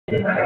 Okay.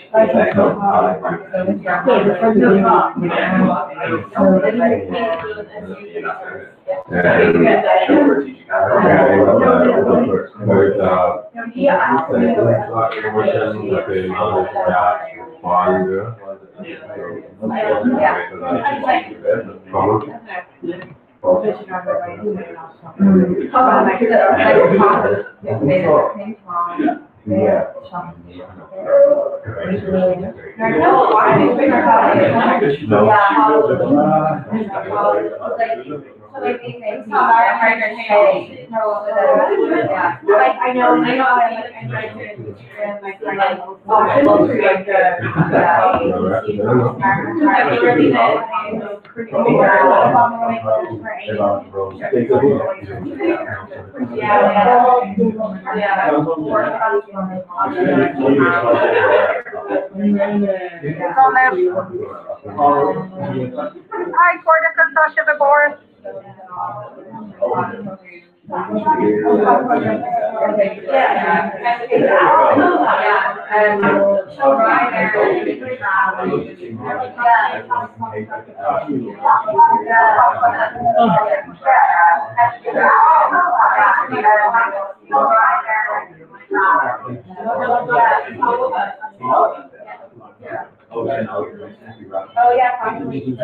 Oh, no, fine. Hi, Corticus, Sasha Boris. Oh, yeah, probably.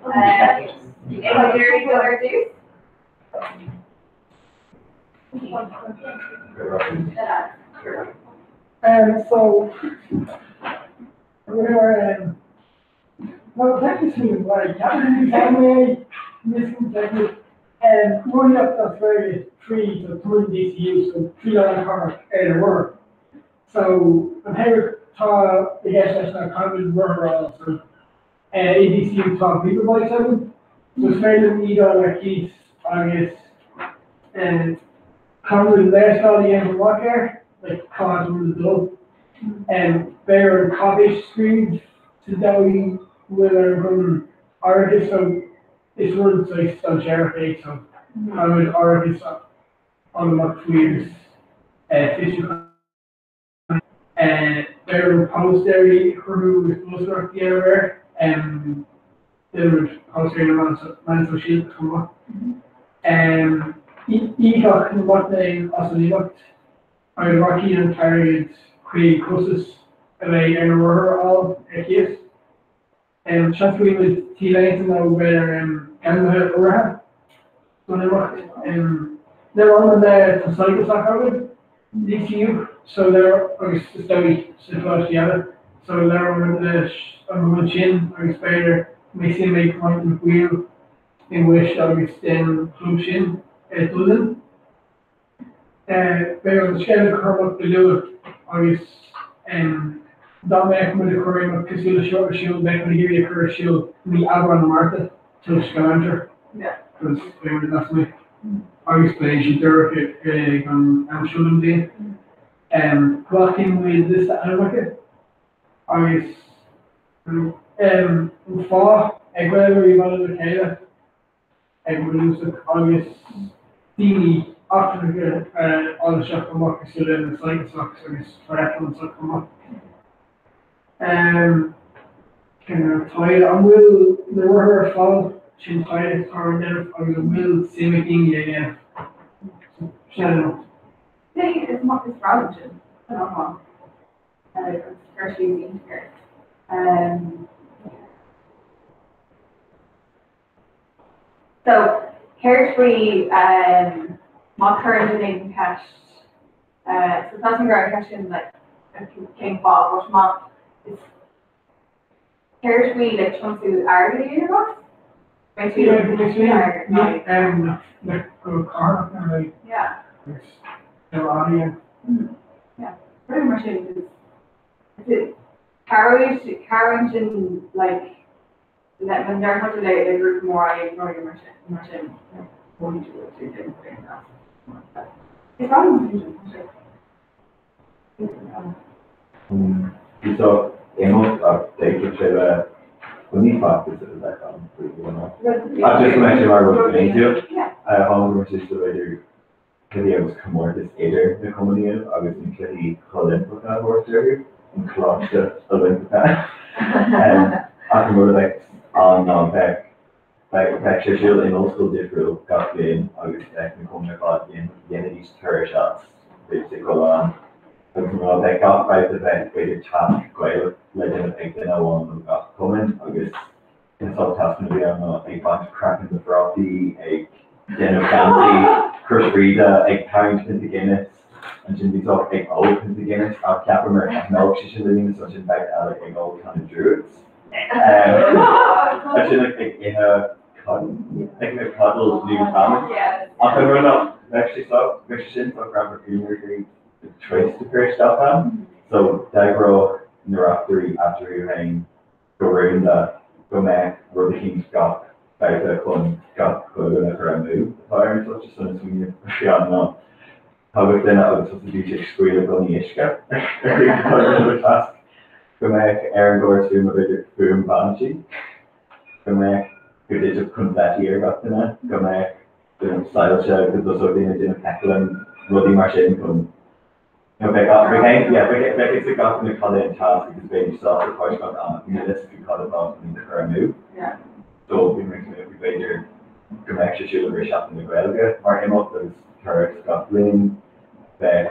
Okay. Ag dul ar dtús? So, we were, well, technically, like, Rothaíocht as Gaeilge tríd an Cumann DCU, so tríd an chathair ar na rothair. So, an t-aon atá i gceist leis ná caithfimid rothar a fháil, so i DCU tá people bikes againn, so is féidir linn iad a fháil ar cíos agus caithfimid léarscáil a dhéanamh amach air, like cá háit a bhfuil muid ag dul. Beidh orainn cáipéis a scríobh sa dóigh go bhfuil ar an gcumann árachas, so is rud saghas dainséarach é so caithfimid árachas a fháil amach faoi agus fiosrúchán. Beidh orainn póstaeirí a chruthú agus bolscaireacht a dhéanamh air. Déanfaimid póstaeirí na meán sóisialta chomh maith. Íocfaidh na mic léinn as an imeacht agus rachaidh an t-airgead chuig costas a bheidh ar na rothair a fháil ar cíos. Seans go bhfaighidh muid T-léinte nó b'fhéidir geansaithe urraithe don imeacht. Leis an tá Cycle Soc againn, DCU, so agus is dóigh sna coláistí eile, so labhróidh muid leis an rud sin agus b'fhéidir go mbeidh suim ag roinnt de na baill den gcoiste agus den chlub sin dul linn. Beidh an scéal curtha amach go luath agus dá mbeadh muid ag cur imeacht cosúil le seo ar siúl, bheadh muid ag iarraidh a chur ar siúl i mí Aibreán nó Márta toisc an aimsir because beidh muid lasmuigh agus beidh sé dorcha ag an am seo den bhliain. Glacfaidh muid liosta ainmneacha agus an fáth ag Gaeilgeoirí a bhailiú le chéile ag bunúsach agus daoine eachtracha a fháil isteach chomh maith cosúil le na Cycle Socs agus Triathlon Soc chomh maith. Cineál taighde, an bhfuil na rothair ar fáil? Sin taighde atá ar déanamh agus an bhfuil suim ag daoine a dhéanamh? Sin an imeacht. Is maith is rogha sin, san iomlán. Agus cur síos iontach air. So, céard faoi má chuireann duine éigin ceist, so tá an ceist sin like cén fáth, but má is céard faoi like tiomsú airgid a dhéanamh as? Beidh tú Yeah. Yeah. Pretty much it is. Is it cabhraíonn sin like Le mo ndeartháir le le grúpa mór aghaidh nó mar sin mar sin Is breá liom an sin Bhí só imeacht ach d'fhéadfadh sé bheith go ní feachtas a bheith ann faoi bhunú. Ach just go mbeidh sé mar rud bliantúil. Tháinig muid sa b'fhéidir cluichí agus comórtas idir na cumainn a dhéanamh agus na Cluichí Oilimpeacha a thabhairt orthu, an Coláiste Oilimpeacha. Ach an rud a bheadh ann ná bheadh, bheadh sé ar siúl in ollscoil difriúil gach bliain agus bheadh na cumainn ar fad, dhéanfaidís turais as, bheadh siad ag dul ann agus an rud, bheadh gach babhta bheadh b'fhéidir tasc Gaelach le déanamh ag duine amháin ó gach cumann agus An sórt tascanna a bhí ann ná ag baint craiceann de phrátaí, ag déanamh geansaí Crois Bhríde, ag tarraingt pionta Guinness, ansin bhí sórt ag ól pionta Guinness ach cheapamar nach mbeadh sé sin le líonadh so ansin babhta eile ag ól canna Druids. Ansin ag ithe ag codail nó salmon. Ach an rud ná bheadh sé bheadh sé sin sách greannmhar fiú nuair a bhí twist a chur isteach ann. So d'eagródh na reachtairí eatarthu féin go rúnda go mbeadh rud eicínt gach babhta chun gach chuile dhuine a chur amú atá ar an soite so na smaoineamh a bhí ann ná tagadh duine agus thosaídís ag scaoileadh gunnaí uisce ar an tasc go mbeadh ar an gcóras fuaime b'fhéidir fuaim banshee go mbeadh go dtitfeadh confetti ar gach duine go mbeadh soilse go dtosódh daoine ag déanamh heckling rudaí mar sin chun No, beidh gach, beidh aon, yeah, beidh, beidh fhios ag gach duine cad é an tasc agus beidís sásta páirt a ghlacadh ann ach níl a fhios acu cad atá chun iad a chur amú. Yeah. So bhí mé ag smaoineamh faoi b'fhéidir go mbeadh sé ar siúl i rith Seachtain na Gaeilge mar imeacht agus turas gach bliain. Bheadh,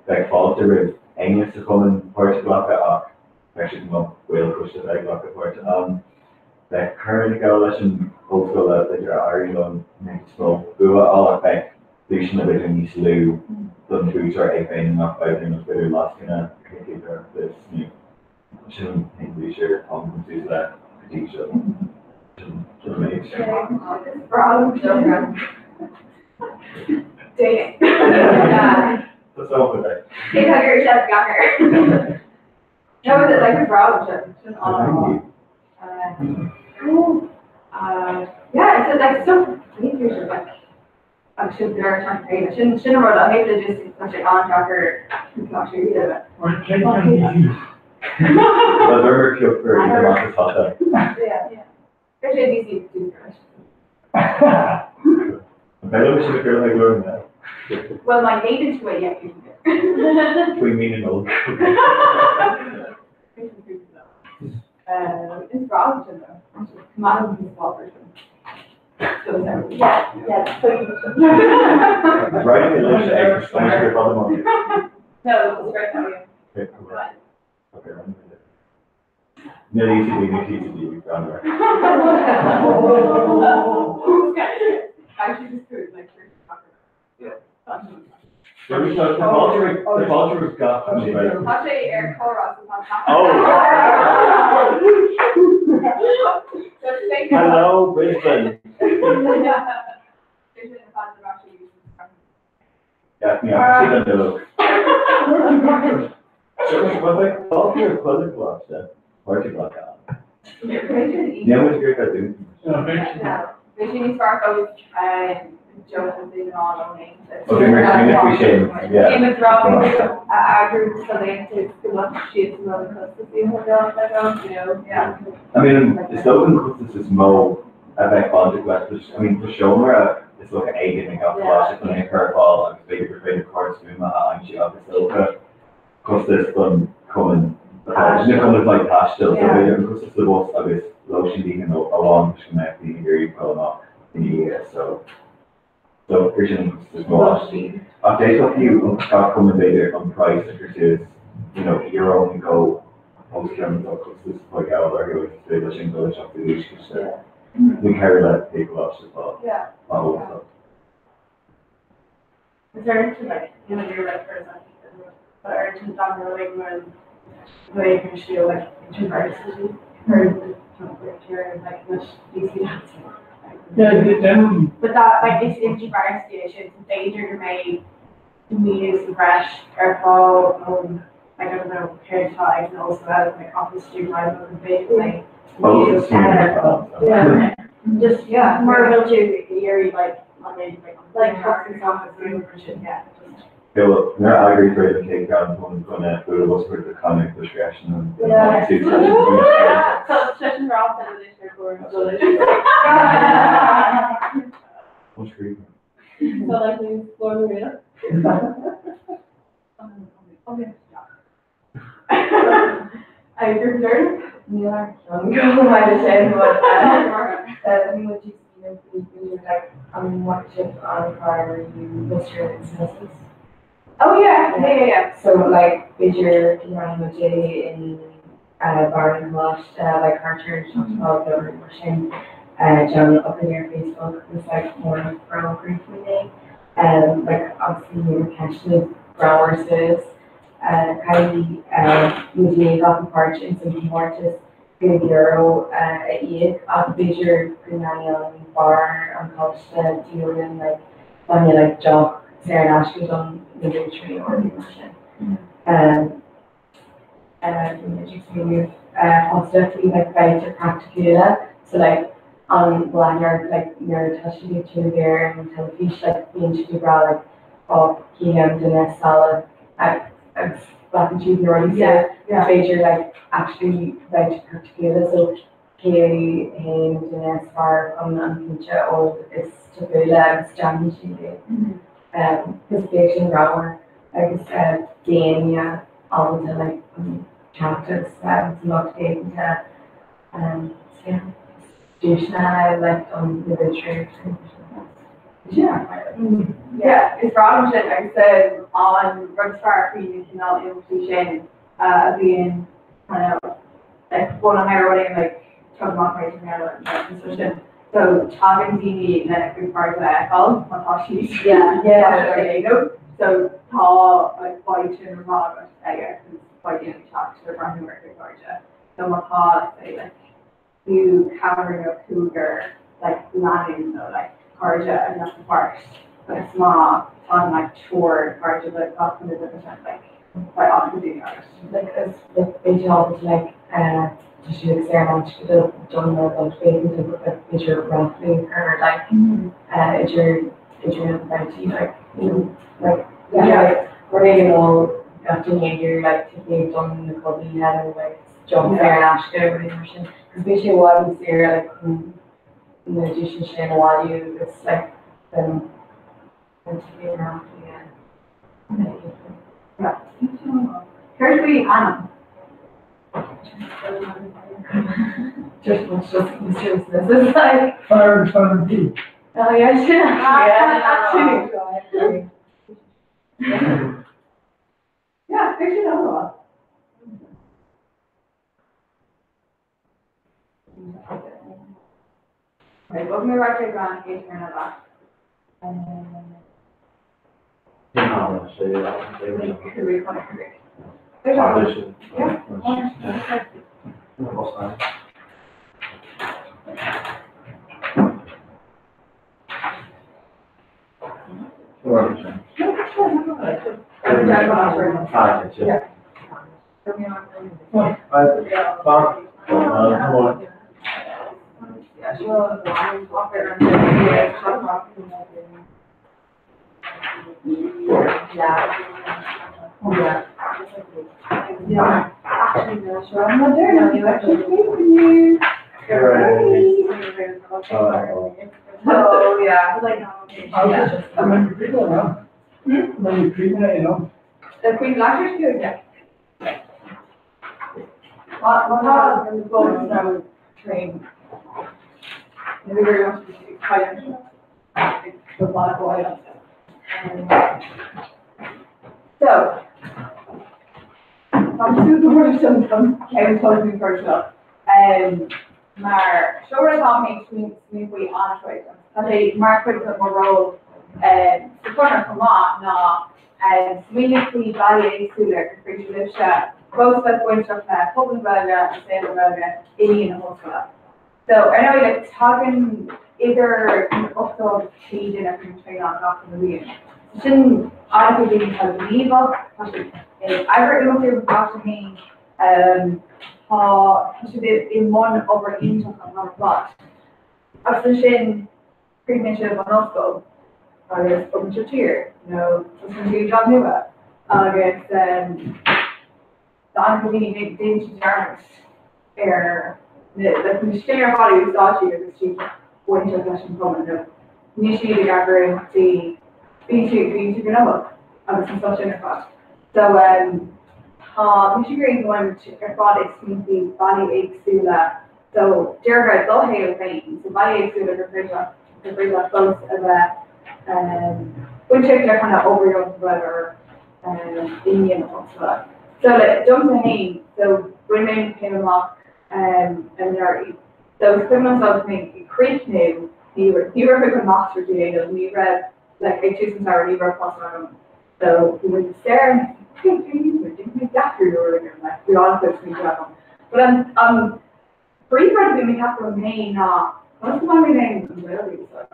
bheadh fáilte roimh éinne sa chumann páirt a ghlacadh ach bheadh sé go maith baill coiste a bheith ag glacadh páirte ann. Bheadh corn ag gabháil leis an. ollscoile b'fhéidir a éiríonn leo níos mó bua a fháil ach beidh duaiseanna b'fhéidir níos lú don bhuaiteoir é féin i ngach babhta nó b'fhéidir lascaine ar costas nó sin an t-aon duais ar tháinig muid suas le go dtí seo. Sin an méid. Is breá liom sin. Déan. Tá sócha é. Cé tá gur sé gach No, is it like is breá liom sin. Sin an-mhaith. Yeah, it's like so b'fhéidir like agus sin deir an féin sin sin an rud a thaobh le just tá sé an-deacair tá sé úsáide. Or cén ceann DC? Tá burger piocfar i amach is hata. Yeah. Ar sé DC dús Bheidh sé gur le glór na. Well, my name is way yeah. Faoi mí na Nollag. Is breá liom sin though. Maith an version. So yeah, yeah. So Right leis ag Spanish fada No, it's great now. Okay, okay. Níl ECD ní TCD gan I should just put like Yeah. The fáilte gach Tá sé ar chorás Oh. Hello, Brisbane. Yeah, yeah, see the Fáilte chuile choláiste Páirtí gach. Ní gur go dú. Bhí sin níos fearr agus Okay, mar sin faoi sin. Yeah. A eagrú sa léinte go bhfuil siad san you know, yeah. I mean, is dócha an costas is mó a bheith bainteach leis, I mean, tá seomra is dócha éigin ag gach coláiste chun é a chur ar fáil agus b'fhéidir gur féidir córas fuaime a aimsiú agus dócha costas don chumann na cumann like taistil, so b'fhéidir an costas do bhus agus lóistín daoine nó amháin go mbeadh daoine ag iarraidh dul amach ina dhiaidh, so gur sin an costas is mó. Ach d'fhéadfadh fiú an gach cumann b'fhéidir an price a chur suas, euro nó dhó os cionn an costas atá ag gabháil orthu agus is féidir leis sin dul isteach sa duaischiste. Ní ceithre le pé coláiste atá á Is there into like you're like for example, but ar to down the like when the way like university or the like which DC dancing. Yeah, then But that like it's university it's b'fhéidir go mbeidh níos breis ar fáil like I don't know céard atá ag an ollscoil like office student life and basically Oh, yeah just yeah mar bhfuil tú iarraidh like like like toxic office yeah just Well, nuair a eagraítear an chéad cheann chun chun bualadh bos chuig the comic discretion and So session Ross and So like we explore the real. Okay. I learn. Níl go maith sin but what you like an sin an car you Mr. and Mrs. Oh yeah. So like b'fhéidir go J in Bar Coláiste like Archer about mar sin John up in your Facebook was like more pro briefly like obviously you were catching growers caithfidh muid gach páirt in san comórtas €5 a íoc ach b'fhéidir go ndéanfaidh an bar an choláiste díolann like bainne like deoch saor in aisce don na buaiteoirí nó rudaí mar sin. Fosta faoi like babhta praiticiúla so like an bhfuil like nuair atá siad ag déanamh ar an teilifís like bíonn siad ag rá like oh cílim duine salach agus glacann siad na rudaí so is féidir like actually babhta praiticiúla so cé haon duine is fearr chun an pionta a ól is tapúla agus déanfaidh siad é. Is bheadh sin rogha agus daoine ábalta like an teacht agus lucht féachana so yeah duaiseanna like don na buaiteoirí. Yeah. Yeah, is breá liom sin agus an rud is fearr faoi na cineál imeachtaí sin a bhíonn kind of like bunaithe ar rudaí like tug amach réitigh so sin. So tagann daoine lena gcuid cairde a fheiceáil má tá siad ar éileamh. So tá like fadhb sin ar fad aige agus beidh daoine ag teacht le breathnú ar a gcuid cairde. So má tá let's say like fiú ceathrar nó cúigear like lánúin nó like cairde a bheith sa pháirt agus má tá like triúr cairde le gach duine de na like beidh an-chuid daoine agat. Like is like b'fhéidir ábalta like tá siad ag saor an áit don nó don féadann tú like b'fhéidir rothlú ar like idir idir na babhtaí like you know like yeah like rud éigin ó gach duine ag iarraidh like ticéad don na clubaí nó like jump saor in aisce nó rudaí mar sin. Cos bhí sé i bhfad níos saoire like chun na duaiseanna sin a bhailiú agus like then an ticéad a rothlú yeah. Yeah. Céard faoi ainm? Just just Mr. and Mrs. like Fire and Fire and P. Oh yeah, yeah, actually. Yeah, picture that one. Right, bhog mé right ag an chéad turn eile. Oh, yeah. Remember people now? Remember people now? The Queen Blanchard too, yeah. What what the boat now train? Maybe we're going to be quite the lot of oil. So, Tá sú dúir sin cean toú seo. Mar seo rud atá mé ag smaoineamh faoi an-chuid agus tá sé mar chuid de mo ról sa Chonradh chomh maith ná smaoineamh faoi bhealaí éagsúla gur féidir libhse fós bheith bainteach le pobal na Gaeilge agus saol na Gaeilge i ndiaidh na hollscoile. So ar ndóigh like tagann idir 80 agus 100 duine faoin traenáil gach uile bhliain. So sin an-chuid daoine atá gníomhach, tá siad ag eagrú imeachtaí ar an gcoláiste féin, Tá siad i mbun obair iontach an t-am ar fad. Agus ansin críochnaíonn siad an ollscoil agus bogann siad tír nó tosaíonn siad jab nua agus tá an-chuid daoine déanann siad dearmad ar na scileanna ar fad a úsáid siad agus siad bainteach leis an chumann nó níl siad ag eagrú imeachtaí bíonn siad bíonn siad gnóthach agus an stuff sin ar fad. So tá mise ag iarraidh go mbeidh ar fad ag smaoineamh faoi bealaí éagsúla so díreach ar do shaol féin, so bealaí éagsúla gur féidir leat gur féidir leat fós a bheith bainteach le kind of obair dheonach or i ndiaidh na hollscoile. So like domsa féin, so bhain mé an chéim amach anuraidh. So is cuimhin liom agus mé ag críochnú ní raibh ní raibh an master's a dhéanamh, ní raibh like ag tús an tsamhraidh ní raibh post agam. So bhí muid saor But an an príomhrud a bhí mé ag ceapadh liom féin ná conas go mbeidh mé in ann an Ghaeilge a úsáid?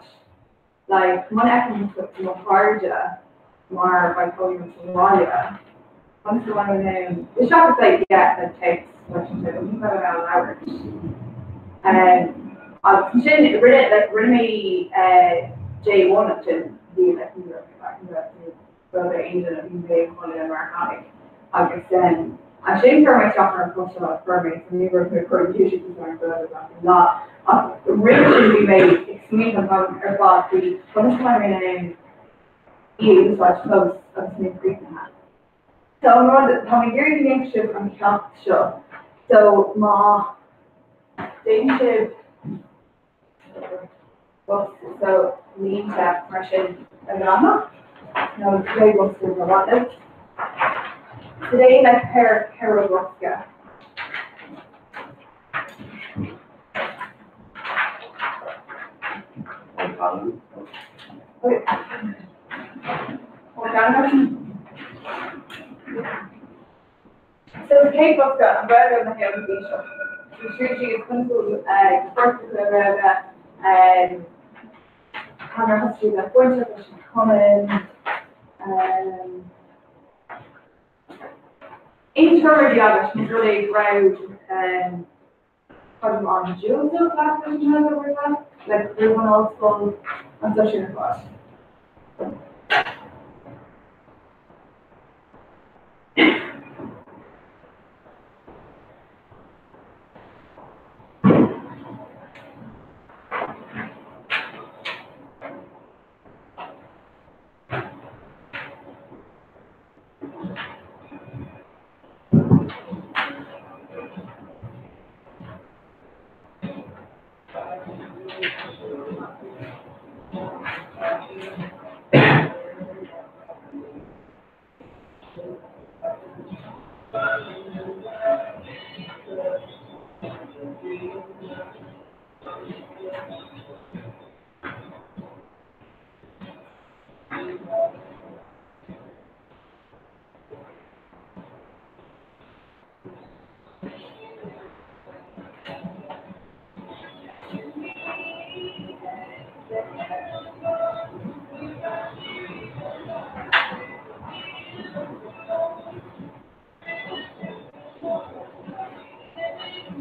Like muna fheicim mo chairde mar beidh cónaí orm sa bhaile, conas go mbeidh mé in ann seachas like yeah like text leis an duine, ní bheidh mé in ann labhairt. Agus ansin rinne like rinne mé J1 ansin bhí like ní raibh ní raibh rud ar aon duine bhí mé ag codladh mar a tháinig agus ansin chuir mé isteach ar an phost seo a fuair mé so ní raibh mé ag cur isteach ar an Ghaeilge gach aon lá ach roimhe sin bhí mé ag smaoineamh an t-am ar fad faoi conas go mbeidh mé in ann í a úsáid fós agus mé críochnaithe. So an rud tá mé ag iarraidh go ndéanfaidh sibh an ceacht seo so má déanann sibh bosca so línte mar sin ar an leathanach nó cibé bosca is maith libh. Today like ceithre bhosca. Ceann. So sa chéad bhosca, an Ghaeilge na hÉireann bhí seo. So tríd síos conas a bhfuil spórt na Gaeilge conas a thosaigh siad le bainteach leis an chumann. Aon tuairimí agat más rud é go raibh Creidim an diúltú leat leis an nGaeilge roimhe, like roimh an ollscoil, an dó sin ar fad.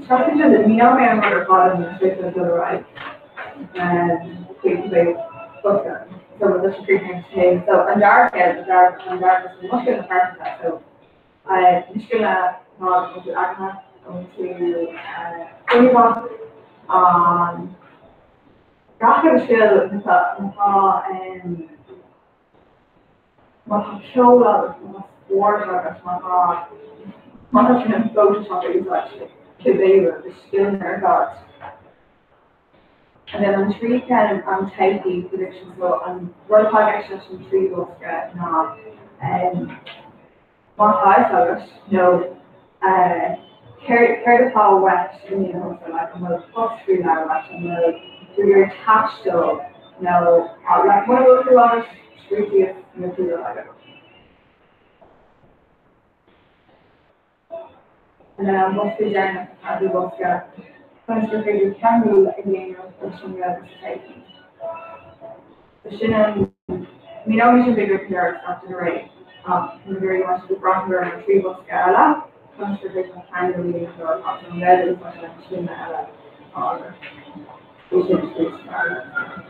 Seachtain ní mé an rud ar fad an tríocha dul ar aghaidh faoi cibé bosca. So leis an trí chéim so an dara chéad an dara an dara bosca muscail na pearsanta so muscail ná go bhfuil eagna an tú fuinneamh an gach a scil atá má tá ceol agat, má tá spórt agat, má tá má tá tú in ann Photoshop a úsáid, cibé rud, is scileanna ar fad. And then an trí ceann an todhchaí prediction so an rud atá i gceist leis an trí bhosca ná má tá fhios agat nó céard atá uait i ndiaidh na hollscoile, like an bhfuil post faoi leith uait, an bhfuil tú ag iarraidh taisteal nó like mura bhfuil tú agat, scríobh síos na trí rud agat. And then an bosca deireanach an ceathrú bosca conas gur féidir ceangal a dhéanamh leis an Ghaeilge sa todhchaí. So sin an míneoidh sin b'fhéidir an deireadh seachtaine réidh ach tá mé ag iarraidh go mbeidh siad ag breathnú ar an trí bhosca eile conas gur féidir an ceangal a dhéanamh leo atá an Ghaeilge a úsáid leis an scileanna eile atá agat. Bhí sin scríofa san áireamh.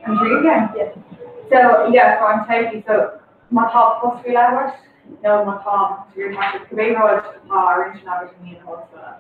An trí ceann? Yeah. So yeah, so an todhchaí so má tá post faoi leith uait nó má tá cibé rud atá ar intinn agat i ndiaidh na hollscoile.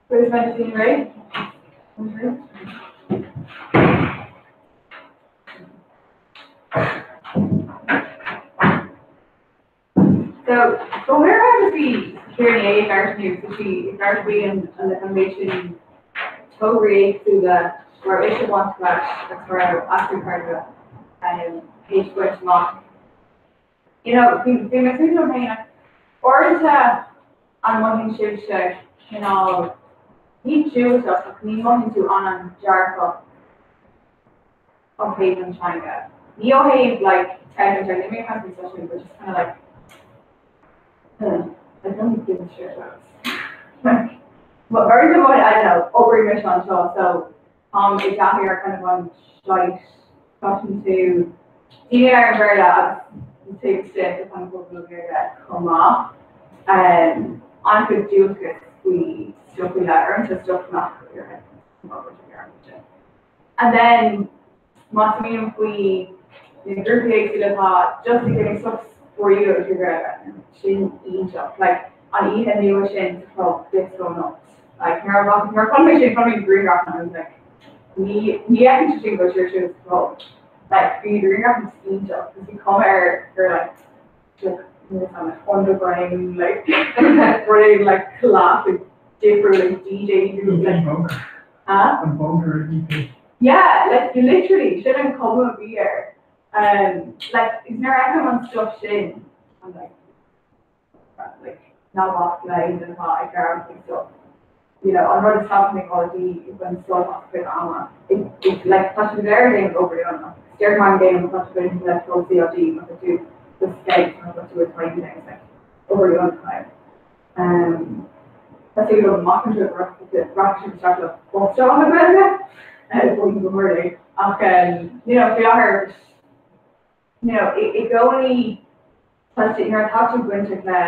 Where's my machine, right? So, but where I see here in the news, so she largely in the foundation tograí éagsúla where ise want leis agus go raibh easpa ceirde théis baint amach. You know, bhí bhí mé súil liom féin ach uaireanta an mothaíonn sibhse cineál ní diúltach ach ní mothaíonn tú an-dearfach ó thaobh an teanga. Ní ó thaobh like teanga teanga, ní mé caint faoi seo but just kind of like I don't give a shit about like but very good I don't know obair mise anseo so táim i dtaithí ar kind of an slight cloiseann tú daoine ar an Bhéarla agus an taobh istigh de an phobal Gaeilge chomh maith. An-chuid diúltachas faoi stuff faoi leith, uaireanta stuff nach And then má smaoiním faoi na grúpaí éagsúla atá just ag déanamh stuff spraíúil trí Ghaeilge, sin iontach. Like an oíche nua sin sa chlub Disco Nuts. Like nuair a nuair a chonaic mé sin chonaic mé grianghraf and I was like ní ní fheiceann sé sin go siar siúd sa chlub. Like bhí grianghraf iontach agus bhí cuma air gur like like like underground like rud like classic difriúil like DJ like bunker. Huh? An bunker EP. Yeah, like literally sin an cuma a bhí air. Like is nuair a fheicim an stuff sin I'm like like ná bac le aon duine atá ag gearán faoi stuff. You know, an rud is tábhachtaí ná ag baint sult as a cuid ama. It like tá siad go léir ag déanamh obair dheonach. Deir mar an gcéanna má tá tú bainte le club CLG má tá tú sa scouts má tá tú ag taighde agus like obair dheonach é. Tá súil agam amach anseo go rachaidh sibh isteach le postáil na Gaeilge bhuel go mór é ach you know faoi láthair you know i gcónaí tá sé nuair atá tú bainteach le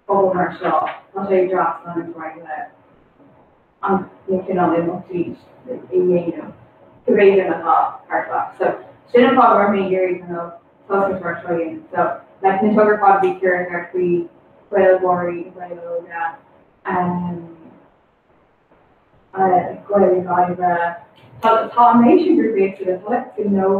pobal mar seo tá sé deas leanúint ar aghaidh le an na cineál imeachtaí a dhéanamh cibé duine atá thart leat. So sin an fáth go raibh mé ag iarraidh kind of tosnú mar seo a dhéanamh. So like na tograí ar fad a bhí Ciara ag labhairt faoi Gaeilgeoirí, Gaeil óga, Gaeilge Gaillimhe. Tá tá an méid sin grúpaí éagsúla, tá like gnó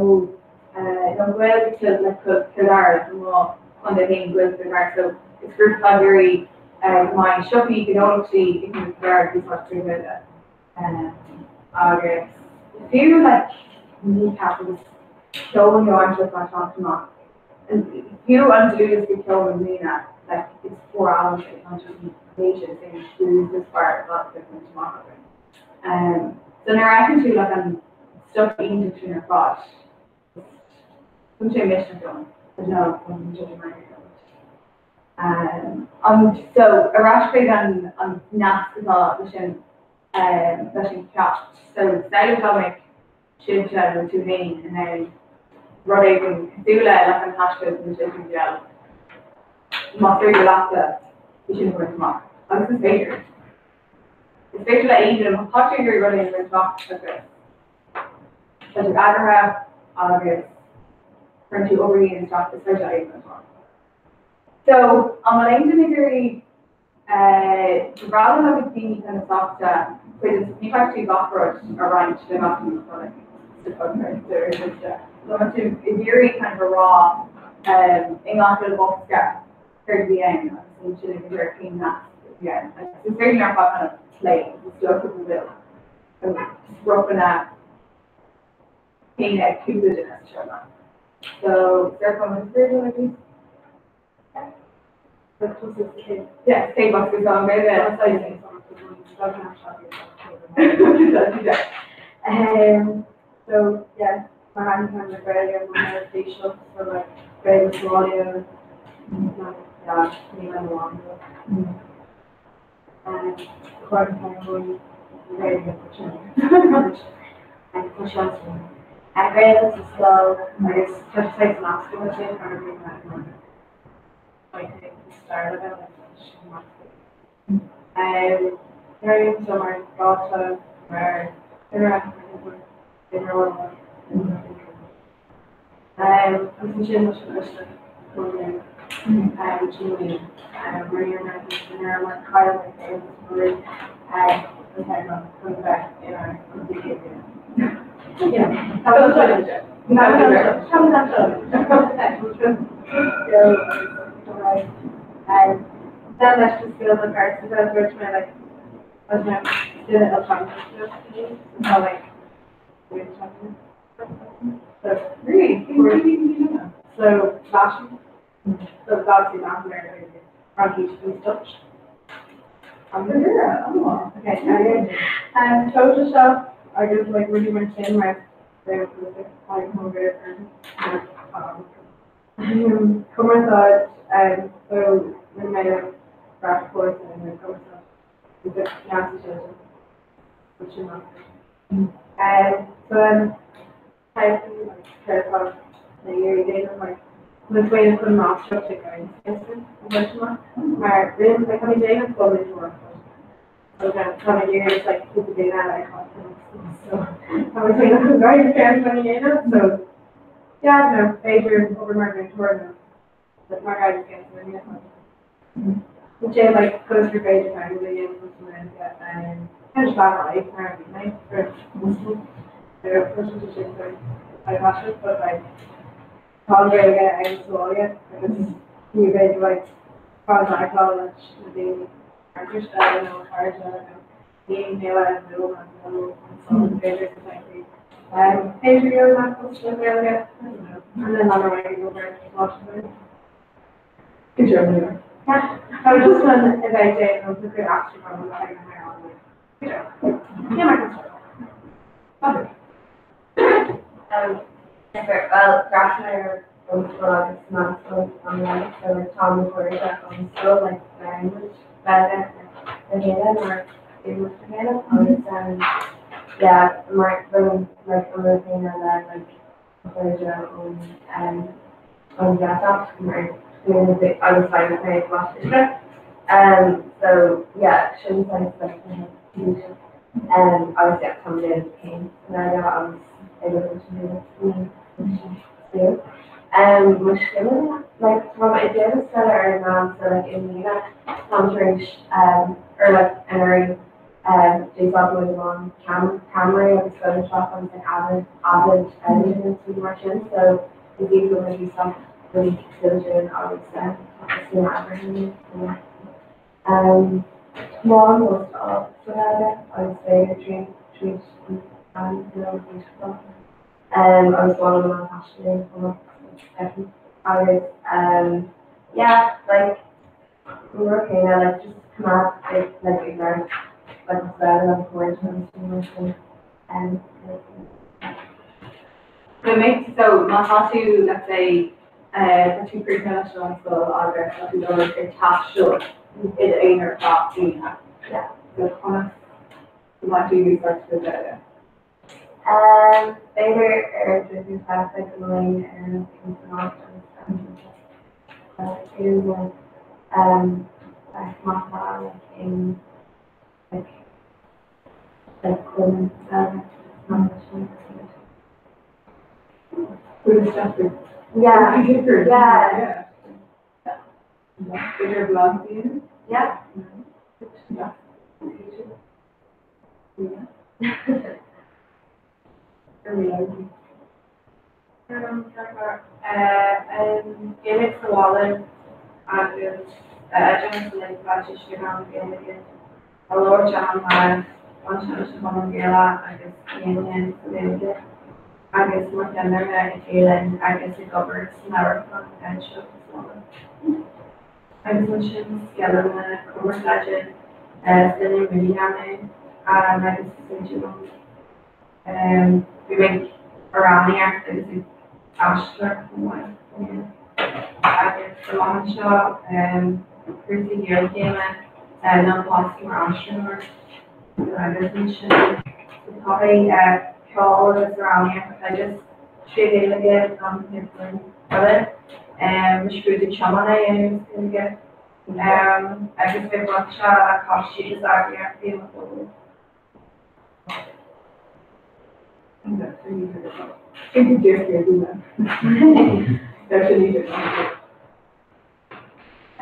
nó Gaeilge Cill like Cill Dara like mo chontae féin Gaeilge Cill Dara so is grúpa atá ag iarraidh go mbeidh siopaí, gnólachtaí i gCill Dara ag úsáid trí Ghaeilge. Agus fiú like Kneecap agus ceol nua-aimseartha atá ag teacht amach, fiú an dlúthdhiosca ceoil i mbliana like it's 4 hours like tá just an méid sin sin dlúthdhiosca atá ag baint amach againn. So nuair a fheiceann tú like an stuff iontach sin ar fad, tugann sé misneach dom. I don't know, an judge mar An so ar ais chuig an an nasc atá leis an leis an cheacht. So samhlaigh dá mbeadh sibhse nó tú féin in ann rud éigin cosúil le like an taisce nó sé sin gheal. Más féidir leatsa é sin a bhaint amach. Agus is féidir. Is féidir le aon duine má tá tú ag iarraidh rud éigin a bhaint amach agus tá tú eagraithe agus cuireann tú obair dhian isteach is féidir le aon duine a bhaint amach. So, an bhfuil aon duine ag iarraidh ba bhreá liom a bheith daoine kind of sásta cuid de ní chaithfidh tú gach rud a roinnt le gach duine sa like sa podchraoladh so tá tú ag iarraidh kind of a rá i ngach uile bosca céard a bhí ann agus ansin ag iarraidh cén nasc a bhí ann agus is féidir leat kind of plé is dócha go bhfuil spriocanna céanna ag cúpla duine sa seomra. So, therefore, my spiritual like Yeah, cé bosca song. So yeah, mar thaitníonn le Gaeilge mar theilifíseach, so like Gaeilge sa bhaile, yeah, ní bheinn amháin. Gaeilge sa scoil agus tá sé saghas measctha le sin mar bhí mé like stair le bheith like measctha. Éirím so mar dháta mar Agus ansin leis an uisce mar chaill mé féin chun bheith inár Then leis na scileanna pearsanta, dúirt mé like was mé duine ilteangach so like so really so flashing so obviously not American Fraincis agus Dutch. Okay, Photoshop agus like really mar sin mar Cumarsáid so rinne mé like crash course in cumarsáid agus sin So then typing like céard na iarraidh déanamh like na daoine chun máistreacht i gcaint mar rinne like tá mé déanamh foghlaimeoireacht so then tá mé iarraidh like cúpla duine eile ag so tá mé déanamh chun gairm céard a dhéanamh so yeah no b'fhéidir obair mar mhúinteoir nó like mar guidance counselor ní sé like conas gur féidir teanga a dhéanamh kind of lean mar a bhí mé but like tá an Ghaeilge ag an scoil agus ní bheidh like fáil leis na daoine agus nó cairde nó daoine eile nó nó b'fhéidir b'fhéidir go mbeadh Gaeilge and then on our way over to Good job, Nora. Yeah, I was just on a bheith déanamh na chuid aistriúchán le haghaidh na mbearán. Good job. Yeah, my good Well, d'fhreastail mé ar bunscoil agus meánscoil an lá, so like tá mo chairde ón scoil like labhraíonn muid Gaeilge le chéile mar bíonn muid le chéile agus yeah mar rinne like an rud céanna le like mo chairde ón ón Ghaeltacht mar bíonn muid agus faigheann mé glas uisce. So yeah sin saghas like na agus yeah tá mé déanamh céim sa nGaeilge agus ag obair sin Mo scileanna like tá mé ag déanamh scoile ar an meán so like i mbliana táim tar éis or like anuraidh d'úsáid muid a lán ceamaraí agus Photoshop agus like Avid Avid editing agus rudaí mar sin so is iad go bhfuil úsáid rudaí cosúil sin agus tá sna eagraithe Lá most of sa Ghaeilge agus b'fhéidir tríd an nó agus bhain an taistil agus yeah like nuair céanna like just coimeád ag like ag labhairt like as Gaeilge le cairde agus mar sin. So mate, so má tá tú let's say tá tú críochnaithe leis an scoil agus tá tú dul ag taisteal i d'aonar feadh bliana. Yeah. So conas go mbeidh tú úsáid do Ghaeilge? B'fhéidir ar dtús like an léinn ar an agus like má tá like in like like chun Yeah. Yeah. B'fhéidir blog Yeah. Yeah. Gaelic sa bhaile agus an Gaeilge a labhairt an an Gaeilge agus chéanna sa Ghaeilge agus mar cheannaire ag Gael agus ag obair san amharclann anseo sa bhaile. Agus ansin scileanna cumarsáide duine mé agus is féidir liom Bhí mé ag amhránaíocht agus ag aisteoireacht chomh maith. Agus amach anseo, cúrsaí géarchéime nó post mar aistritheoir agus ansin torthaí ceol agus amhránaíocht agus 3 Ghaeilge an chéad eile. Scrúdú tiomána a dhéanamh as Gaeilge agus bheith bainteach le coistí agus eagraíochtaí i mo phobal.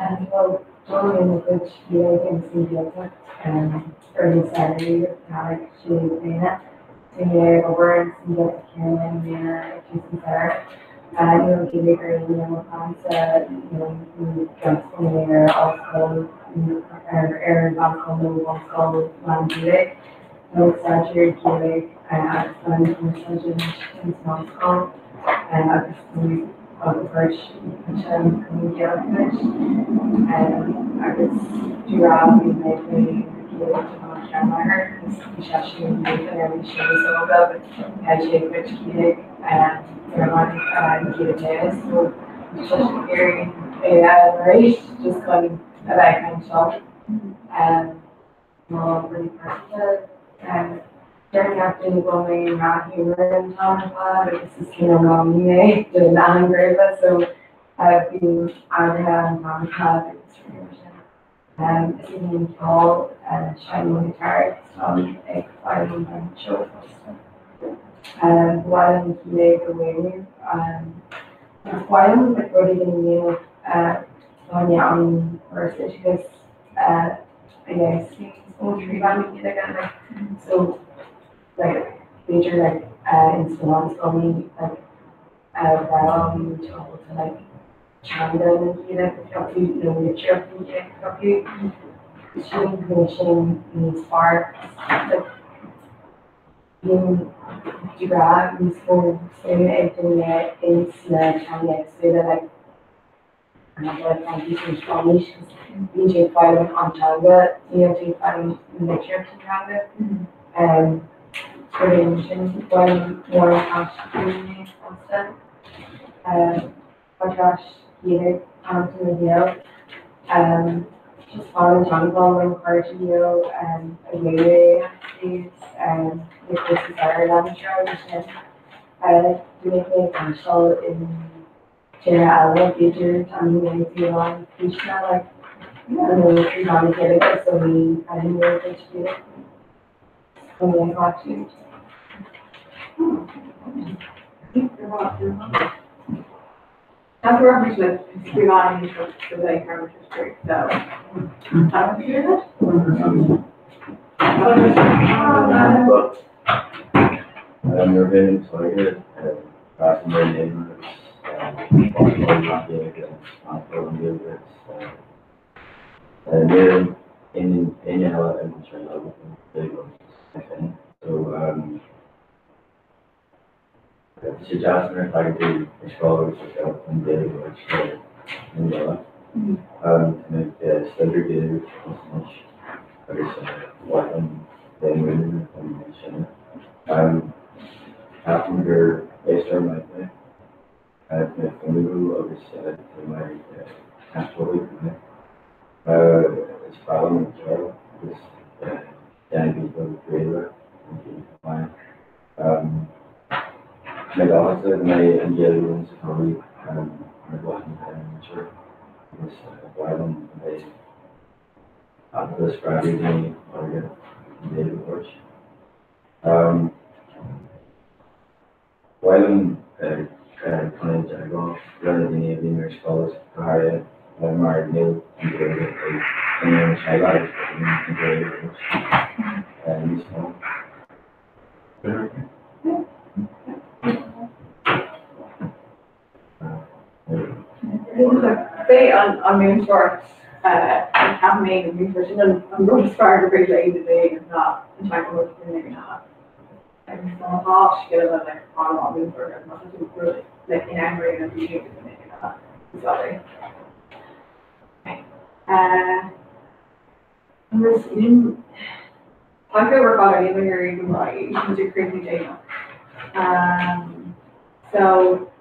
And well, dul ina gcuid Gaeilge agus an Ghaeltacht ar na samhraí tháinig sé bliana sa ag obair san Ghaeltacht céanna i mbliana ag tús an tsamhraidh. Níl an Ghaeilge ar aon duine mo chlann-sa nó Gaelscoil nó ar ollscoil ar ar an mheánscoil nó bunscoil lán-Ghaeilge nó staidéar Gaeilge agus tá níos mó staidéar anois ins an ollscoil agus agus ansin chun Gaeilge anois agus de rá bhí mé faoi Ghaeilge an cheann agus bhí sé sin ar bhí sé níos óga but tá sé cuid Gaeilge nuair a tháinig an Ghaeilge so bhí sé sin iarraidh é a arís just chun a bheith ag caint seo. Nó rudaí pearsanta. Deir gach duine go bhfuil mé i ngrá an t-am ar fad agus is cineál mamaí mé do leath an ghrúpa so bím eagraithe an t-am ar fad agus rudaí mar sin. Is é an ceol, seinnim an guitar agus táim ag foghlaim an banjo fosta. Ba mhaith liom Gaeilge a mhúineadh. Is mhaith liom like rud éigin a dhéanamh fá choinne an córas oideachais a dheis níos mó trí mheán na Gaeilge like so like b'fhéidir like in sna meánscoileanna like rang ábalta like teanga na Gaeilge a phiocadh nó litríocht na Gaeilge a phiocadh sin go mbeadh sin níos fearr like bíonn de ghnáth níos mó suim ag daoine ins na teanga éagsúla like Fraincis nó Spáinnis bíonn sé ag foghlaim an teanga, níl sé ag foghlaim litríocht an teanga. So sin bhain mór an fosta. Podcast Gaeilge an Ghael. Just fáil an teanga an chuir Gael a dhéanamh na cúrsaí lean seo agus sin. Dúnigh mé taisteal in Tír eile, b'fhéidir, tá mé ag déileáil faoisne like you know trí mheán na Gaeilge so ní fhaighim mé cuid Gaeilge chun mé a ghlacadh. That's where I'm like we got any so like straight so. I don't hear that. Nuair a bhí an Freastal ar an Níl éinne eile ag an traenáil féin. So tá sé deas nuair a thagann tú ar scoil agus tá an Ghaeilge ag labhairt le duine eile. Tá mé ag staidéar Gaeilge anois agus ba mhaith liom bheith ag múineadh an méid sin. Ceapaim gur éisteoir maith mé. Tá mé fuinniúil agus tá mé cainteolaí go maith. Is breá liom an ceol agus déanaim go bréire maith. Mé ábalta go mbeidh an Ghaeilge ann sa todhchaí mar ba mhaith liom bheith i mo mhúinteoir agus ba mhaith liom a bheith ábalta spreagadh daoine óga an Ghaeilge a thabhairt. Ba mhaith liom coinneáil i dteagmháil le na daoine a bhí mé ar scoil leis, go háirithe mar níl an Ghaeilge ag daoine i mo theaghlach agus ba mhaith liom an Ghaeilge a labhairt níos mó. B'é an múinteoir a cheap mé an múinteoir sin an rud is fearr gur féidir le aon duine a dhéanamh ná an teanga a thabhairt do dhuine eile. Agus má tá scileanna like an mhúinteoir agus má tá tú rud like in ann réidh an daoine agus duine eile is féidir. Agus Tá go ar fad ar líon ar go mbeidh muid ag críochnú déanach. Um, so,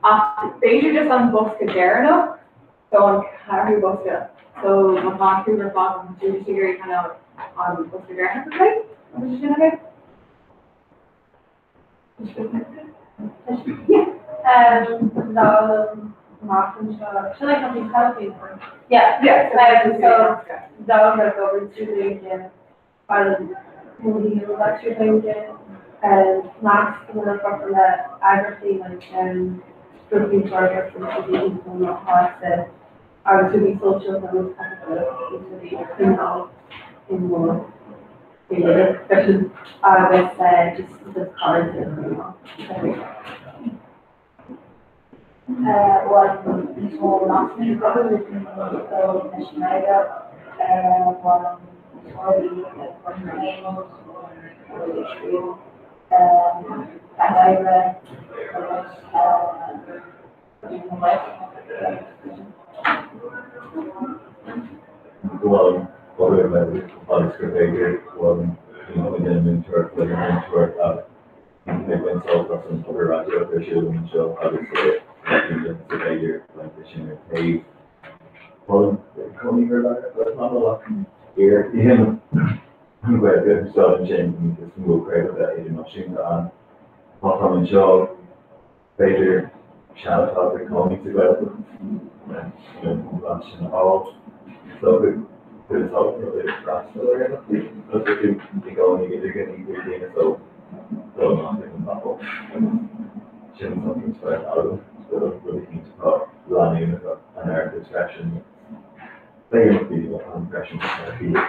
ach b'fhéidir just an bosca deireanach, so an ceathrú bosca. So má tá an cúigear fágtha an dúiche ag iarraidh kind of an bosca deireanach a phlé, an bhfuil sé sin okay? Freisin agus just just cairde a choinneáil. Bhuel níos mó nascanna a chruthú idir na daoine leis an nGaeilge, bhuel níos mó rudaí le cur ar aon nós, ag scríobh ag oibre agus Go bhfuil obair le agus gur féidir go bhfuil ag déanamh múinteoireacht le múinteoir ag baint sult as an obair raidió ar siúl anseo agus is féidir le sin ar taobh. Cónaí ar le tamall ach iar an Ghaeilge a úsáid ansin is mó craobhacha idirnáisiúnta ann. Má tá anseo b'fhéidir seal atá ag cónaí sa Ghaeltacht an sin a fháil. Is dócha go is áit rud freastal ar imeachtaí agus tú i gcónaí idirghníomhú daoine so dul amach ag an bpobal agus sin something spreag agam go rud éicint atá leanúnach an oireachtas freisin. Beidh imeachtaí ann freisin ar bith.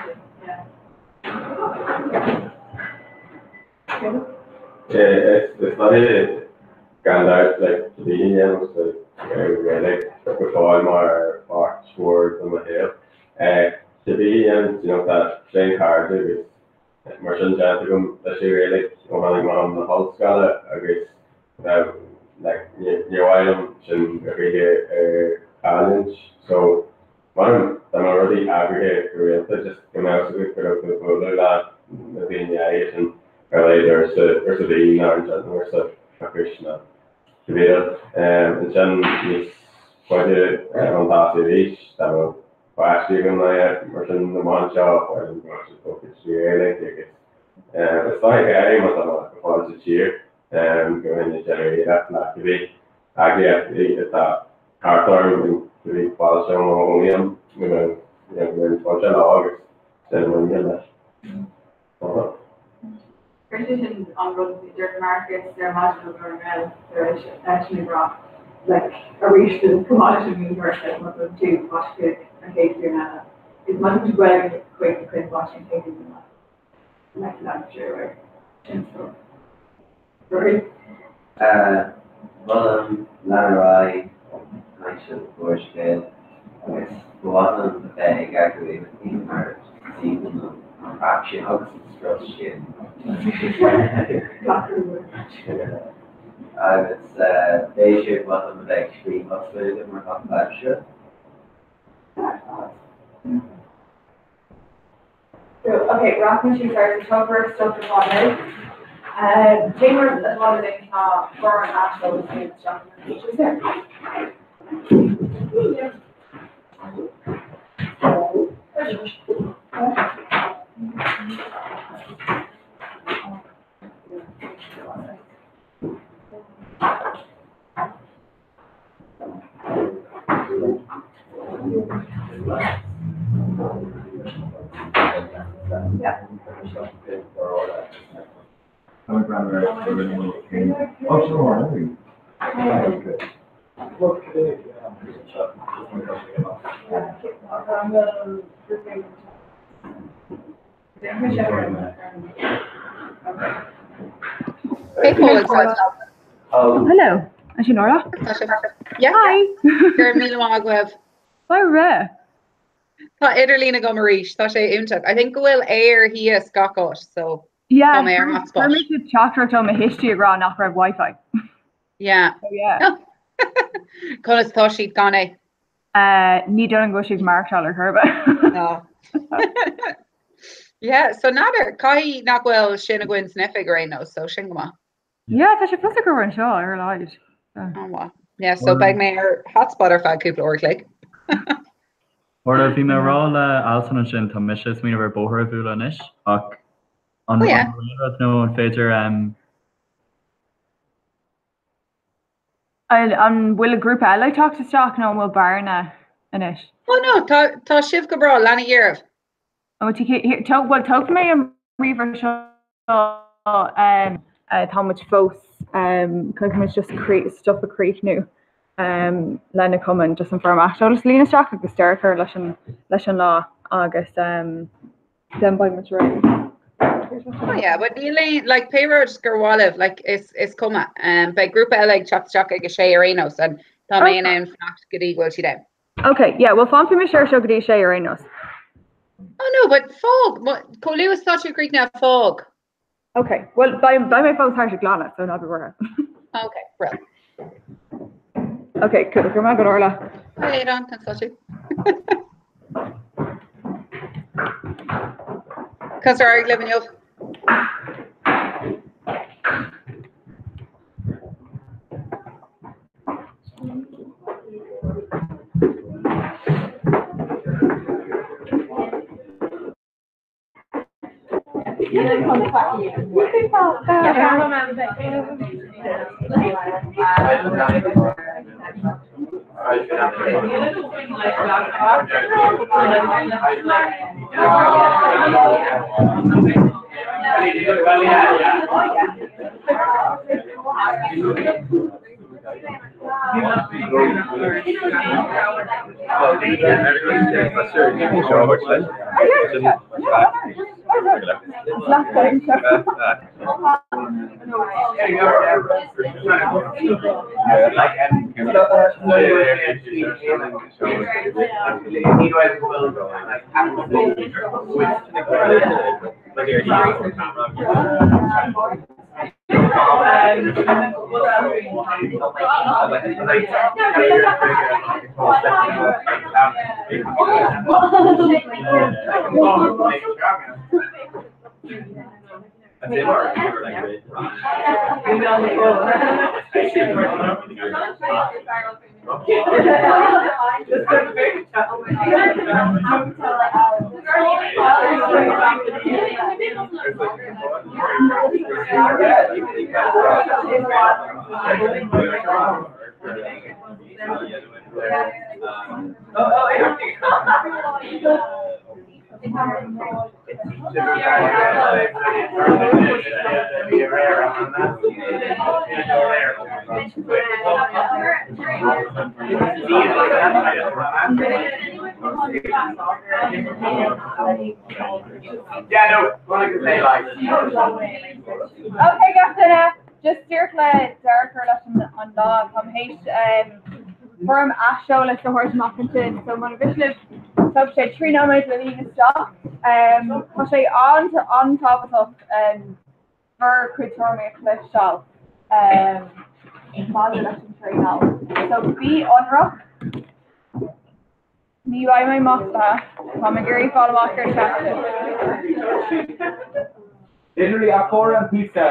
Is dóiche gan dabht like cibé a dhéanamh sa Ghaeilge go fóill mar pháirt mhór de mo shaol. Cibé a dhéanamh, you know, tá tréan cairde agus mar sin déanta agam leis an Ghaeilge ó tháinig mé chun na hollscoile agus like níor mhaith liom sin a choíche a chailliúint. So Mar dá mbeadh rudaí eagraithe go rialta just go mbeadh fhios agat go raibh tú ag bualadh le na daoine áirithe sin ar a laghad uair sa uair sa mhí nó ansin uair sa choicís nó cibé rud. Ansin níos faide chun tosaigh arís dá mbeadh páistí agam nó mar sin amach anseo ba mhaith liom go mbeadh siad tógtha trí Ghaeilge agus is dóigh go háirithe má tá mé go fóill sa tír go mbeinn ag déanamh iarracht le cibé eagraíochtaí atá thart orm in cibé baile seo mo chónaí ann go mbeadh go mbeadh fáilte leo agus déanamh muiníne leis. Chuir sé sin an rud a dúirt Marcus ar maidin ó Glór na nGael tar éis eisean ag rá like arís go maith leis an múinteoir like má tá tú maith chuig an chéad ghlúin eile is maith tú Gaeilge chuig chuig maith an chéad ghlúin eile like like sure sin so sorry. Molaim lean ar aghaidh ón chaint úrscéal agus ba mhaith liom a bheith ag eagrú imeachtaí mar is aoibhinn liom an craic sin agus an strus sin. Agus b'fhéidir ba mhaith liom a bheith ag scríobh as Gaeilge mar chaitheamh aimsire. So, ok, rachaidh muid síos ar sa togra stuff atá ann. Cén rud atá le déanamh ná foirm a athsheoladh isteach is there. Hey Paul, Oh. Hello, is sin Nora? Yeah. Hi. Go raibh míle maith agaibh. Ba Tá idirlíon agam arís, tá sé iontach. I think go bhfuil air thíos gach áit, so Yeah, tá mé ar hotspot. Chuir mise teachtaireacht ó mo thuistí ag rá nach raibh Wi-Fi. Yeah. So yeah. Conas tá siad gan é? Uh, ní dóigh liom go bhfuil siad ag maireachtáil ar chor ar bith. No. Yeah, so n'fheadar, caithfidh nach bhfuil sin againn san oifig ar aon nós, so sin go maith. Yeah, tá sé fós ag obair anseo ar a laghad. Oh wow. Yeah, so beidh mé ar hotspot ar feadh cúpla uair a chloig. Orla, bhí mé ag rá le Alison ansin, tá mise ag smaoineamh ar bóthar a bhualadh anois, ach an Oh yeah. aon rud nó an féidir An bhfuil grúpa eile ag teacht isteach nó an bhfuil bearna anois? Oh no, tá tá sibh go breá, leanaigí oraibh. Bhuel tógfaidh mé an ríomhaire seo tá muid fós caithfidh muid just stuff a chríochnú le na cumainn just an foirm aiseolais a líonadh isteach agus deireadh a chur leis an leis an lá agus then beidh muid réidh. Oh yeah, but níl aon, like, pé rud gur mhaith libh, like, is, is cuma. Um, beidh grúpa eile ag teacht isteach ag a sé ar aon nós, and tá mé in ann fanacht go dtí go bhfuil siad ann. Ok, yeah, well fanfaidh mise ar seo go dtí a sé ar aon nós. Oh no, but fág, chomh luath is atá tú críochnaithe, fág. Ok, well beidh mé fós thart ag glanadh, so ná bí buartha. Ok, brilliant. Ok, cool, go raibh maith agat Orla. Bye Aidan, thanks a lot. Conas ar éirigh libh inniu? Ok gach duine, just díreach le deireadh a chur leis an lá, táim théis foirm aiseolais a thabhairt amach ansin, so muna mhiste libh tógfaidh sé 3 nóiméad le líon isteach. Tá sé an-tábhachtach bhur gcuid tuairimí a chloisteáil maidir leis an traenáil. So bí ionraic. Ní bheidh mé maslaithe. Táim ag iarraidh fáil amach ar cheist. Literally ach chomhair an píosa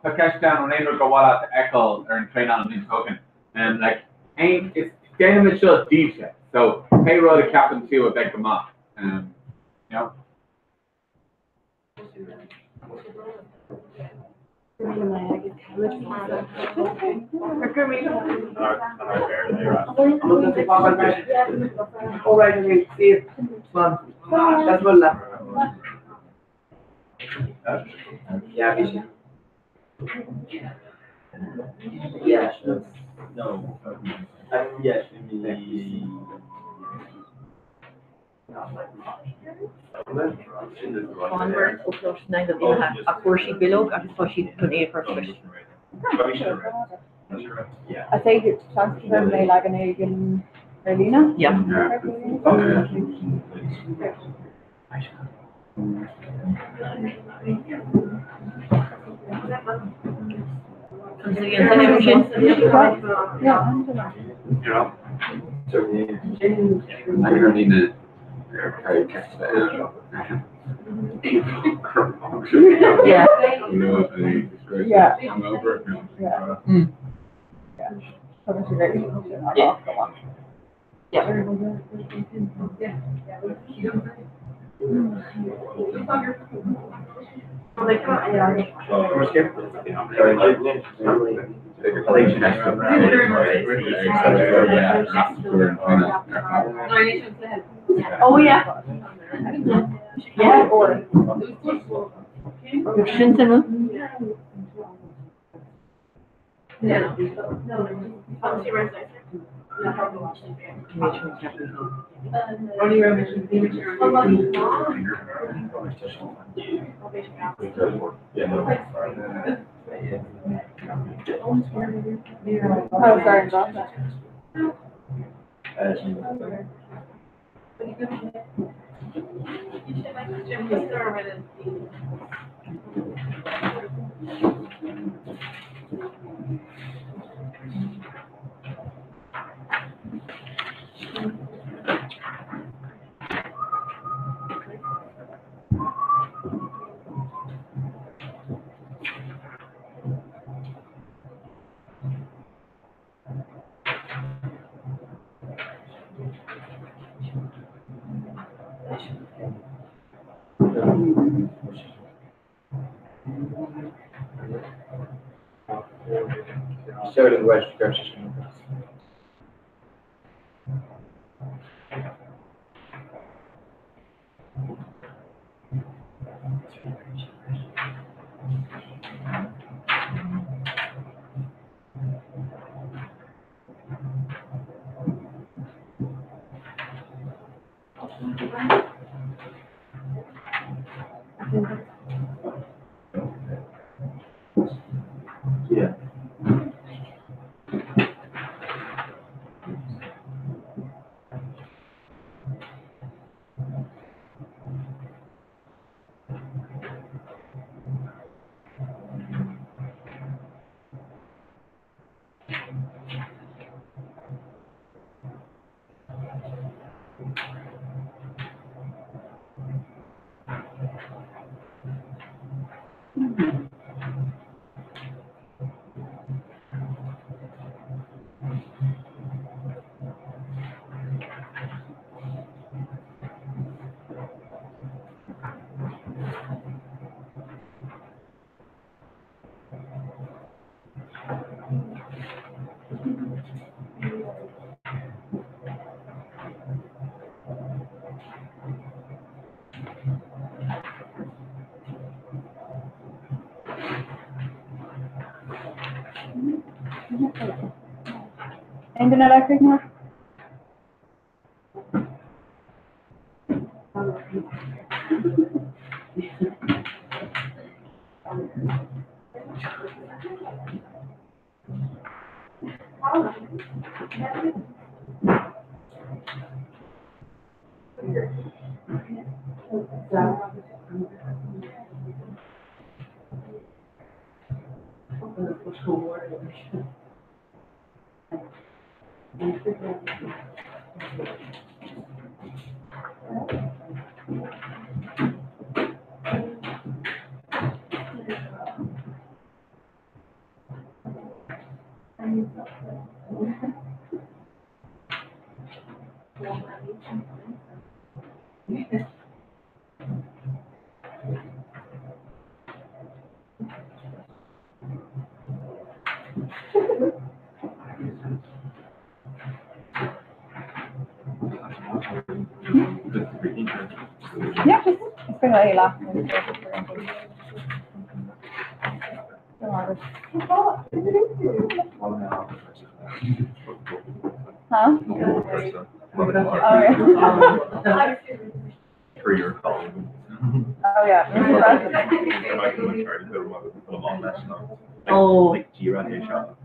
tá ceist ann an aon rud gur mhaith leat a fheiceáil ar an traenáil an bhliain seo chugainn like aon is déanaimid seo daoibhse so pé rud a cheapann tú a bheidh go maith you know. Fonnmhar ó Choláiste na nAingeal imithe ach fuair siad bileog agus tá siad chun é a chur faoi. I take it seans go mbeidh mé leagan éigin ar líne? Yeah. Yeah. Yeah. Hungover. Yeah. Mm. Yeah. Tugann sé Yeah. Yeah. Oh yeah. Yeah. Sin sin. Oh, sorry, about that. Seoladh an sin. Yeah. Aon duine eile críochnaithe? Yeah, just it's been really last minute. Huh? Oh yeah. For your colleague. Oh yeah. Oh. Like Gira shop.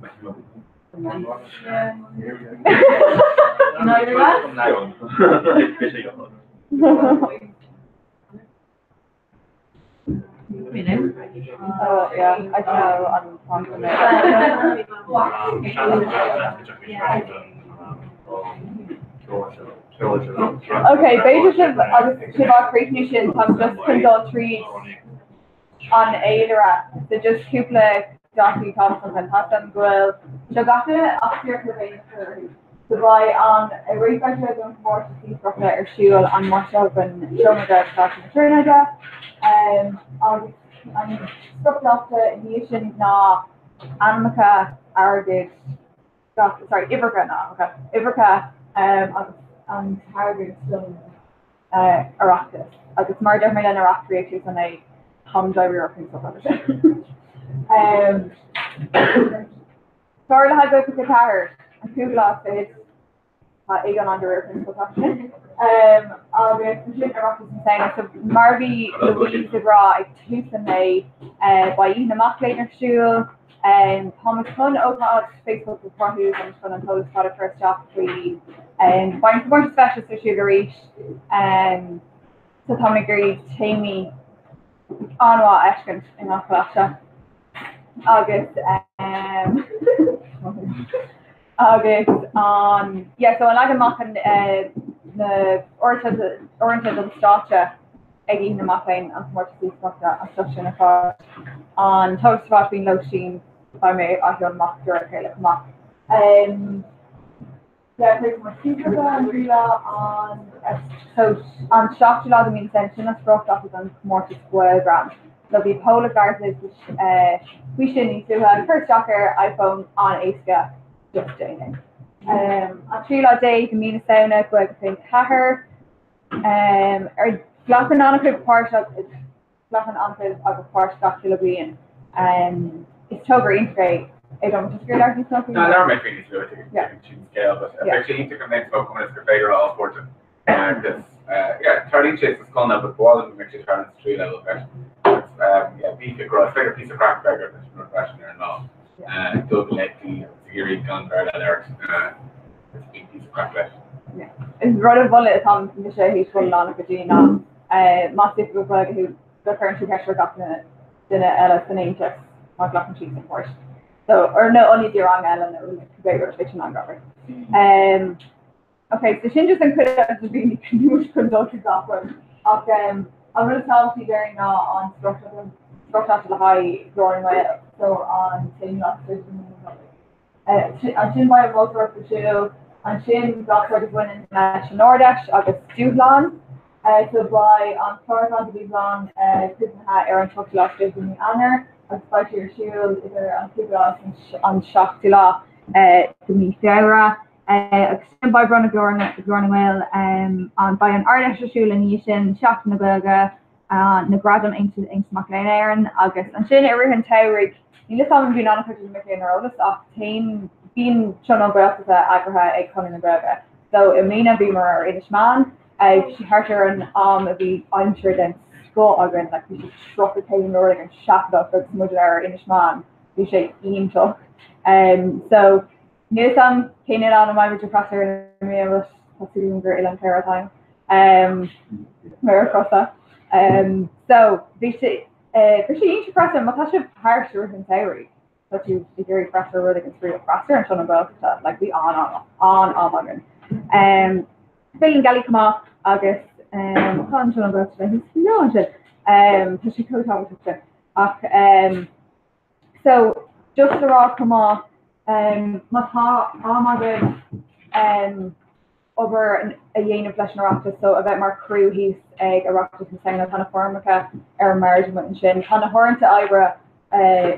No, you're not. Oh yeah, I don't know. I'm talking Ok, b'fhéidir sibh agus sibh á chríochnú sin, táim just chun dul tríd an fhéilire, so just cúpla dátaí tábhachtacha. Tá 'fhios a'm go bhfuil seo gach duine ach fíor cur féin a chur orthu. So beidh an réamhbhabhta don chomórtas iascaireachta ar siúl an Máirt seo chugainn Seomra Gaeltachta Choláiste na Tríonóide. Agus an spriocdháta i ndiaidh sin ná ainmneacha airgid gach, sorry, uimhreacha ná ainmneacha, uimhreacha agus an t-airgead don Oireachtas. Agus mar a deir mé lena reachtairí ag tús an lae, táim dáiríre faoin stuif agus sin. Clár le haghaidh 24, an cúigiú lá is fichead. Tá Aogán an-dáiríre faoin stuif sin. Agus ansin Oireachtas na Samhna. So mar a bhí Louise ag rá ag tús an lae, beidh Oíche na Mac Léinn ar siúl. Táimid chun ócáid Facebook a chruthú, táimid chun an t-eolas ar fad a chur isteach faoi. Beidh an comórtas feistis ar siúl arís. So táimid ag iarraidh téamaí an-mhaith a fheiscint i ngach coláiste. Agus agus an yeah so an leagan amach an na uaireanta don stáitse ag Oíche na Mac Léinn an comórtas iascaireachta an stuif sin ar fad an t-eolas ar fad faoin lóistín beidh mé á sheoladh amach de réir a chéile chomh maith. An seachtú lá de mhí na Samhna, sin an spriocdháta don chomórtas GaelGreann. So bhí Pól ag labhairt libh faoi sin níos luaithe. Cuir isteach ar iPhone, an-éasca, just déan é. An tríú lá déag de mhí na Samhna, Gaeilge 24. Ar glacann an-chuid páirt Glacann an-chuid agaibh páirt gach uile bhliain. Is togra iontach é é dom. Tá scéal níos mó faoi? Ná labhair mé faoi níos luaithe tuigim sin scéal but beidh sé iontach an méid is mó cumann is gur féidir a fháil páirteach agus yeah tarlaíonn sé sa scoileanna but ba mhaith liom go mbeadh sé tarlaíonn sa tríú leibhéal freisin agus yeah bí ag rá is féidir píosa craic a bheith agat leis an rud freisin ar an lá dul go léachtaí agus ag iarraidh gan Béarla a labhairt agus bíonn píosa craic leis. Is rud a mholadh atá mise théis dul lánach go dtí ná Más oifigeach Gaeilge thú, go gcuireann tú ceist ar gach duine eile san aontas má ghlacann siadsan páirt. So, or nó ionadaí ranga eile nó cibé rud é sin an gabhar. Um, ok, so sin just an chuid eile de bhí níos chun dul trí gach rud. Ach um, an rud is tábhachtaí déarfainn ná an spriocdháta le haghaidh Glór na nGael, so an t-aonú lá is fiche de mhí na Nollag. Ansin beidh an mholtóireacht ar siúl, ansin gach rud a bhaineann leis an Ard-Fheis agus dúshlán. So beidh an clárúchán do dhúshlán críochnaithe ar an tríochadú lá is fiche de mhí Eanáir agus beidh sé ar siúl idir an cúigiú lá is an seachtú lá de mhí Feabhra. Agus sin beidh Bronnadh Ghlór na nGael, beidh an Ard-Fheis ar siúl ina dhiaidh sin, Seachtain na Gaeilge, na Gradaim Aontas Mac Léinn Éireann agus ansin i rith an tsamhraidh, níl 'fhios a'm an mbíonn an-chuid de na mic léinn ar eolas ach téann, bíonn Tionól Gaeltachta eagraithe ag Conradh na Gaeilge. So i mbliana bhíomar ar Inis Meáin, bhí sé thart ar an am a bhí aimsir den scoth againn, like bhí sé 30 céim nó rud éigin seafóideach agus muid ar Inis Meáin, bhí sé iontach. So Níl 'fhios a'm cén oileán a mbeidh muid ag freastal air i mbliana but tá súil agam gur Oileán Chléire atá ann. Méara Crosa. So bhí sé bhí sé iontach freastal má tá sibh thart i rith an tsamhraidh tá tú ag iarraidh freastal ar rud éigin spraíúil freastal ar an Tionól Gaeltachta like bhí an-an-am againn. Féile na Gealaí chomh maith agus tá an Tionól Gaeltachta thíos leo ansin. Tá sé chomh tábhachtach sin. Ach So, just le rá chomh maith, má tá am agaibh obair a dhéanamh leis an Oireachtas, so a bheith mar chriú thíos ag Oireachtas na Samhna, tá na foirmeacha ar an mbord amuigh ansin. Tá na huaireanta oibre,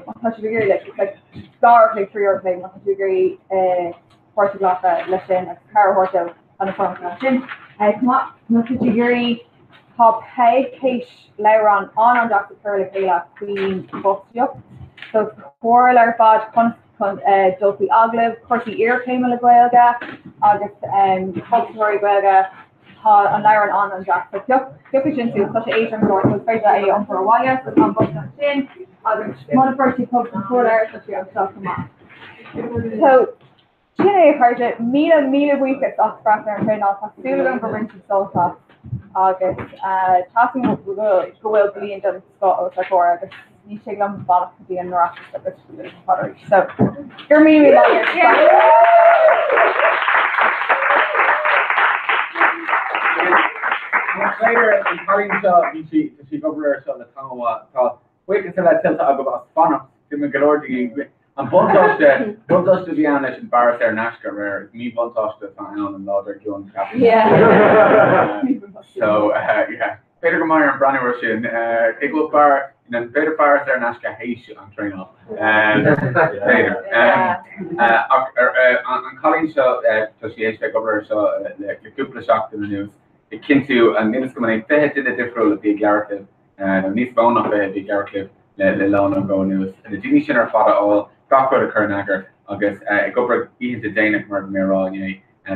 má tá sibh ag iarraidh, like, like, 2 uair a chloig, 3 uair a chloig, má tá sibh ag iarraidh páirt a ghlacadh leis sin agus cabhair a thabhairt dó, tá na foirmeacha ansin. Chomh maith, má tá sibh ag iarraidh Tá Peig théis leabhrán an-an-deas a chur le chéile faoin bhfostaíocht. So comhairle ar fad conas chun dul faoi agallamh, cúrsaí iarchéime le Gaeilge agus fostóirí Gaeilge. Tá an leabhrán an-an-deas. So pioc pioc é sin suas, tá sé éadrom go leor so is féidir é a iompar abhaile. So tá an bosca ansin agus muna bhfuair tú cóip den chomhairle tá sé anseo chomh maith. So Sin é, a chairde. Míle, míle buíochas as freastal ar an traenáil. Tá súil agam gur bhain sibh sult as agus tá súil agam go bhfuil bliain den scoth os ár gcomhair agus ní thig liom fanacht go dtí an Oireachtas agus an fad arís. So, go raibh míle míle maith agat. B'fhéidir an cailín seo, bhí sí, tá sí ag obair air seo le tamall maith, tá buíochas ar leith tuillte agaibh as fanacht, bhí mé go leor daoine, an buntáiste, buntáiste a bhí ann leis an bhfearas saor in aisce aréir, is míbhuntáiste atá ann an lá dár gcionn, ceapaim. So, yeah, b'fhéidir go mbeidh orm breathnú air sin, cé go bhfuil fear, you know, b'fhéidir fearas saor in aisce théis an traenáil, b'fhéidir. Ach an cailín seo, tá sí théis bheith ag obair air seo le cúpla seachtain anuas, ag cinntiú, níl a fhios agam an é 20 duine difriúil a bhí ag labhairt libh, nó níos mó ná 20 a bhí ag labhairt libh le lá nó dhó anuas, na daoine sin ar fad a fháil, gach rud a chur in eagar agus ag obair oícheanta déanach mar a bhí mé a rá inné.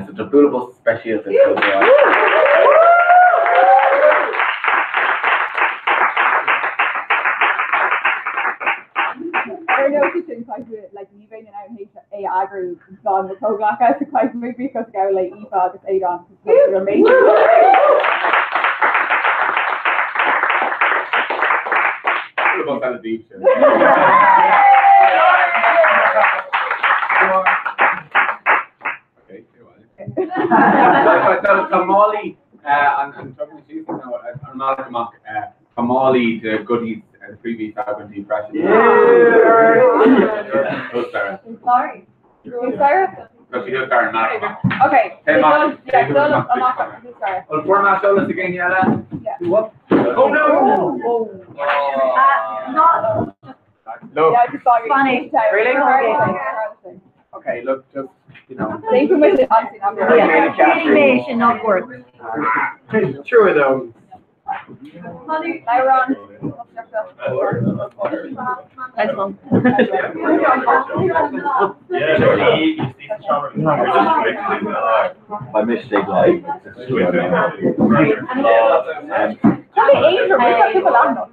So tá bualadh bos speisialta tuillte agaibh. Ar an nóta sin, caithfidh like, ní bheinn in ann é a eagrú gan mo chomhghleacaithe, so caithfidh mé buíochas a ghabháil le Aoife agus Aodán Tá siad amazing. Bualadh bos eile daoibhse. Tá málaí an tugann síos nó an mbealach amach tá málaí de goodies freebies againn daoibh freisin. Sorry. Sarah? Tá sí thuas ar an mbealach amach. Okay. Cé amach? Yeah, dul amach Sarah. Bhfuil foirm aiseolais ag éinne eile? Yeah. Oh no! Not Look. Yeah, just saw you. Funny. Really? Okay, look, just, you know. Thank you, Mr. Obviously, not Yeah. Really not work. True though. Lyron. Nice one. I mistake like. Probably Asia, we've got people on us.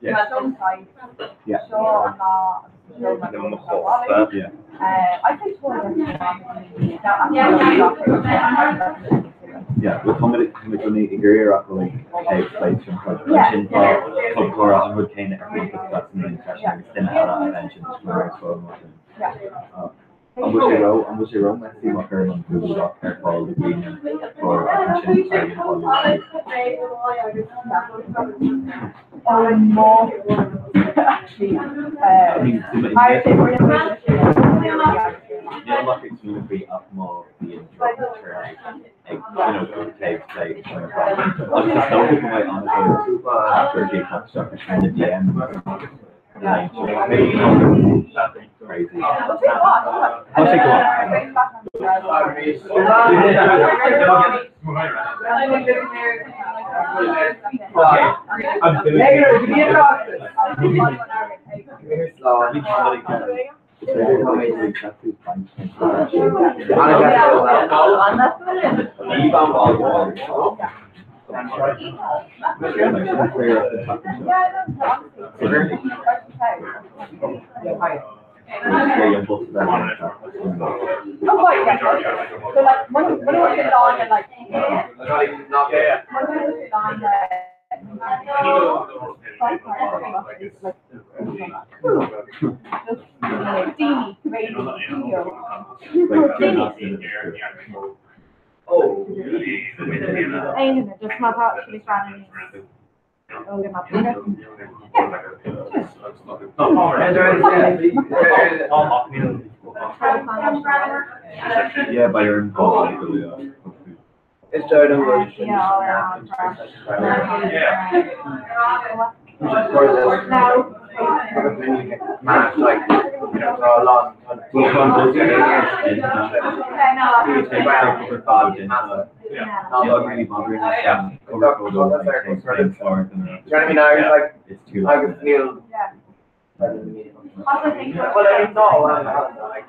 Yeah. Yeah. I think Yeah, well, tá mé ag iarraidh like tape plate sin sin tá an rud céanna ar fud an freisin agus duine eile a bheith sin mar is fáil mar sin. An bhfuil sé ró an bhfuil sé ró messy má chuireann an Google Doc ar fáil do dhaoine for ansin airgead a Actually, I think we're Níl amach ag smaoineamh faoi ach má bhíonn ag you know tape plate sin ar fáil. Agus is dócha go mbeidh an-chuid ag teacht isteach ar na DM crazy. Tá sé go Oh, right, yeah. So, like, when when was it on and like, when was it on like, Dini, Aon just má tá sí run Yeah, by your own call. Is dóigh liom go bhfuil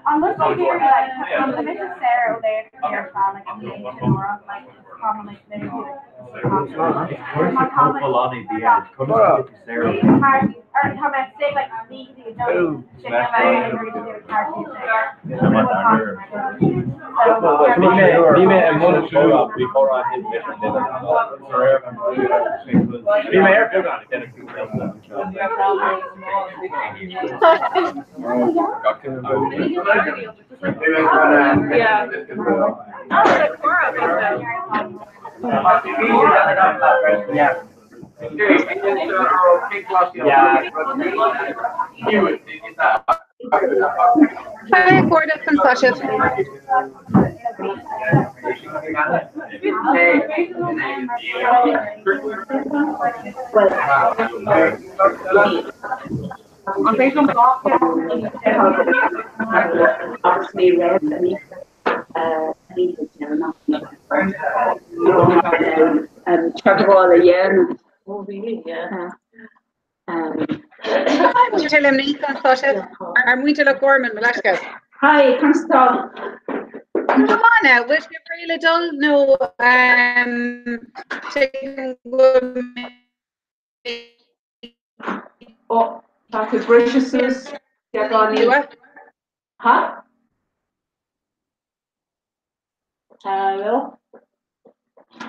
An bhfuil sé like an Sarah ó léir ar like an Is cúrsa comhfholláine B.Ed conas go bhfuil tú saor ó Bhí mé i mbun comhrá faoi chomhrá an Bhí mé ar beagán ag déanamh Hi, a chairde, conas tá sibh? Agus ní raibh teagmháil a dhéanamh. Oh really? Yeah. Hi, Muintir Luimnigh, conas tá sibh? Ar Muintir Loch Garman, mo leithscéal. Hi, conas tá? Come on now, bhfuil sibh réidh le dul nó tuigim go bhfuil Ó, tá tú briseadh suas beagáinín. Ha? Hello?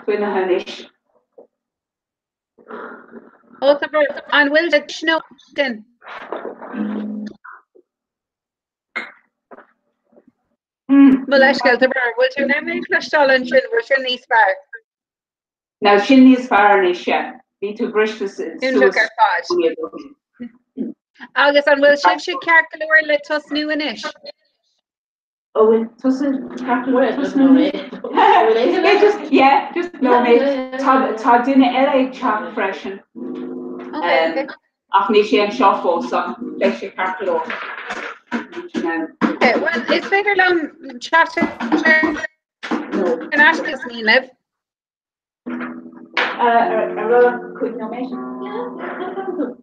Faoina anois. Ó, tá an bhfuil snow sin? Mo leithscéal, tá bhfuil tú in ann mé a chloisteáil ansin, bhfuil sin níos fearr? Now sin níos fearr anois, yeah. Bhí tú briste suas. Iontach ar fad. Agus an bhfuil sibhse ceart go leor le tosnú anois? Ó bhfuil tusa ceart go leor le tosnú anois? Yeah, just, yeah, just nóiméad. Tá, tá duine eile ag teacht freisin. Um, ach níl sé anseo fós, ach beidh sé ceart go leor. Okay, well, is féidir liom teacht ar ais más mian libh. Ar raibh 5 nóiméad?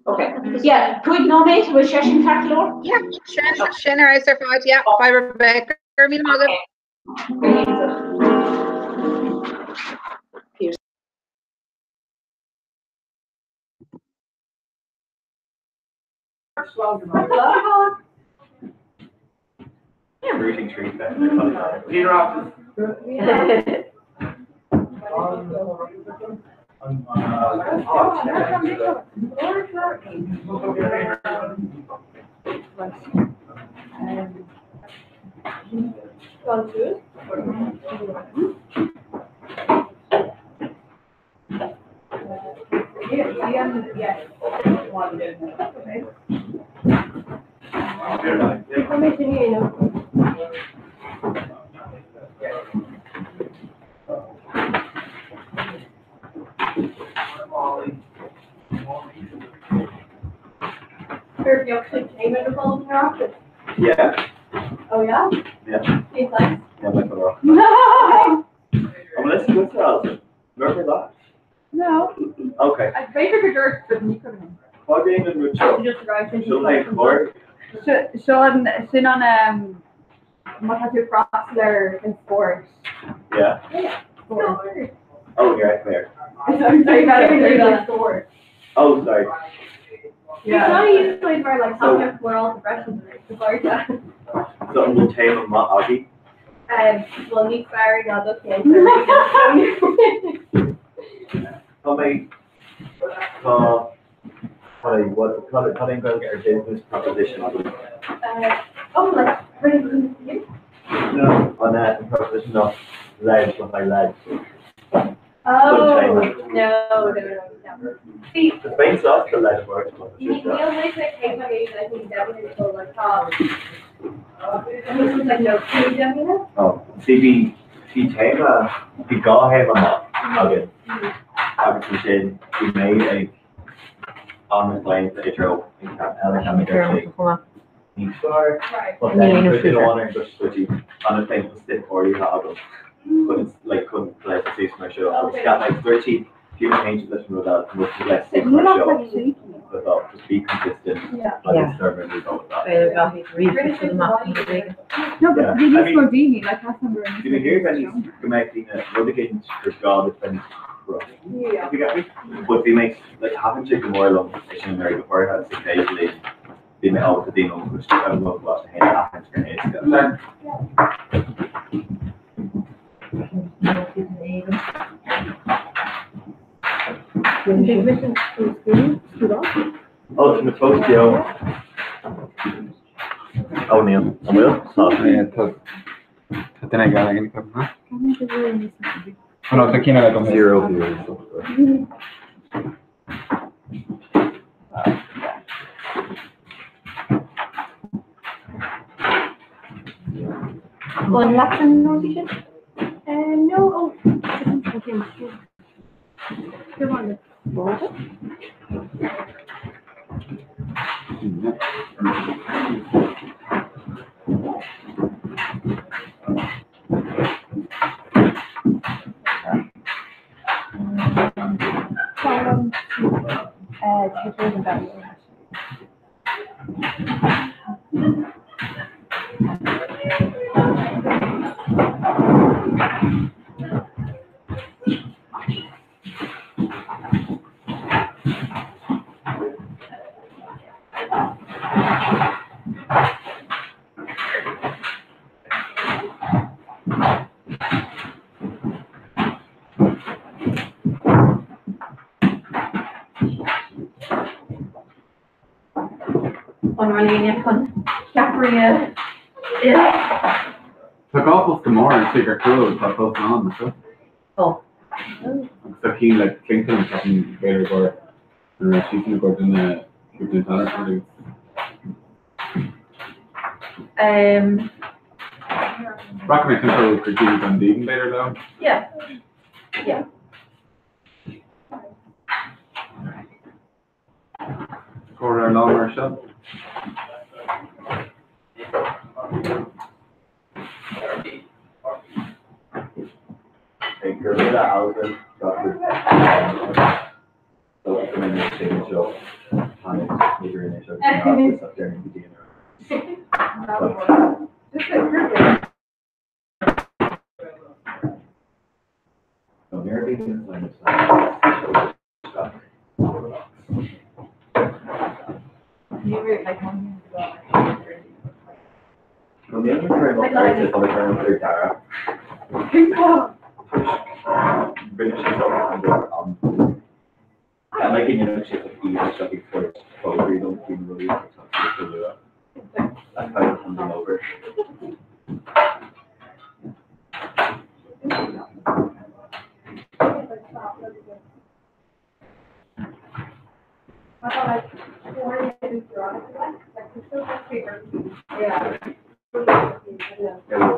Ok. Yeah, 5 nóiméad, bhfuil sé sin ceart go leor? Yeah, sin, sin ar fheabhas ar fad, yeah, bye Rebecca, go raibh míle maith agat. Go hiontach. Rooting tree fest. Peter Office. Yeah. Oh yeah? Yeah. He's like. Yeah, like a rock. Oh, well, listen, good Alison. Remember that? No. Okay. I b'fhéidir go dúirt but ní cuimhin. Cad é an rud seo? Just arrived in Seo é clár. Seo an sin an um, má tá tú freastal ar an spórt. Yeah. Spórt. Oh, you're right there. Spórt. Oh, sorry. Yeah. It's not usually for like talking we're all the the bar. So an bhfuil téama maith agaibh? Well, ní fearr ná do Tá mé tá tá what tá tá an Gaeilge ar business proposition agam. Oh, like bring you? No, an an proposition of leid le haghaidh leid. Oh, no, no, no, no. See, Is féin sásta leid a bhfuil Níl mé sa céim a I think definitely full like tá. Like no clue definitely. Oh, see bhí bhí téama bhí dhá théama maith againn agus ansin bhí mé ag an-claim i dtreo an ceann eile ceann ar sé níos fearr but then Ní chuid féidir. amháin ar an gcois an-claim stick áirithe agam chun like chun leis suas mar seo agus ceap like dúirt siad fiú má théann siad leis an rud eile nó leis suas mar seo. chuid just be consistent agus ar mé go No, but bhí níos mó daoine, like measaim go raibh Bhí mé ag iarraidh bheith níos go mbeadh daoine rud éicint gur gá duit bheith níos cruthaithí, if you get me. But bhí mé like thaitin sé go mór liom é sin anuraidh go háirithe sa chéad bhliain bhí mé ábalta daoine ó mo chuid ó mo choláiste féin a aithint go héasca. Ó tá mé fós beo. Ó níl. An bhfuil? Tá. Tá tá duine ag eile ag ha? Ó no, tá ceann eile agam. Zero viewers. An leat an nótaí sin? No, ó, An raibh éinne chun ceapairí a ithe? Tá dhá bhosca mór istigh ar chúl atá fós lán, nach bhfuil? Tá. Agus tá cinn le Clinton, ceapaim, b'fhéidir gur an raibh siadsan i gcomhair duine cúpla bliain eile agus. Rachaidh mé timpeall go dtí Dún Dealgan b'fhéidir leo. Yeah. Yeah. Comhrá ar lá mar seo. Ag cur le Alvin gach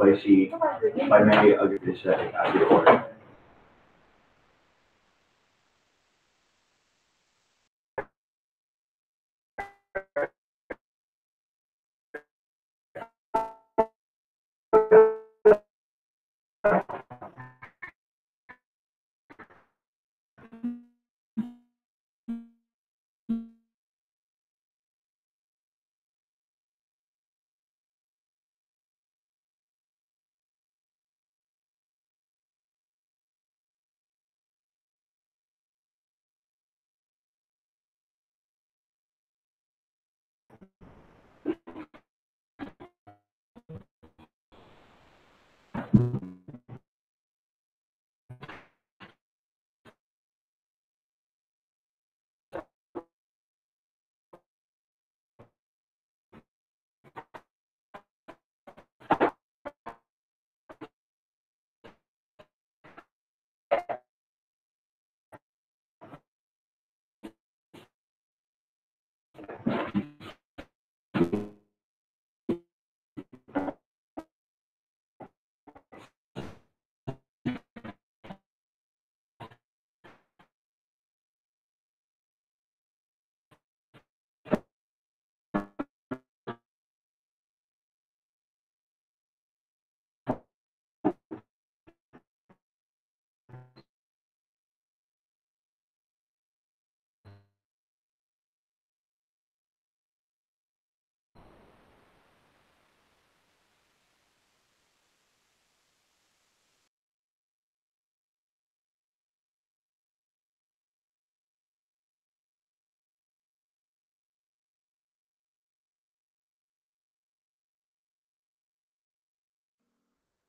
Beidh sí, beidh mé agus ise ag eagrú orainn.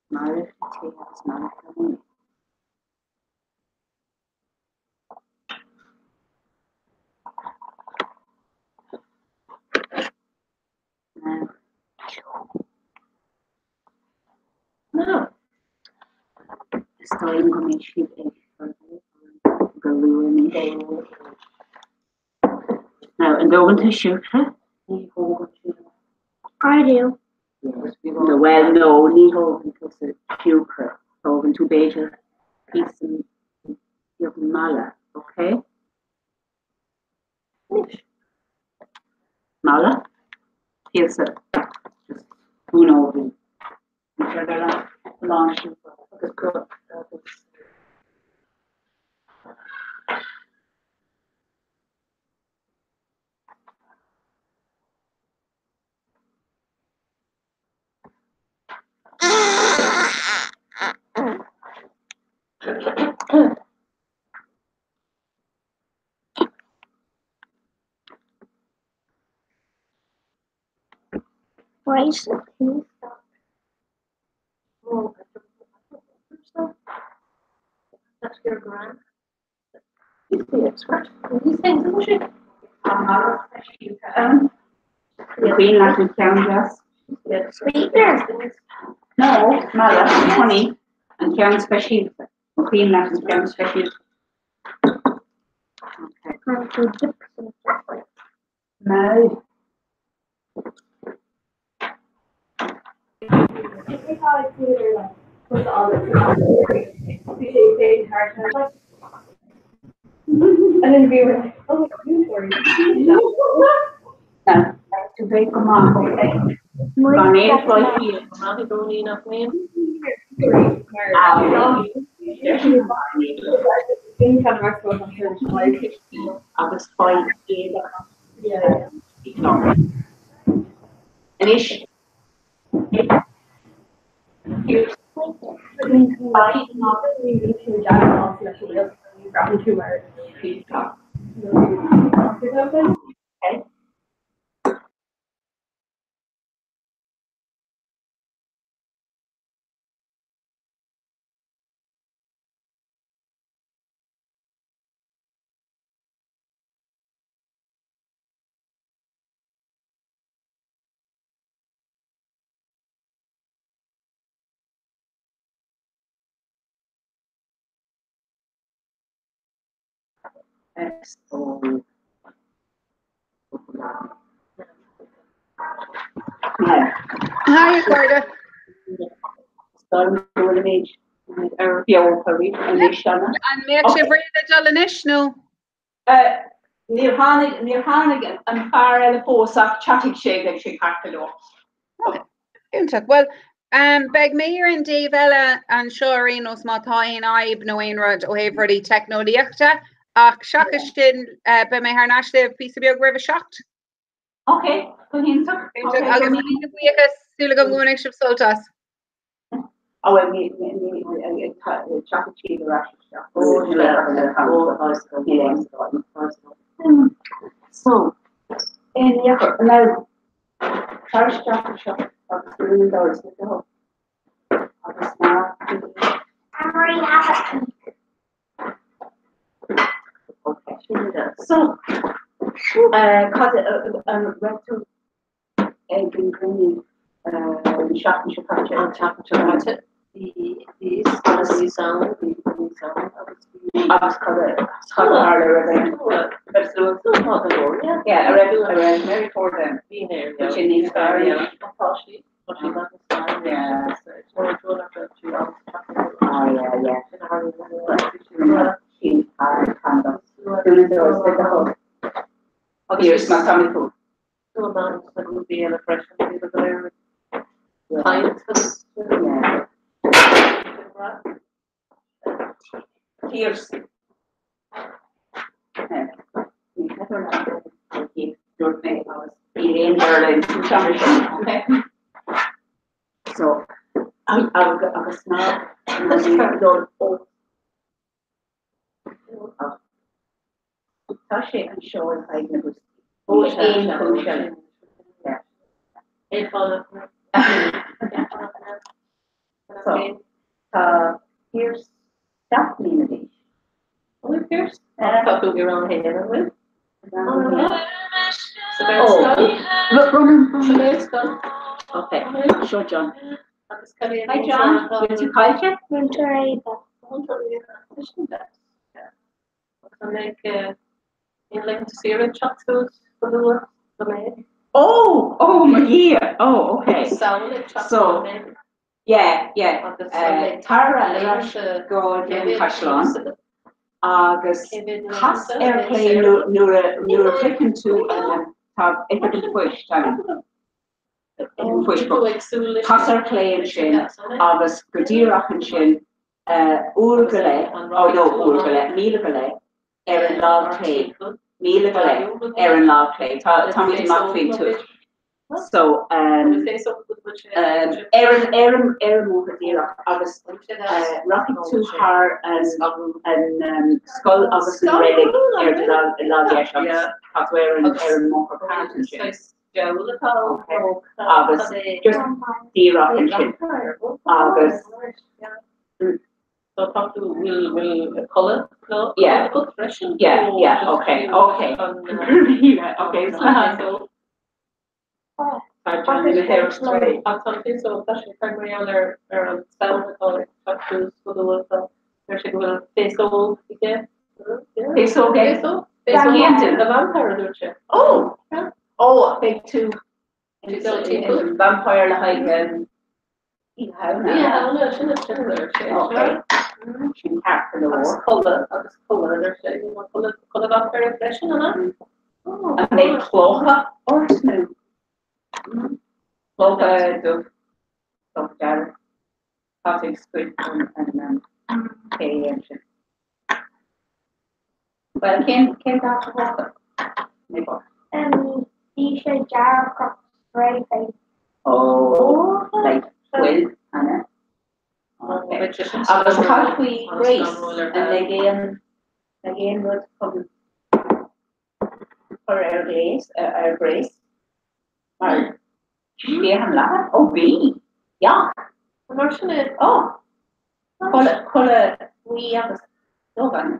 Mallacht tae agus mallacht leamóin. Now, is dóigh liom go mbeidh siad ag go luath anois. Now, an dtógann tú siúcra? Ní thógann tú. I do. No, well, no, ní thógann tusa siúcra. Tógann tú b'fhéidir píosa beag malla, okay? Anois. Malla, píosa, just spúnóg. Lán siúcra agus go agus. Why is the can you stop? That's your grand. He's the expert in these things, isn't she? Queen leat an ceann deas. Sweetener. No, malla, honey, an ceann speisialta. An cuimhin leat an ceann speisialta? Okay. I'm to dip some chocolate. No. And then we were like, oh my god, sorry. No, tú bheith go maith, okay? Gan aon Agus faigh éadach. Anois, Okay. S O Hi, a chairde. Ar beo anois Anna. An mbeadh sibh réidh le dul anois nó? Níor tháinig, níor tháinig an fear eile fós ach tiocfaidh sé, beidh sé ceart go leor. Ok, iontach. Bhuel, beidh mé ar an dtaobh eile anseo ar aon nós má tá aon fhadhb nó aon rud ó thaobh rudaí teicneolaíochta, ach seachas sin, beidh mé thar n-ais libh píosa beag roimh a 7. Ok, go hiontach. Iontach, agus míle buíochas, súil agam go mbainfidh sibh sult as. Á bhuel, ní, ní, ní, ag teacht siad ar ais isteach. Níl aon stad. So, now, tar isteach anseo agus dún an doras le do thoil. Agus ná Anne-Marie, have a peek. Okay. So, cad an raibh tú ag an gcruinniú an tseachtain seo caite. An tseachtain seo caite bhí bhí agus bhí ann bhí bhí ann agus bhí agus cad a cad a tharla raibh aon raibh slua tá go leor yeah. Yeah a raibh a raibh Mary Ford ann. Bhí Mary Bhí sé níos fearr yeah. Tá sí tá sí níos fearr yeah. Ah yeah yeah. Dún an doras le do thoil. Agus má tá mé tú. Go maith sna grúpaí eile freisin, bhí go léir ag caint agus Cheers. Dúirt mé agus níl aon Bhéarla in san sin, okay? So, agus ná Tá sé anseo le haghaidh na boscaí. Ó aon chúis eile. So, tá Pearse 7 mbliana d'aois. An bhfuil Pearse? Tá tú i rang a haon, an bhfuil? Sa Ghaelscoil? Ok, seo John. Hi John, bhfuil tú caillte? Múinteoir Éabha. Múinteoir Éabha, sin deas. Agus an mbeidh aon laethanta saoire ag teacht suas go luath go mbeidh? Oh, oh mo Dhia, oh ok. Samhain ag teacht So, go mbeidh. yeah, yeah, Agus an mbeidh tar ar ais go Dún Chaisleáin agus cas ar chlé nuair a nuair a shroicheann tú an tá oifig an phoist ann. Oifig an phoist, cas ar chlé ansin agus go díreach ansin uair go leith, oh no, uair go leith, míle go leith ar an lámh chlé, míle go leith ar an lámh chlé. Tá táimid amach faoin tuath. So um, um, ar an ar an ar an mbóthar díreach agus uh, rachaidh tú thar an an um, scoil agus an reilig ar do lámh lámh dheis agus tá tú ar an ar an mbóthar ceart ansin. Agus just díreach ansin agus So tá tú bhfuil bhfuil culaith nó Yeah. agat freisin? Yeah, yeah, okay, okay. Okay, slán. Tá John ina thaobh straight. Ach tá tú so tá sé cur mar gheall ar ar an samhain atá ag teacht suas go luath tá deir sé go bhfuil féasóg aige. Féasóg aige? Féasóg? Féasóg Féasóg the vampire a dúirt sé. Oh! Oh, beidh tú Tú dul timpeall? vampire le haghaidh Oíche Shamhna. Oíche Shamhna, sin é sin a deir sé. Okay. Sin ceart go leor. Agus culaith agus culaith a deir sé. Culaith culaith vampire freisin, an ea? An mbeidh clóca ort nó clóca dubh, clóca dearg? Tá tú ag scoilt an cé ansin. Well, cén cén dath a chóta? Ní bá. Bhí sé dearg agus réidh fé. Ó, like fuil, an ea? Okay. Agus cad faoi Grace? An mbeidh aon mbeidh aon rud chun cur ar Grace ar Grace? Mar sciathán leathan? Ó bhí! Each! Mar sin é. Ó! Culaith culaith buí agus dubh ann.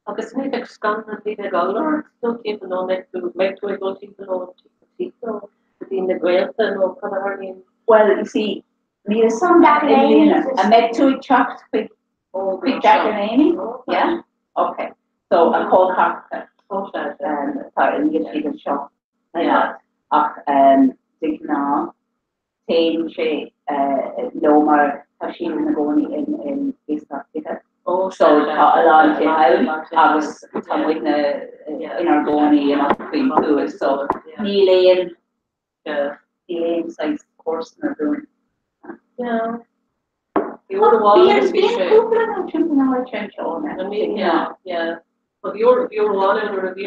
Agus ní bheadh scanradh daoine ag dul ort nó timpeall nó mbeidh tú mbeidh tú ag dul timpeall ó tigh go tigh nó go dtí na gaolta nó cad a tharlaíonn? Well, you see, níl a fhios agam i mbliana. An mbeidh tú ag teacht chuig chuig Jack and Amy? Yeah? Okay. So, an col ceathracha atá níl siad anseo ach de ghnáth téann sé leo mar tá siad ina gcónaí in eastát tithe. So tá a lán tithe ann agus tá muidne inár gcónaí amach faoin tuath so níl aon níl aon saghas comharsana dúinn. Bíonn bíonn cúpla nó timpeall na háite anseo na. Yeah. Bhí uair amháin ann nuair a bhí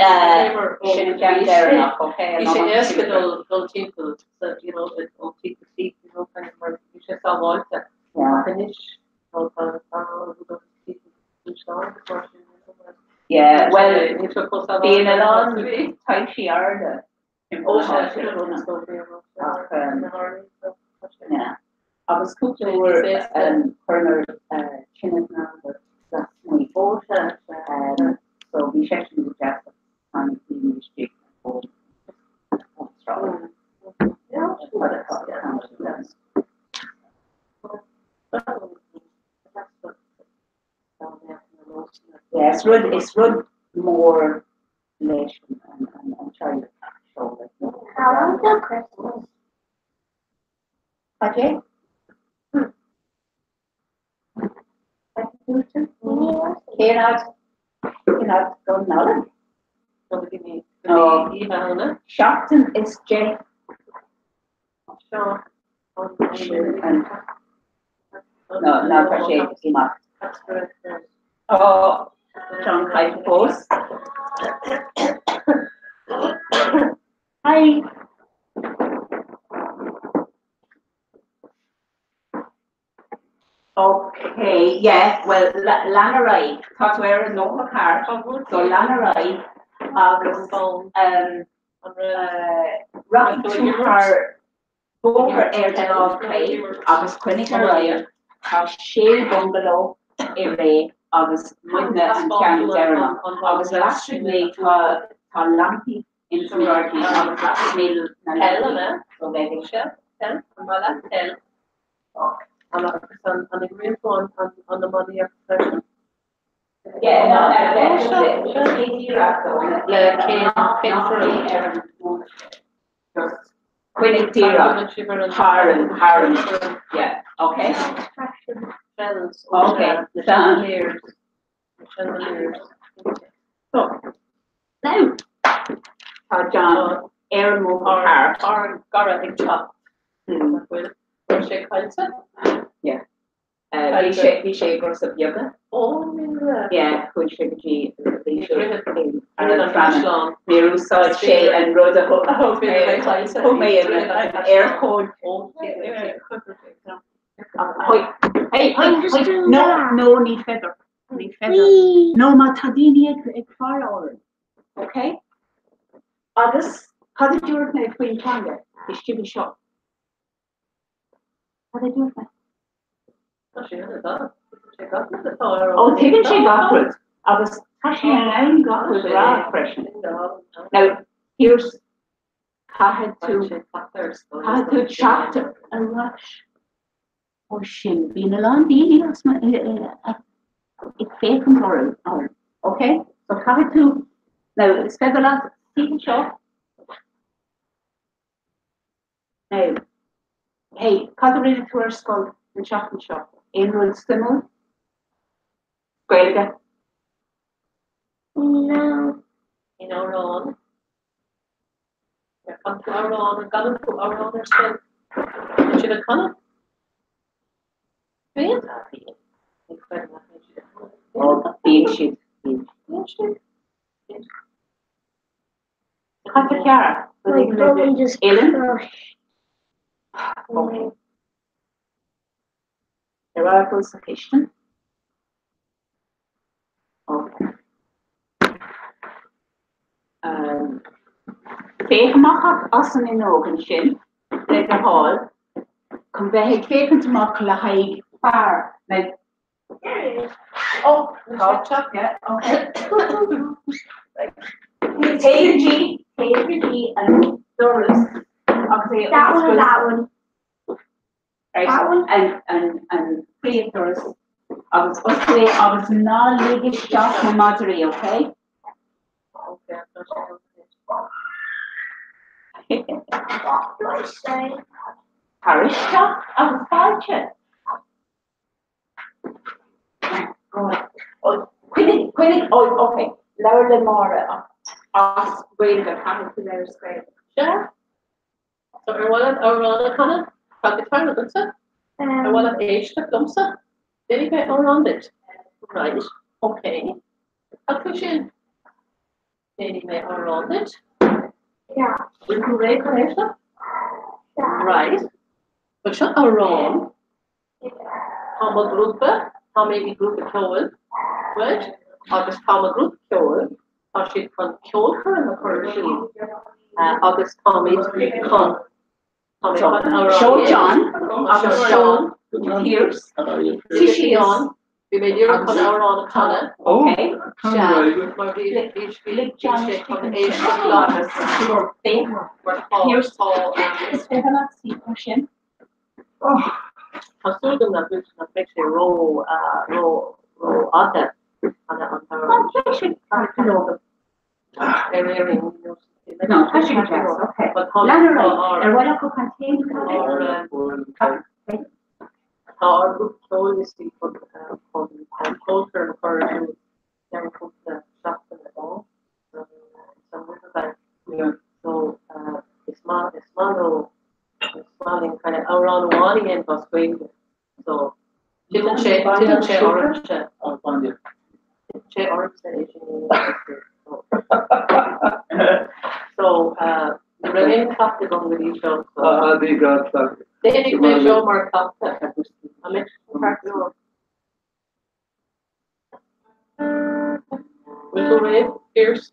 Sin an ceann deireanach, okay. Bhí sé éasca dul dul timpeall sa you know ó tigh go tigh you know kind of mar bhí sé sábháilte. Ach anois nó tá tá rud timpeall agus mar sin you know mar Yeah, well níl sé chomh sábháilte bíonn a lán teaghaisí arda Ó sea, sin an rud is dócha yeah. Yeah. Agus cúpla uair chuireamar tine cnámha lasmuigh. Ó sea, sea. So bhí sé sin go deas agus tháinig daoine istigh ón sráid. Yeah, sin mar atá, yeah. Yeah, is rud is rud mór leis an teaghlach seo. How long till Christmas? Cad é? Cén fhad cén fhad don Nollaig? Seachtain is 10. Sin an No, ná tá sé ag imeacht. Tá John caillte fós. Hi. Ok, yeah, well, lean ar aghaidh. Tá tú ar an mbóthar ceart, so lean ar aghaidh agus um, uh, rachaidh tú thar Bóthar ar do lámh chlé agus coinnigh ar aghaidh, tá sé bhungaló i réidh agus muidne an ceann deireanach agus lasfaidh mé tá tá lampaí ins an gairdín agus lasfaidh mé na lampaí so beidh sé Peil, an maith leat peil? Agus an an imríonn tú an an an iománaíocht freisin? Yeah, no, no, le díreach Le cén cén foireann? ar an just coinnigh díreach thar an thar an yeah, okay? Shells. Okay, The done. Chandeliers. The Chandeliers. So, now, tá John ar an mbóthar thart. Ár gcara ag teacht. Bhfuil bhfuil sé caillte? Yeah. Bhí sé bhí sé i gCrosa Beaga. Ó, míle. Yeah, chuaigh sé go dtí bhí sé ar an an trasnán. Níor úsáid sé an rud a thug thug mé thug mé an an Eircode. Hey, hey, hey, no, no, ní féidir. Ní féidir. No, má tá daoine ag ag faire orainn. Okay? Agus cad a dúirt mé faoin teanga istigh anseo? Cad a dúirt mé? Tá sé an-mhaith. Tuigeann sé gach rud atá ar Ó, tuigeann sé gach rud agus tá sé in ann gach rud a rá freisin. Now, here's, caithfidh tú, caithfidh tú teacht ar ais ó sin. Bíonn a lán daoine as ag féachaint orainn, orainn, okay? So caithfidh tú, now, is féidir leat suí anseo. Now, hey, cad a rinne tú ar scoil an tseachtain seo? Aon rud suimiúil? Gaeilge? No. Aon amhrán? Ar chan tú amhrán, an gcanann tú amhrán ar scoil? Bíonn siad ag canadh? Bíonn? Ah, bíonn. Ní chreidim nach mbíonn siad ag canadh. Bíonn siad. Bíonn siad. Bíonn siad. Cad tá cearr? My bum just crushed. Okay. Ar aghaidh go sa chistin. Okay. Um, féach amach as an fhuinneog ansin, le do thoil, chun bheith ag féachaint amach le haghaidh fear, like, Oh, tá, yeah, okay. Téigh go dtí, téigh go dtí an doras agus é That one or that one? Right, That one? an, an, an príomhdoras agus oscail é agus ná lig isteach na madraí, okay? What do I say? Tar isteach agus fáilte. Coinnigh, coinnigh, ó, ok, labhair le Máire as Gaeilge, caithfidh tú labhairt as Gaeilge. Sea. So ar mhaith leat amhrán a chanadh? Tá guitar agatsa? Ar mhaith leat éisteacht liomsa? Déanfaidh mé amhrán duit. Right, ok. Cad faoi sin? Déanfaidh mé amhrán duit. Yeah. Bhfuil tú réidh chun éisteacht? Yeah. Right. So seo amhrán. Tá mo ghrúpa, tá mé i grúpa ceoil, right, agus tá mo ghrúpa ceoil, tá siad chun ceolchoirm a chur ar siúl agus táimid chun, tá mé chun amhrán a Seo John dhéanamh. agus Seo seo John. Pierce. Bhí John, bhí mé díreach chun amhrán a chanadh. Okay. Sea, mar bhí, bhí, bhí sé chun éisteacht liom mar tá, Pierce. tá, Is féidir leat suí mar sin. Tá súil agam nach bhfuil nach mbeidh sé ró ró rófhada an an t-amhrán. Tá sé Ar éirinn No, tá sé go deas, okay. Lean ar aghaidh, ar mhaith leat go caint féin Tá ár ngrúpa ceoil istigh chun chun ceolchoirm a chur ar siúl ceann cúpla seachtaine ó san Riverbank. So is maith is maith leo Is maith linn kind of amhrán amháin a dhéanamh as Gaeilge. So titeann sé titeann sé ormsa. Titeann sé ormsa é sin a dhéanamh. So ní raibh aon cleachtadh agam go dtí seo. So Bhí gá cleachtadh. Déanfaidh mé seo mar chleachtadh. An mbeidh sé ceart go leor? Bhfuil tú réidh, Pearse?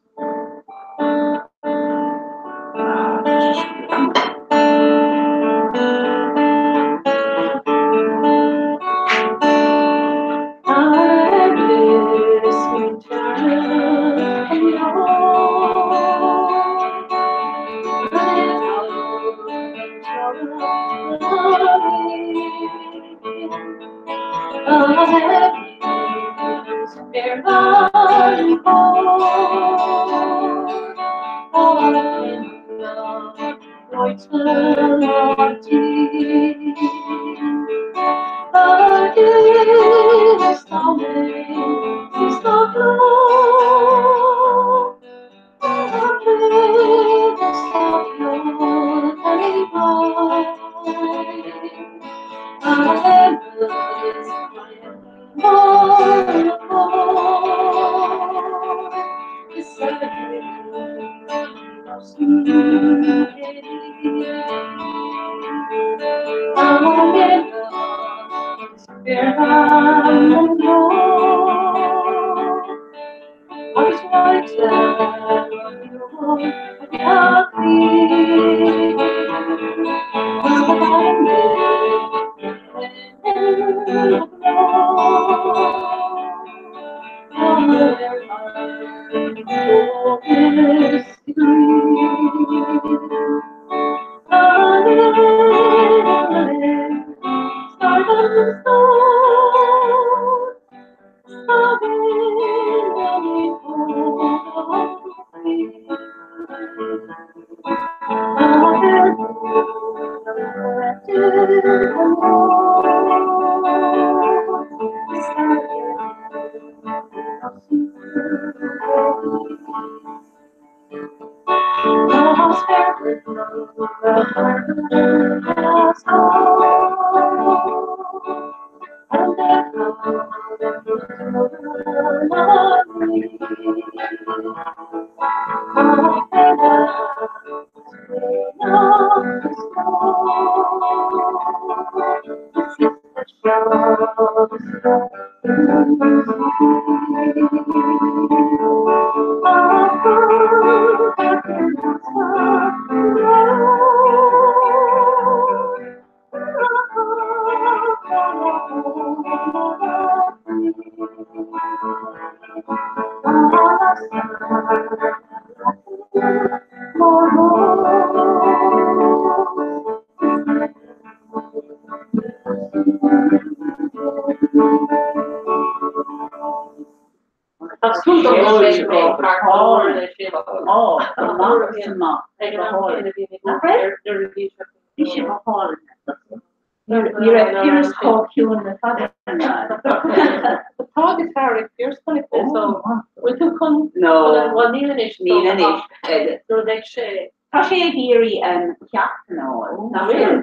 Tá sé ag iarraidh ceachtanna a fháil, nach bhfuil?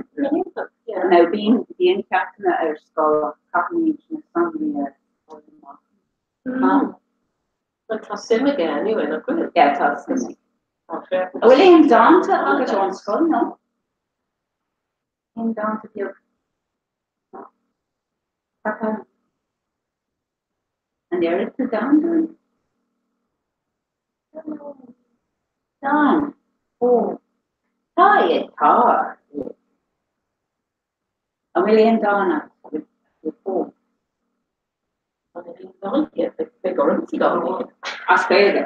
Now bíonn bíonn ceachtanna ar scoil ach caithfimid na sonraí a fháil amach. Well tá suim aige anyway, nach bhfuil? Yeah, tá suim aige. An bhfuil aon dánta agat ón scoil, nó? Aon dánta beag? No? Cad tá? An ndéarfaidh tú dán dúinn? Dán. Ó. Tá, tá. An bhfuil aon dán agat? Ó. As Gaeilge.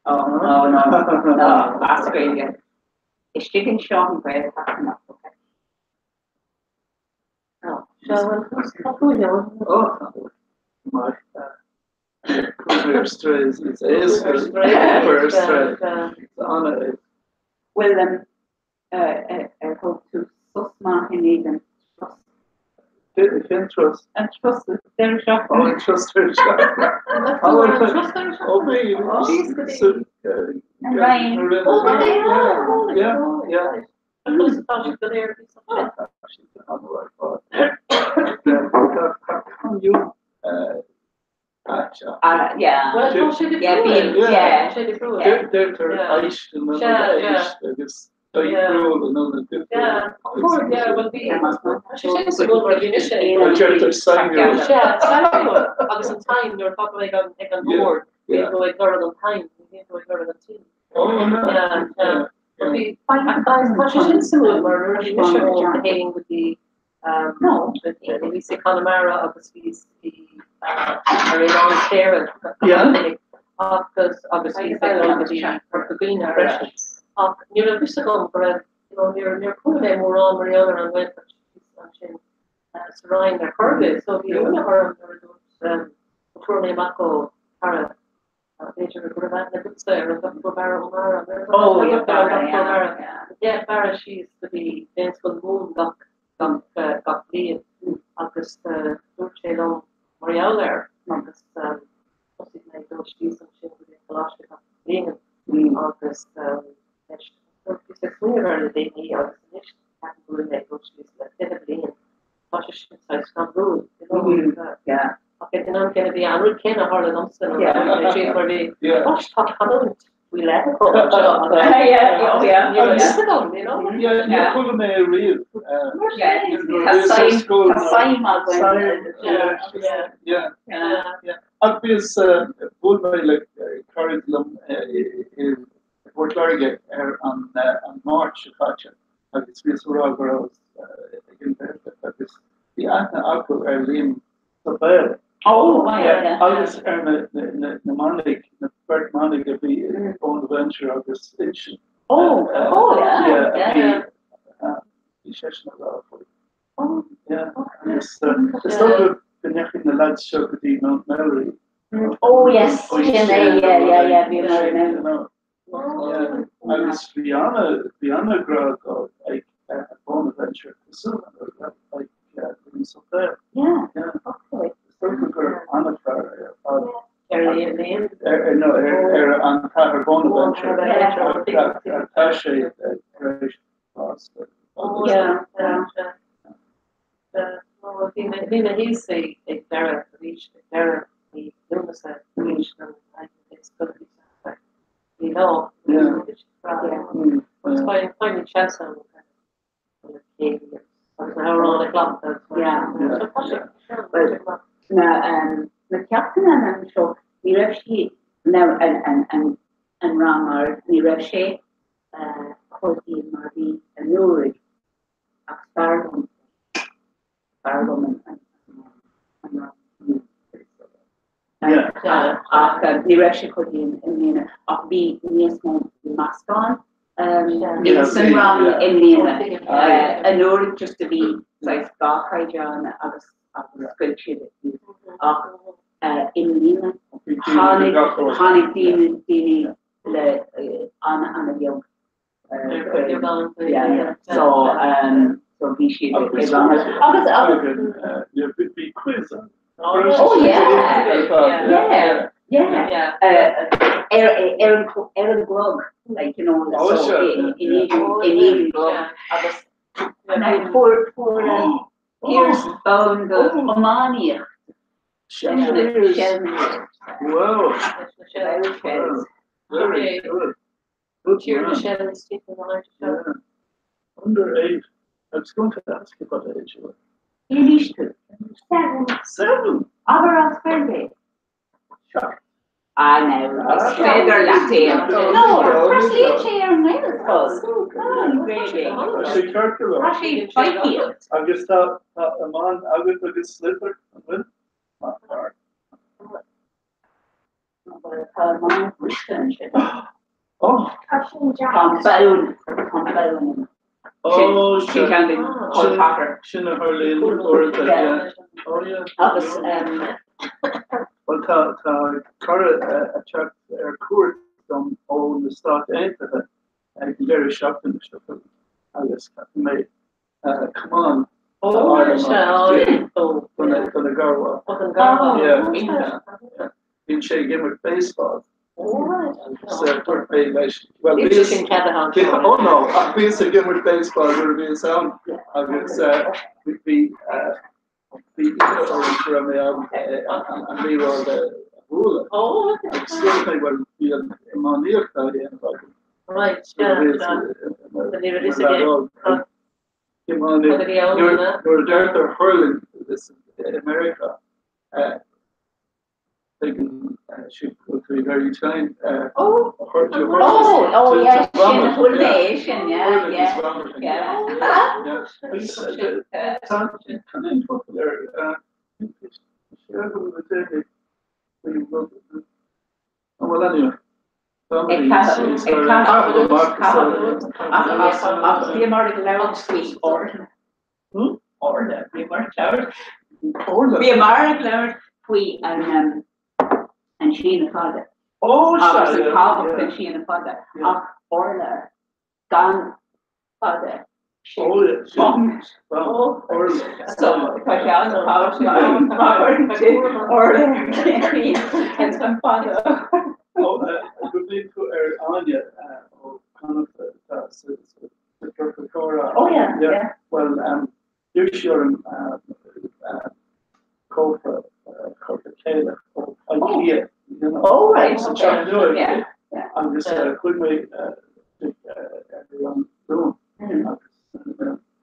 Ó, no, no, no, as Gaeilge. Istigh anseo an Ghaeltacht amach, ok. Bhfuil ar thóg tú sos maith i ndiaidh an turas? Cén turas? An turas deireadh seachtaine. Ó, an turas deireadh seachtaine. Ó, bhí. An Rinn. Ó, Yeah, yeah. Agus an time nuair atá tú ag an bord, bíonn tú ag lorg an time, ní bhíonn tú ag lorg an tí. Tá sé sin suimiúil mar nuair a bhí mise óg théinn go dtí bhíos i Conamara agus bhíos i ar Oileán Chléire agus agus bhíos ag dul go dtí Corca Dhuibhne freisin. Ach ní raibh fhios agam go raibh, you know, níor níor chuala mé mórán mar gheall ar an nGaeltacht ansin. sa Roinn ar chor ar bith so bhí ionadh orm nuair a dúirt fuair mé amach ó chara b'fhéidir go raibh aithne agatsa ar an Dr. Barra O'Mara Oh, yeah, Barra, yeah. Yeah, Barra síos go dtí Daonscoil Mumhan gach gach gach bliain agus dúirt sé liom mar gheall air agus thosaigh mé ag dul síos ansin go dtí an coláiste gach bliain agus anois bhíos ag smaoineamh air le déanaí agus anois ceapaim go bhfuil mé ag dul síos le 20 bliain. Tá sé sin saghas scanrúil, you know. Yeah. Ach ag an am céanna bhí an rud céanna a tharla domsa nuair a tháinig mé síos mar bhí gosh tá canúint faoi leith acu anseo agus Yeah, oh yeah. ní raibh fhios agam, you know. Yeah, níor chuala mé riamh. Tá suim tá suim againn. Yeah, yeah, yeah. Ach bhíos bhuail mé le cara liom i bPort Láirge ar an Máirt seo caite agus bhíos ag rá go rabhas ag an Ghaeltacht agus bhí aithne acu ar Liam Suipéil. Oh, yeah, yeah. Agus ar na manaigh, na beirt manaigh a bhí i Bonaventure agus Uinseann. Oh, oh, yeah, yeah. Bhí seisean ag rá faoi. Oh, yeah. Agus is dócha go ndeachaigh na lads seo go dtí Mount Melleray. Oh, yes, sin é, yeah, yeah, yeah, bhí mar in Agus bhí ana, bhí ana grá dó ag Bonaventure cosúil le ag Liam Suipéil. Yeah, okay. Is dócha gur an-fhear é ar fad. Ar Liam? Ar, no, ar an t-athair Bonaventure. Tá sé tar éis bás. Yeah, yeah. Bhí mé bhí mé thíos ag deireadh arís ag deireadh mí Lúnasa arís an bhí lá agus faighimid seans ann agus na hamhráin a chleachtadh Na na ceachtanna anseo ní raibh sí now an rang ard ní raibh sé chomh dian mar a bhí anuraidh. Ach b'fhearr liom, b'fhearr liom an rang Ach ní raibh sé chomh dian i mbliana ach bhí níos mó meascán san rang i mbliana. Anuraidh just a bhí saghas dhá chaighdeán agus agus scoilt siad iad. Ach i mbliana tháinig tháinig daoine daoine le an-an-bheag So so bhí siad i rang agus agus Bhí quiz ann. Oh yeah yeah yeah ar ar an ar an gclog like you know so i ndiaidh i ndiaidh an gclog agus fuair fuair Piers bonn do iománaíocht. Wow. Very good. Good man. Yeah. Under eight. I was going to ask you what age you were. Cén aois tú? Seven. Seven? Abair as Gaeilge. Seacht. Ah, no, is féidir leat é. No, freastalaíonn sé ar an nGaelscoil. Tá sé ceart go leor. Tá sé feithíocht. Agus tá iomáin agat agus sliotar, an bhfuil? Maith fear. Tá iomáin briste ansin. Oh. Tá sin Tá an bonn, tá an bonn. Oh, Sin ceann den chol ceathrar. Sin a tharlaíonn uaireanta, yeah. Oh, yeah. Agus Bhuel, tá tá cara ag teacht ar cuairt dom ó na Stáit Aontaithe ag an deireadh seachtaine seo chugainn agus caithfidh mé camán a fháil amach do na garmhac. Yeah. Bíonn sé ag imirt baseball. Agus dúirt mé leis, bhuel bhíos, oh no, ach bhíos ag imirt baseball nuair a bhíos ann agus bhí bhí ionadh orm go raibh mé ábalta an liathróid a bhualadh. Agus dúirt mé, bhuel bhí an iománaíocht á dhéanamh agam. Right, yeah, yeah. Nuair a deirtear hurling i Meiriceá, Tuigeann siad go bhfuil tú very trying Oh, oh, yeah, sin, chuala mé é sin, yeah, yeah, yeah. Tá an focal ar Well anyway. Ag caitheamh, ag caitheamh, ach bhíomar ag labhairt faoi áirithe. Orla, bhíomar ag labhairt, bhíomar ag labhairt faoi an an síneadh fada. Agus an tábhacht den síneadh fada. Ach Orla gan fada sin. Bum. So tá sé an-tábhachtach má chuireann tú Orla ar chéiní an fada. Ó, go mbíonn tú ar Áine ó Connachta atá sa Ciorcal Comhrá. Oh yeah, yeah. Bhuel, d'iarr sí orm cófra a chur le chéile ó IKEA. Oh right, Sa okay. teach nua. Yeah, yeah. Agus chuaigh mé ar an rún agus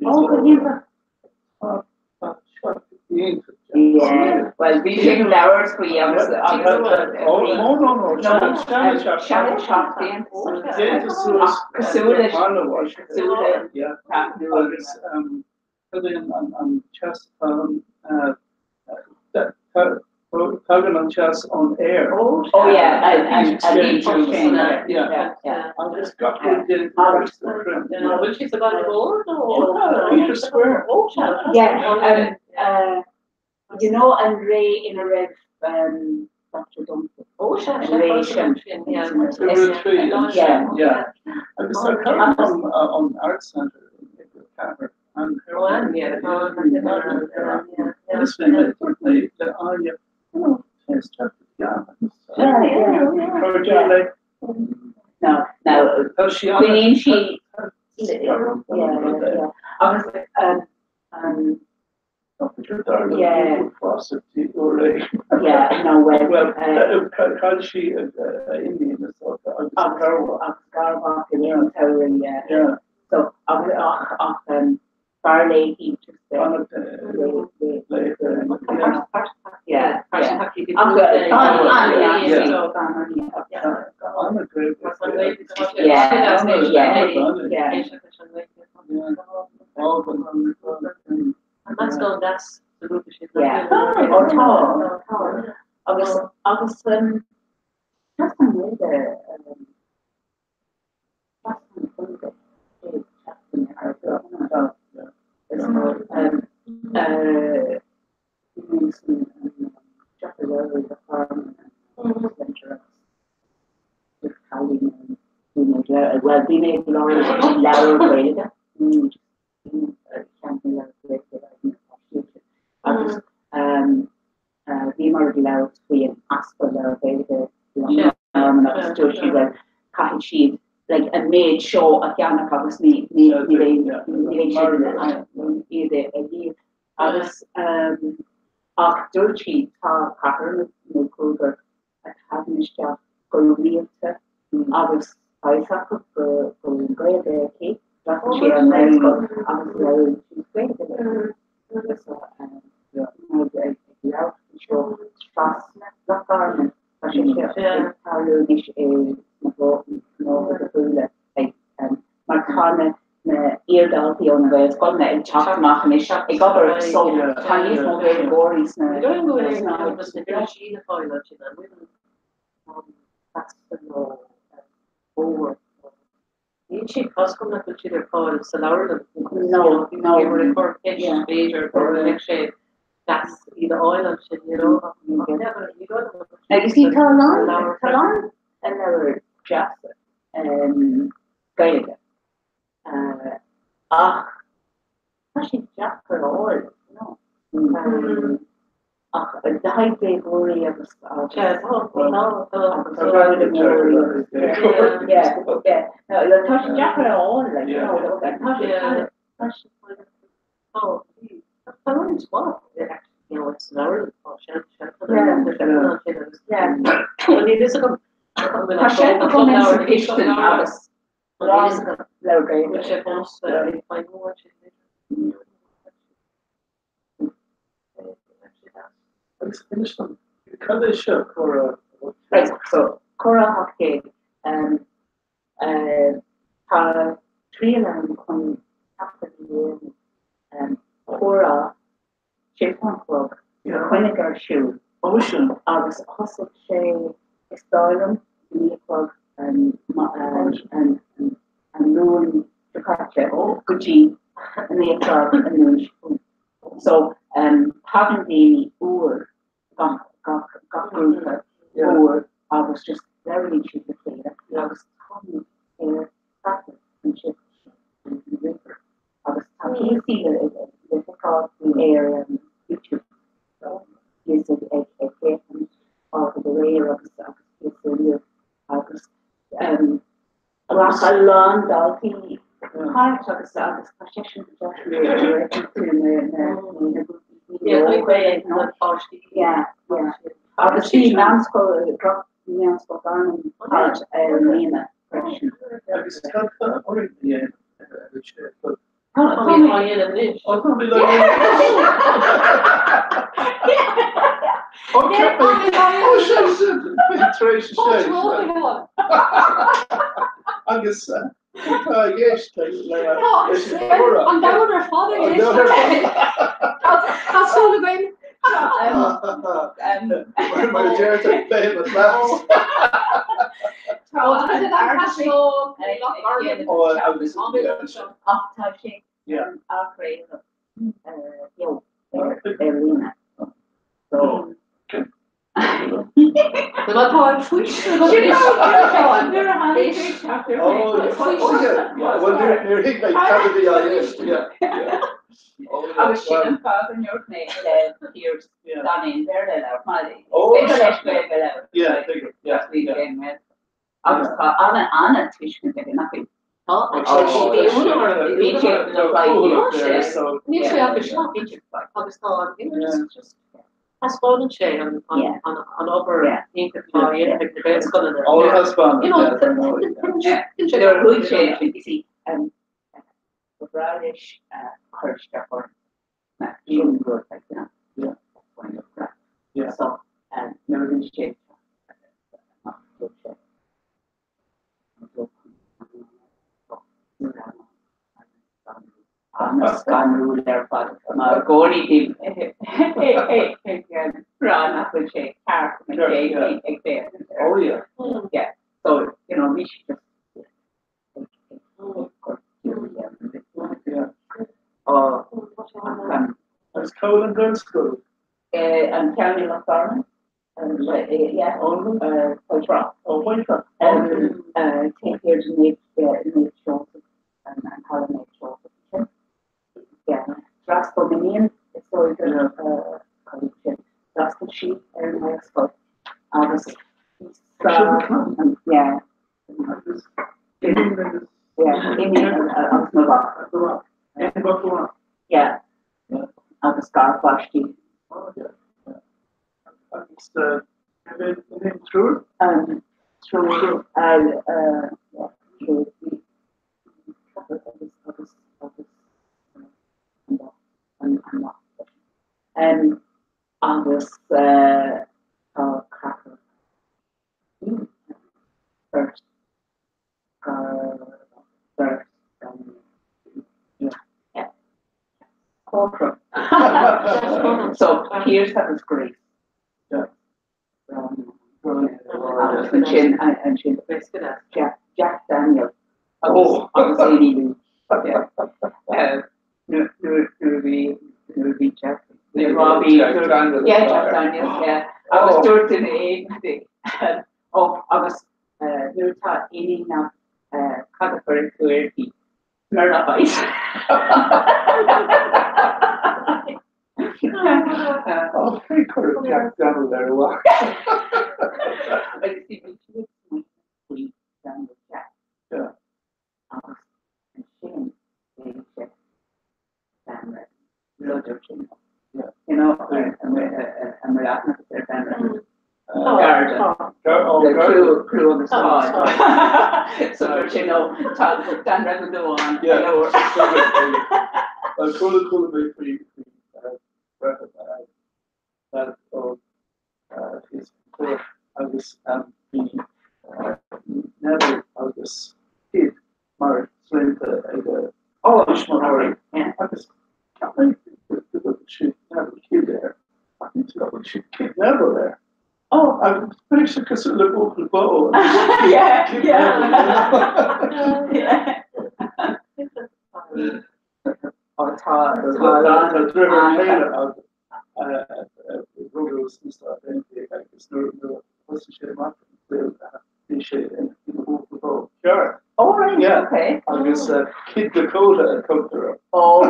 Oh, go hiontach. Tá seo iontach. Yeah, well bhí sé ag labhairt faoi agus agus Oh, no, no, no, seana seana teach déanta Déanta suas cosúil leis cosúil le yeah agus cad é an an teas atá tagann an teas ón aer. Oh yeah, an an an sin yeah yeah. Agus gach rud déanta suas le crainn. Bhfuil siad sa bhaile mór nó? Peter Square. Yeah, um, uh, you know an ré ina raibh um, Dr. Duncan. Oh, sea, An ré sin. yeah. Yeah. Yeah. Agus tá cara ón Arts Centre in Ceathair. An Oh, an, yeah. Yeah. Agus bhí mé dúirt mé le Áine, oh, test yeah. Yeah, yeah. Chuir le No, no, Tá sí Coinníonn sí yeah, yeah. Agus um, um, Yeah. Yeah, no, well, Well, cad sí Indian is agus agus garbach in Yeah. an yeah. Yeah. So agus ach ach um, fear léi just Fan le le yeah, yeah. Ach, Ach, Yeah. yeah. Yeah, Yeah, yeah. And that's going, that's the group of Yeah. Oh, tá, tá. Agus agus um, just an Gaeilge um, just an Gaeilge chéad seachtain ar Is um, uh, Well, bhí mé ag labhairt leabhar Gaeilge agus bhí mar ag labhairt faoi an easpa leabhar Gaeilge agus dúirt sí well caithfidh siad like an méid seo a cheannach agus ní ní ní ní siad iad a dhíol agus um, ach dúirt sí tá ceathrar nó cúigear a thagann isteach go rialta agus tá a fhios acu go go bhfuil an Ghaeilge aici, d'fhreastail sí ar an nGaelscoil agus labhraíonn sí Gaeilge léi. So um, muid ag labhairt faoi seo trasna Loch Garman, tá sé seo ag tarlú anois i sna gnótha difriúla like, um, mar tá na na iardhaltaí ó na Gaelscoileanna ag teacht amach anois ag obair so tá níos mó Gaeilgeoirí sna Níl siad coscom nach bhfuil siad ar fáil sa leabharlann. No, no. Bhí cur ceist b'fhéidir go mbeadh sé deas iad a fháil ansin, you know. Now you see tá a lán tá a lán leabhar deasa um, Gaeilge uh, ach tá sé deacair a fháil, you know. Um, ach le haghaidh déagóirí agus agus foghlaimeoirí yeah, yeah. No, like, tá sé deacair a fháil, like, you know, tá sé tá sé Tá roinnt mhaith actually, you know, sa leabharlann tá Yeah. Tá Tá sé agam sa chistin agus leabhar Gaeilge. sé fós ag feidhmiú ansin. Agus inis dom, cad é seo comhrá? Right, so comhrá 800. Um, uh, tá triail ann chun taifead a dhéanamh um, comhrá sé an chlog a choinneáil ar siúl. Ó sin. Agus thosaigh sé is dóigh liom naoi a chlog an an an Luan seo caite go dtí naoi a chlog an Luan seo chugainn. So tagann daoine uair gach gach gach grúpa uair agus just labhraíonn siad le chéile agus táimid ar taifead ansin agus tá píosaí le le feiceáil ar YouTube píosa ag ag féachaint fágtha de réir agus agus píosa inniu agus Ghlac a lán daltaí páirt agus agus tá seisean go Agus bhí meánscoil meánscoil Garman páirt ar líne freisin. Agus cad tá orainn a dhéanamh Tá á dhéanamh anois. Ó tá mé le Ó ceap mé Ó sé sin tar éis a sé. Agus tá ag éisteacht le leis an gcomhrá. An domhan ar fad ag éisteacht. Tá súil againn. Mar a deirtear famous last. Tá Ach tá sé á chraoladh beo ar líne. So. Má tá an faoiseamh Nuair a tháinig sé isteach ar Bhuel níor thuig mé cad a bhí á dhéanamh. Agus sin an fáth go ndúirt mé le Pearse gan aon Bhéarla a labhairt mar is féidir leis Gaeilge a labhairt. Agus tá an-tuiscint aige nach bhfuil? Tá. Níl sé ach isteach agus tá just taispeánann sé an obair iontach atá á dhéanamh ag na Gaelscoileanna. Ó taispeánann. You know, nuair a chuaigh sé you see, ba bhreá leis cur isteach orm. Sin rud like, you know, yeah. So, nuair a bhí sé amach dúirt sé An-scanrúil ar fad mar i gcónaí bím ag rá nach bhfuil sé ceart go mbeidh sé ag féachaint air. Oh yeah. Yeah. So, you know, bhí sé just Agus cá bhfuil an Ghaelscoil? An ceann i Loch Garman? Yeah. White Rock. Oh, White Rock. Taobh thiar de Naomh Seosamh, an halla Naomh Seosamh ansin. Yeah. D'fhreastail m'iníon is dóigh gur sin. D'fhreastail sí ar an nGaelscoil agus yeah. Agus iníon agus. Yeah, iníon agus mo mhac. Aon mhac amháin? Yeah. Agus garpháistí. Oh, yeah. Agus an triúr? An triúr, yeah, triúr. Ceathrar agus agus agus an an mac. Agus tá ceathrar Beirt beirt yeah. Corcoran. So Pearse agus Grace. Yeah. Agus ansin ansin Jack Jack Daniel agus agus Amy Lou. Yeah. Nuair a bhí nuair a bhí Jack Robbie Jack Daniel. Yeah, Jack Daniel, yeah. Agus dúirt duine éigin ó agus nuair atá iníon agat cad a chuireann tú uirthi? Smirnoff Ice. Ó, cé chuir Jack Daniel ar a mhac? Agus bhí siad faoi Daniel Jack. Yeah. Agus ansin bhí sé Dan Redden, sin. You know, an bhfuil aithne agat ar Dan Redden? Garda. Le clú agus cáil. So dúirt sé no, tá Dan Redden amháin. Yeah. Well, chuala chuala mé faoi faoi Redden ó Thíos agus bhí Neville agus Kid mar sloinnte ag a thuismitheoirí agus cheap mé go dtugadh siad Neville Kid air ach ní tugann siad Kid Neville air. Agus bheadh sé cosúil le buachaill bó Kid Neville. tá Tá deartháir céile agam a rugadh sna Stáit Aontaithe agus nuair a thosaigh sé amach an saol bhí sé ina bhuachaill bó ceart. Oh right, Yeah. okay. Agus Kid Dakota a tugtar air. Oh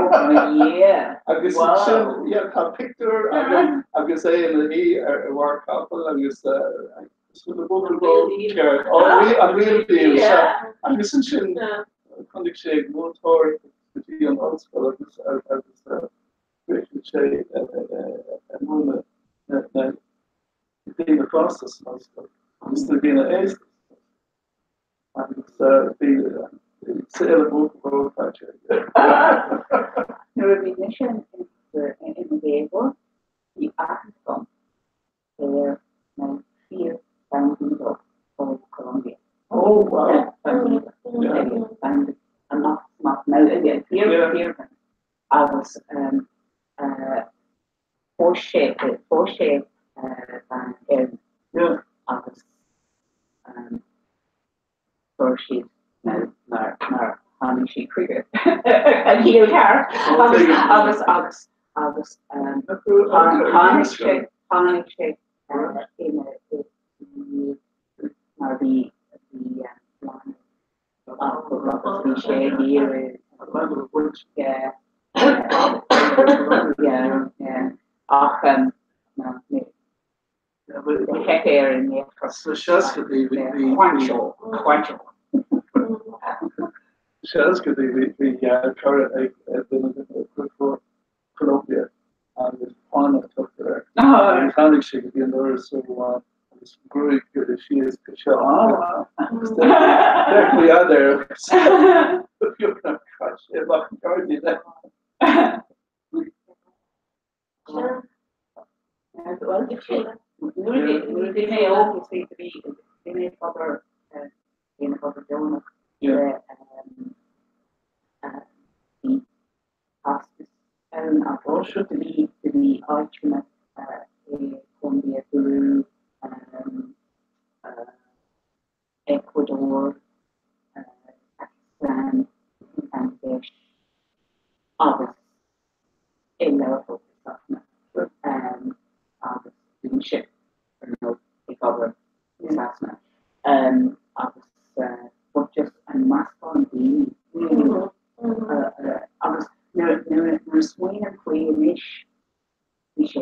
yeah. Agus Wow. ansin, yeah, tá pictiúr agam agus é ina shuí ar bharr capaill agus cosúil le buachaill bó ceart. Oh, an real deal, sea. Agus ansin chonaic sé ag múinteoireacht go dtí an ollscoil agus agus chríochnaigh sé ag múineadh na daoine fásta san ollscoil agus na daoine aosta agus bhí saol an bhuachaill bó caite aige. Nuair a bhí mise i mo dhéagóir, bhí aithne agam ar na fíor-bhandaí ó Colombia. Oh wow! Amach amach now, fíor fíor agus Phós sé, phós sé bean Éireannach agus fuair siad mar, mar tháinig siad chuige an chiall ceart agus, agus, agus, agus tháinig sé, tháinig sé ina, mar bhí, bhí lánúin acu agus bhí sé ag iarraidh, yeah, yeah, yeah, ach ná, ní, theip air in aon chor. Sna seascaidí bhí, bhí, Juancho, Juancho. Seascaidí bhí, bhí cara ag duine de na grúpa Colombia agus Juan a tugtar air. Agus tháinig sé go dtí an doras uair amháin agus an ghruaig curtha síos go seo. Agus d'fhéach mo dhaid air agus beag nár chaith sé amach an gairdín é. Nuair a bhí mé óg is bhí bhí mé ag obair bhí mé ag obair deonach le bhí hospice ann agus do bhí do bhí áiteanna i Colombia, Peru, Ecuador, Pakistan, Bangladesh agus i Learpholl i Sasana agus bhí mise ar ndóigh ag obair i Sasana agus but just an meascán daoine agus nuair nuair a smaoiním faoi anois bhí sé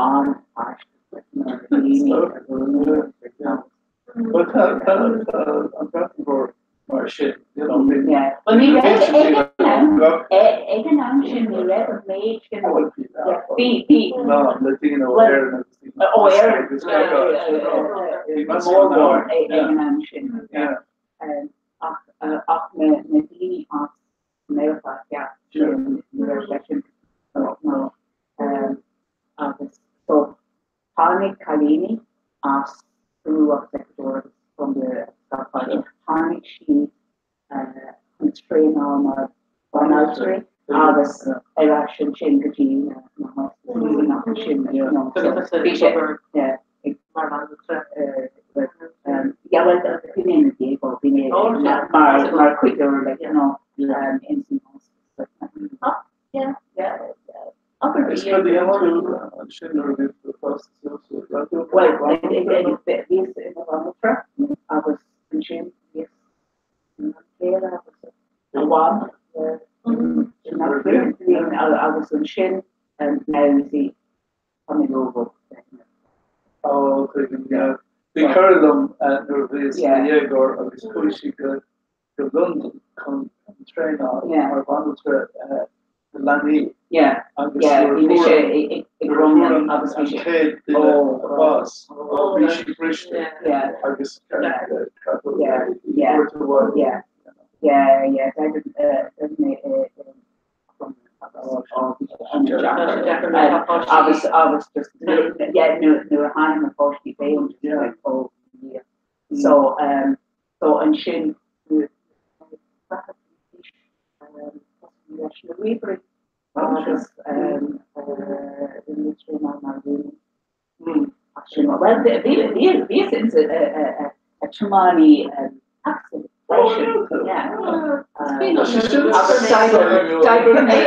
an-aisteach na daoine a bhualadh Bhuel tá tá tá an Bhreatain Mhór mar sin, you know, bhí Yeah. Well ní raibh ag an am ag an am sin ní raibh an méid sin bhí bhí Ná le daoine ó Well, Éirinn agus daoine ó Éirinn agus gach áit, you know. Bhí mór mór ag an am sin. Ach ach na na daoine as Meiriceá Theas ní raibh sé sin no agus so tháinig cailíní as Peru agus Ecuador agus Colombia agus gach áit, tháinig siad chun traenáil mar banaltraí agus ar ais ansin go dtí na na hospices amach ansin you know so bhí sé yeah ag Mar bhanaltra. yeah well bhí mé i mo dhéagóir bhí mé mar mar chuideoir like you know in san hospice like yeah yeah yeah Is cad a dhéan tú ansin nuair a bhí tú fásta suas sa raidió? Bhuel, bhíos i mo bhanaltra agus ansin bhíos i mo chéile agus i mham agus ansin now you see tá mé róbhog. Ó, tuigim, yeah. Bhí cara liom nuair a bhíos i mo dhéagóir agus chuaigh sí go go Londain chun traenáil mar bhanaltra do leanaí agus nuair a fuair an chéad duine bás bhí sí briste agus ceapadh í a thabhairt abhaile. Agus agus just nuair a tháinig na páistí féin just like oh yeah. So So ansin leis na ríomhairí agus rinne traenáil mar rúnaí. Sin well bhíos ins a tiománaí tacsaí freisin. D'oibrigh mé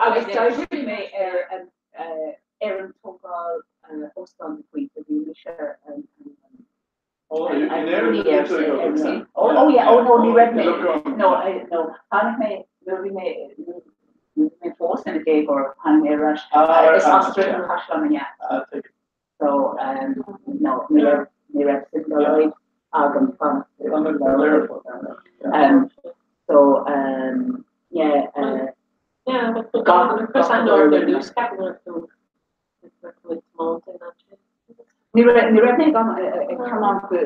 agus d'oibrigh mé ar an ar an tógáil Óstán na Pointe bhí mise an Oh, in Éirinn a bhí tú ag obair? Oh yeah, oh no, ní raibh mé, no, no, tháinig mé, nuair a bhí mé, nuair a bhí mé fós ina déagóir, tháinig mé ar ais, is as Droichead an Chaisleáin mo dhaid. So, no, ní raibh, ní raibh suim dá laghad agam fanacht i Learpholl. So, yeah, Ní raibh ní raibh mé ag ag tiomáint go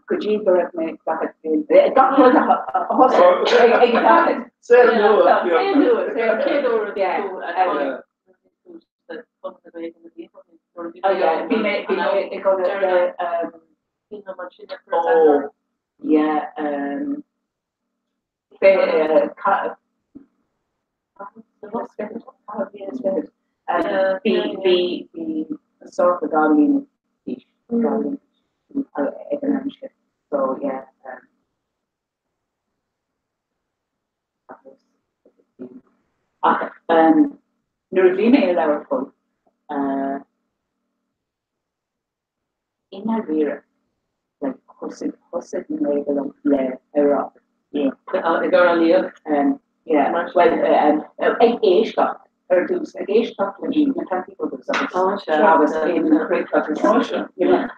go dtí go raibh mé 40 bliain. Gach rud a thosaigh ag 40. Saol nua. Saol nua. Saol nua. Yeah. Oh yeah, bhí mé bhí mé ag dul le oh yeah Bhí bhí sort of 2 bhliain d'aois ag an am sin so yeah. Ach nuair a bhí mé i Learpholl I ndáiríre, like, thosaigh, thosaigh an Ghaeilge liom le amhrán. Yeah. Ag amhránaíocht? Yeah, well, ag éisteacht ar dtús, ag éisteacht leis na County Brothers agus Ó, sea. agus Éamonn Mac Craith agus, Ó, sea. you know,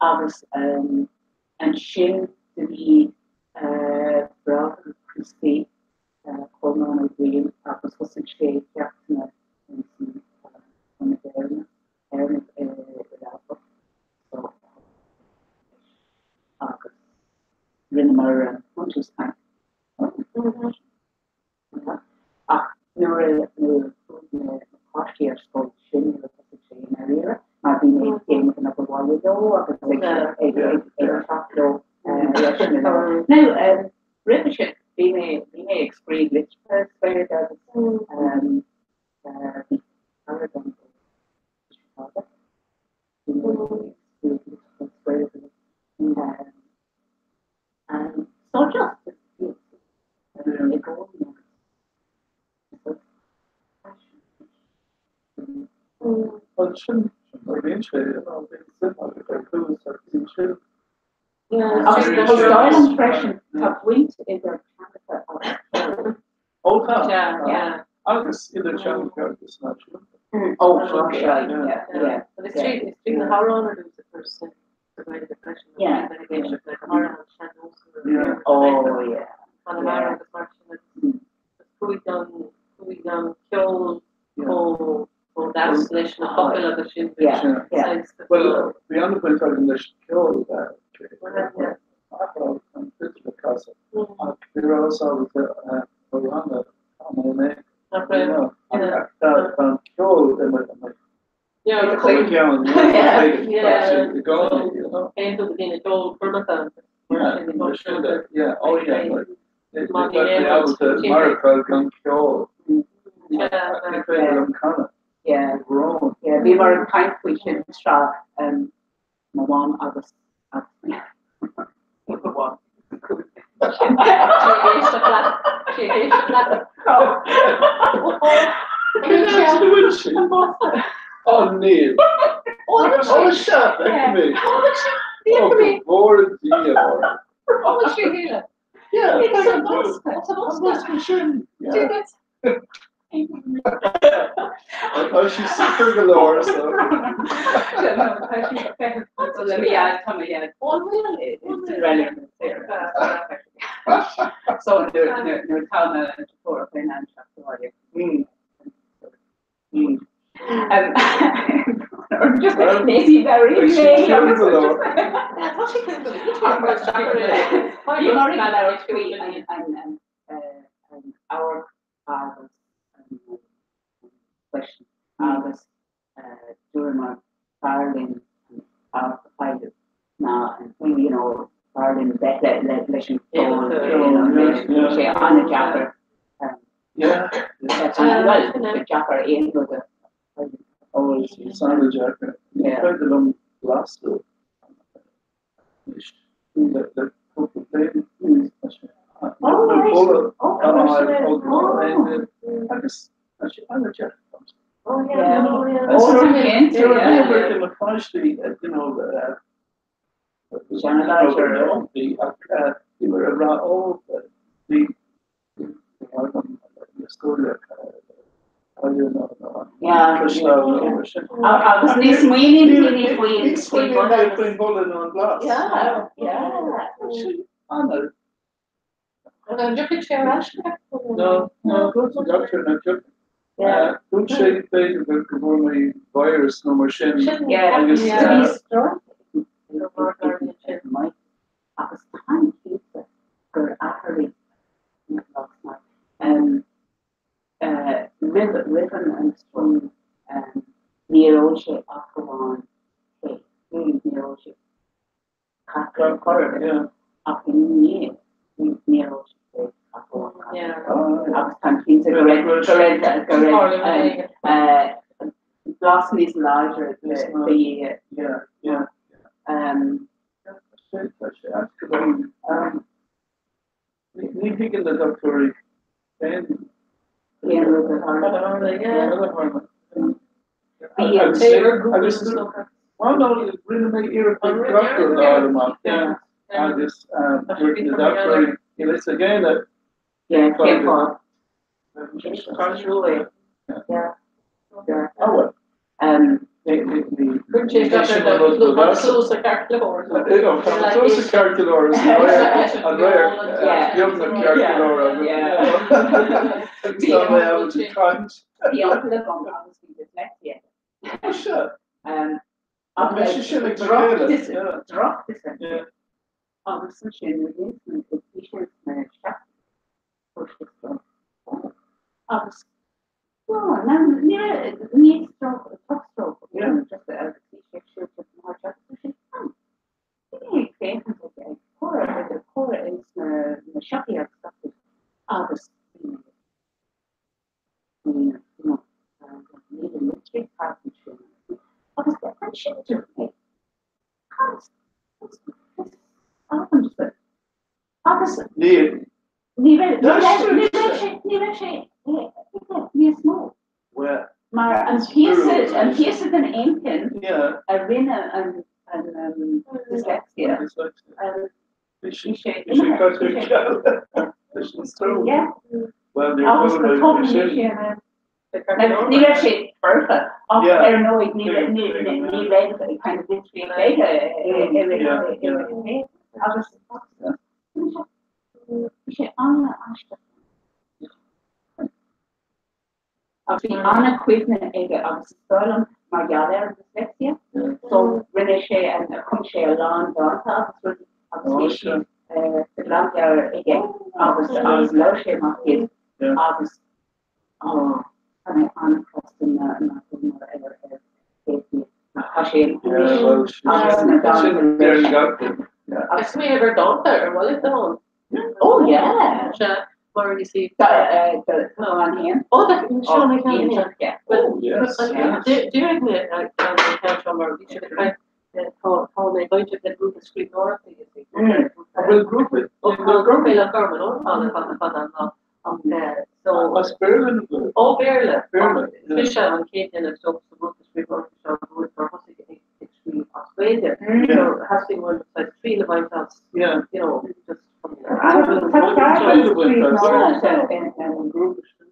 agus ansin do bhí Bráithre Críostaí, Colmán Ó Briain agus thosaigh sé ceachtanna ins an Ionad Éireannach. Éireannaigh i Learpholl so agus rinneamar buntús caint. Ach nuair a nuair a chuaigh na páistí ar scoil sin nuair a thosaigh sé i ndáiríre mar bhí mé ag déanamh an obair bhaile leo agus ag ag ag teacht leo leis na leabhair. Now roimhe sin bhí mé bhí mé ag scríobh litreacha as Gaeilge agus Bhí cara dom ó Chicago. Bhí mé ag scríobh litreacha as Gaeilge leis. So just i gcónaí agus Bhuel sin mar a bhíonn sé, you know, bíonn suim agat ar dtús agus ansin. Agus is dóigh liom freisin tá baint idir teangacha agus ceol. Ó tá. Agus idir teangacha agus náisiúnta. Ó tá sé, yeah, yeah. Agus trí na hamhráin ar dtús a chur sa Ghaeilge freisin. Yeah. Bheith ag éisteacht le go háirithe an sean-nósanna. Oh yeah. Conamara agus mar sin agus chuaigh an chuaigh an ceol chomh chomh deas leis na focail agus sin. Yeah, yeah. Bhuel, bhí an-bhaint agam leis an ceol an fidil a chasadh ach ní rabhas ábalta amhrán a chumadh mé. Ach tá an ceol i mo cheann i gcónaí, you know. Téann tú go dtí na ceolchoirmeacha agus mar sin. Yeah, oh yeah. Ní bheinn ábalta maireachtáil gan ceol. Ní féidir liom canadh. Yeah. Brón. Yeah, bhíomar ag caint faoi sin tráth mo mham agus mo mham. Ó níl. Ó sea, feicim é. Ó go bhfóire Dia orainn. Yeah, tá bosca sin. Yeah. Tá sí socair go leor so. So nuair atá na deartháireacha in ann teacht abhaile. Just lazy very an amharc agus an question agus dúramar b'fhearr linn an amharc a chailleadh ná an you know b'fhearr linn bheith le leis an cheol you know sé an-deacair well deacair aon rud a Oh, it's an-deacair. Ní féidir liom blastú anois. le cúpla bliain. Boladh a fháil ó aon duine agus tá sé an-deacair. Bhí mo pháistí, you know, bhí mar a rá ó bhí Agus ní smaoiníonn daoine faoin Ní smaoiníonn daoine faoin boladh nó an blas. An dtiocfaidh sé ar ais? No, no, dúirt an dochtúir nach dtiocfaidh. Dúirt sé b'fhéidir go bhfuair mé virus nó mar sin agus Agus táim cinnte gur athraigh roimh roimh an stroke níor ól sé ach amháin tae, níor ól sé caife chor ar bith, ach i ndiaidh níor ól sé tae ach amháin caife. Agus táim cinnte go raibh go raibh go raibh blas níos láidre de dhíth. Ní thuigeann na dochtúirí cén Cén rud a tharla. Cén rud a tharla. Agus well no, rinne mé iarracht an dochtúir a fháil amach agus dúirt na dochtúirí níl a fhios ag éinne cén fáth. Ah well. Bhí uncail agam agus bhí dyslexia aige. Droch-dyslexia. Agus ansin nuair a bhí sé sna seachtóidí fuair sé stroke. Agus ní ní stroke, droch-stroke, just agus bhí sé ag siúl timpeall na háite agus bhí sé bhí ag féachaint ag ag comhrá ag comhrá ins na na siopaí agus gach rud agus bhí mé ag smaoineamh you know níl an litriú ceart ansin agus ansin dúirt mé cad agus ní raibh ní raibh ní raibh sé ní raibh sé níos mó mar an píosa an píosa den inchinn a rinne an an dyslexia bhí sé imithe agus go tobann bhí sé in ann Ní raibh sé foirfe ach ar ndóigh ní raibh kind of litríocht aige agus bhí sé an-aisteach. Agus bhí an-chuimhne aige agus is dóigh liom mar gheall ar an dyslexia so rinne sé chum sé a lán dánta agus rudaí agus bhí siad sa ghlanmheabhair aige agus agus léigh sé amach iad agus Ó, tá mé an-chrosta nach bhfuil mar ar ar Tá sé anois agus na dánta Agus smaoineamh ar dánta ar mhaith leat dán? Oh yeah! Sea, mar you see. Tá an haon. Ó, tá seo na ceann. D'éirigh mé an ceann seo mar bhí sé ag tá tá mé bainteach le grúpa scríbhneoireachta you see. An bhfuil grúpa? Tá grúpa le Gorman ó tá le fada fada an lá. As Béarla nó Gaeilge? Ó Béarla. Béarla. Mise an chéad duine sa ghrúpa scríbhneoireachta seo gur thosaigh ag scríobh as Gaeilge. So theastaigh uaim saghas triail a bhaint as, you know, just Tá ceardlann scríbhneoireachta an grúpa sin.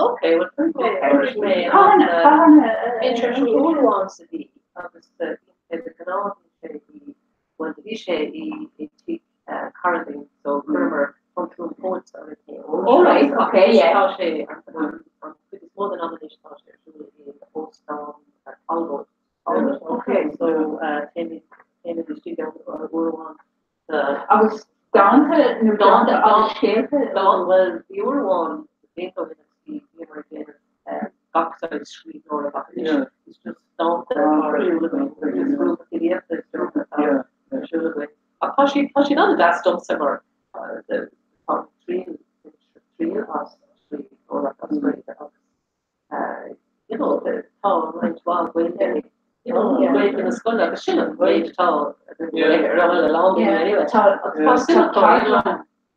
Ok, well chuir mé an amháin sa mhí agus de ghnáth bhí sé i bhuel bhí sé i dtigh cara dúinn so chuireamar Pontoon Poets ar an cé. Oh right, ok, yeah. Tá sé an chuid is mó den am anois tá sé ar siúl i Óstán Talbot. Ok. So téimid téimid istigh ann uair amháin sa Agus dánta nó dánta agus scéalta? Dán, bhuel bhí uair amháin blianta ó shin agus bhí bhíomar ag déanamh gach saghas scríbhneoireacht ach anois is just dánta atá ar siúl againn, just grúpa filíochta is dócha atá ar siúl againn. Ach tá siad tá siad an-deas domsa mar tá triail triail as scríbhneoireacht as Gaeilge agus tá roinnt mhaith Gaeilge you know, Gaeilge na scoile agus sin an méid atá ar a bhfuil a lán daoine anyway. Tá Tá suim acu, you know.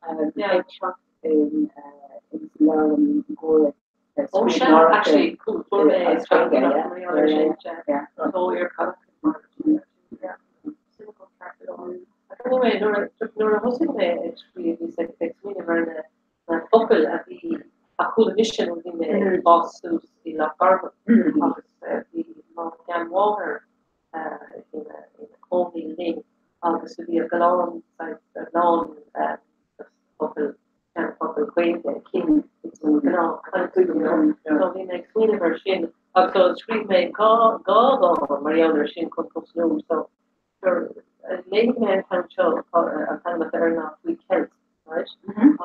ceardlann ag teacht in leabharlann Ghuaire. Ó sea, actually, fuair mé Anyway, nuair a thosaigh mé ag scríobh, bhíos ag smaoineamh ar na focail a bhí a chuala mise nuair a bhí mé ag fás suas i Loch Garman agus bhí mo sheanmháthair ina cónaí linn agus bhí a lán saghas a lán focail seanfhocail Ghaeilge aici gnáthchaint you know. So bhí mé ag smaoineamh ar sin agus so scríobh mé dhá dhá dhán mar gheall ar sin chun tosnú. So léifidh mé an ceann seo an t-ainm atá air ná Faoi Cheilt, right?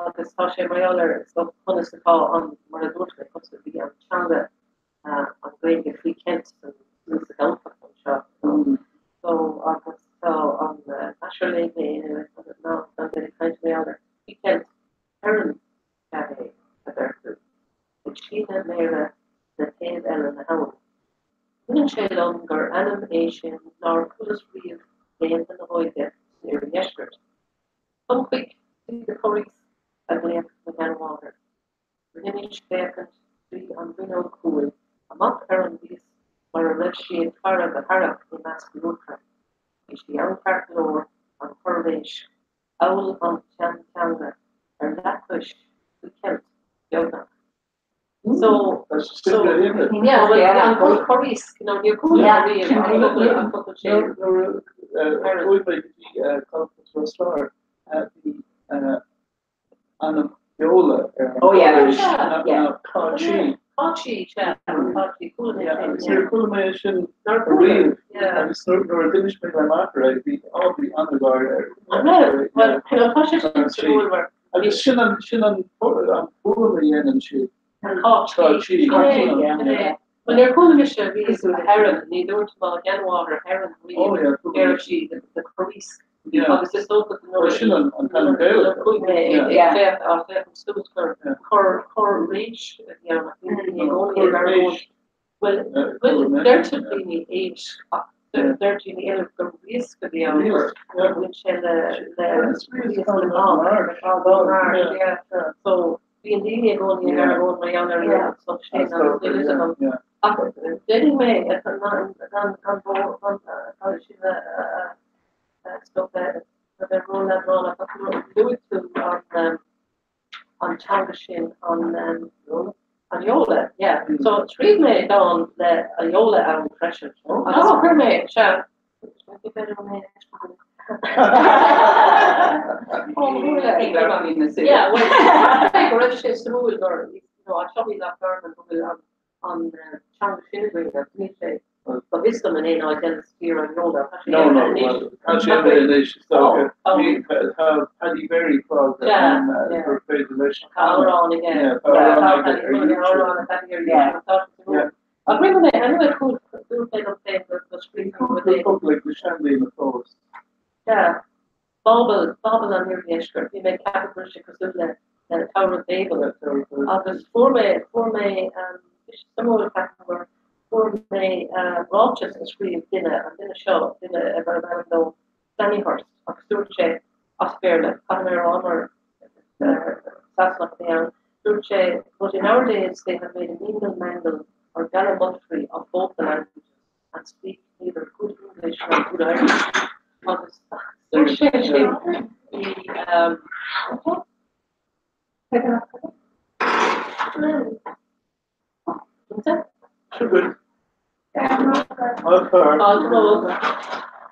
Agus tá sé mar gheall ar so conas atá an mar a dúirt mé conas a bhí an teanga an Ghaeilge faoi cheilt sa Ghaeltacht anseo. So agus tá an aistear léigh mé ná gan duine ag caint mar gheall air. Faoi cheilt Heron is ea é, a deir tú, ag síneadh méire le taobh eile na habhann. Ritheann sé liom gur ainm é sin nár chualas riamh laethanta na hóige san iardheisceart. Tum chuig tigh the Corries, a ghlaoch mo sheanmháthair. Rithimis féachaint trí an bhfuinneog chúil amach ar an lios mar a raibh sí ag faire go haireach i measc luachra. Bhí sí ann ceart go leor, an corr-réisc, amhail an tseanteanga, ar leathchois, faoi cheilt, beagnach. So, so, yeah, well, an corr-éisc, you know, níor chuala mé riamh an focal, an focal sin. Nuair a chuaigh mé go dtí Conference Ros Láir, bhí ainm Giolla ar an Oh yeah. gcorr-éisc ná Cáitsí. Cáitsí, sea, Cáitsí, chuala mé sin, Agus níor chuala mé é sin ariamh agus nuair a d'inis mé le m'athair é bhí, á, bhí an-gháire air. An raibh? Bhuel, tá sé sin suimiúil mar. Agus sin an, sin an fuaim a dhéanann siad. Cáitsí. Cáitsí, yeah. Bhuel, níor chuala mise riamh heron, ní dúirt mo sheanmháthair heron riamh, deireadh sí the corrísc. Agus is dócha go nuair sin an t-ainm Gaelach. Chuaigh mé ag féach á féachaint suas gur corr corr-réisc a bhí ann ach níl daoine i gcónaí ag argóint. Bhuel, bhuel, deirtear daoine éisc ach deir daoine eile gur riasc a bhí ann gur bhain sé le le riasc na mban, yeah. So bíonn daoine i gcónaí ag argóint mar gheall ar an stuff sin agus níl fhios agam. Ach déanfaidh mé gan gan gan gan sin a So bheith róleadránach ach luaigh tú an teanga sin, an Yola, yeah. So scríobh mé dán le Yola ann freisin. Agus chuir mé, sea, Yeah, well, go raibh sé suimiúil gur, you know, anseo i Loch Garman go bhfuil an an teanga sin againn agus níl sé go bhfios dom in aon áit eile sa tír an Yola. Tá sé No, no, well, tá sé anois, is dócha. Tá Paddy Berry fágtha ann gur féidir leis. Tá amhrán aige. Tá amhrán aige ar YouTube. Amhrán ag Paddy ar YouTube. Tá sé suimiúil. Ach rinne mé, anyway, dúirt mé liom féin go scríobhfainn rud éigin. Cúpla focal ag na seandaoine fós. Sea. Bábel, Bábel an Iardheiscirt. Bhí mé ag ceapadh go raibh sé cosúil le le Tower of Babel. Agus fuair mé, fuair mé, bhí sé suimiúil ceapaim gur fuair mé ráiteas a scríobh duine, an duine seo, duine arbh ainm dó Stanihurst, agus dúirt sé, as Béarla, caithfidh mé a rá mar Sasanach a bhí ann, dúirt sé, but in our days they have made a mingle mangle or gallimaufry of both the languages. and speak neither good English nor good Irish agus dúirt sé sin i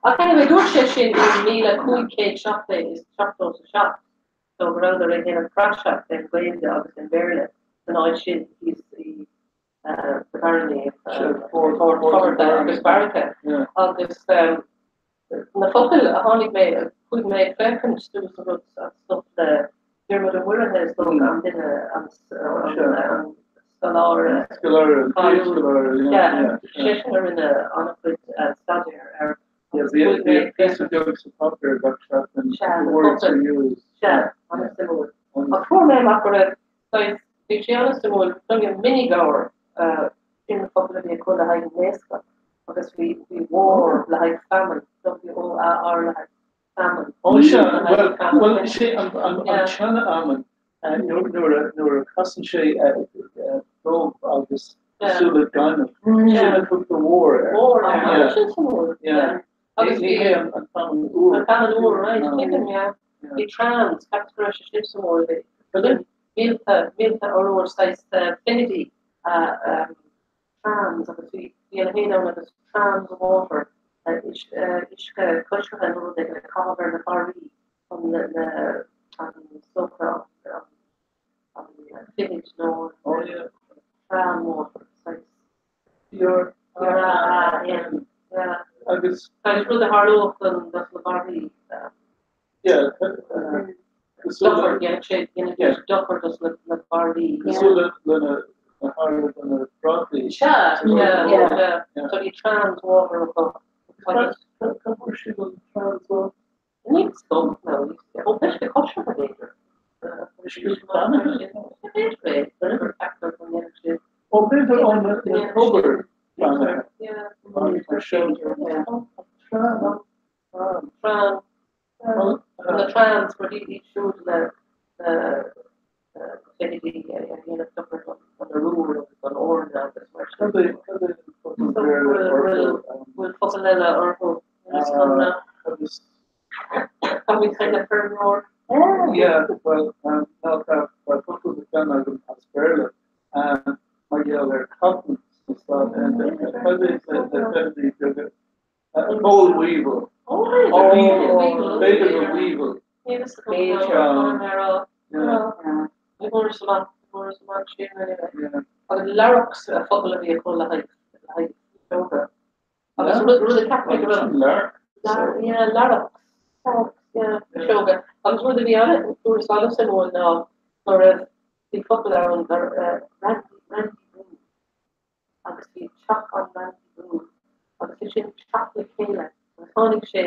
Ach anyway dúirt sé sin i 1577 so go rabhadar ag déanamh praiseach den Ghaeilge agus den Bhéarla san áit sin thíos i the Barony of Fotharta agus Beairice agus na focail a tháinig mé, chuaigh mé ag féachaint suas an rud an stuff le Diarmuid Ó Muirithe is dócha an duine an scoláire cáiliúil seisean a rinne an-chuid staidéir ar Bhí píosa beag sa pháipéar gach seachtain, the words we use. Sea, an-suimiúil. Ach fuair mé amach go raibh saghas Bhí sé an-suimiúil, cloigeann mini-ghabhar. Sin na focail a bhí acu le haghaidh naoscach agus bhí bhí war le haghaidh famine, W-O-A-R le haghaidh famine. Ó sea, bhuel, bhuel, is é an an an tseanfheamainn nuair a nuair a chasann sé dubh agus cosúil le gaineamh, sin a tugtar war air. War, ah, sin san war, yeah. Agus Ní hé an an feamainn úr. An feamainn úr, right, tuigim, yeah. Bhí trams, ceapas go raibh sé sin sa war, bhí mílte, mílte arúr saghas feithidí trams agus bhí a leithéid ann agus trams water, uisce coisricthe nó rud éigin le caitheamh ar na barraí chun na an sórt an feithid nó tram water, saghas. T-R-A-M, yeah. Agus. Saghas rud a tharlódh don dos na barraí. Yeah. Dochar, dhéanfadh sé, dhéanfadh sé dochar dos na barraí. Cosúil le lena tharla do na prátaí. Sea, sea, sea. So bhí trams water acu. Cá bhfuair siad an trams water? Níl fhios agam, nó ó uisce coisricthe b'fhéidir. Uisce beannaithe? B'fhéidir é, gur ceaptar go ndéanfadh siad. Ó b'fhéidir ó na tobair beannaithe. Tram. Tram. Na trams, mar iad siúd le feithidí a dhéanamh dochar don arúr agus don eorna agus mar sin. Cad é cad é an focal Béarla orthu? Bhfuil focal eile orthu? Agus Táimid kind of feirmeoir. Yeah, well, ná tá focal de cheann agam as Béarla mar gheall ar cotton sna Stáit Aontaithe. Cad é na feithidí beaga? Boll weevil. B'fhéidir gur weevil. Agus larks focal a bhí acu le haghaidh fuiseoga. Agus rud a cheap mé go raibh. Lark? Yeah, larks. Larks, yeah, fuiseoga. Agus rud a bhí an-, an-suimiúil ná go raibh, bhí focal ann, rendezvous. agus bhí teach an rendezvous agus sé sin teacht le chéile agus tháinig sé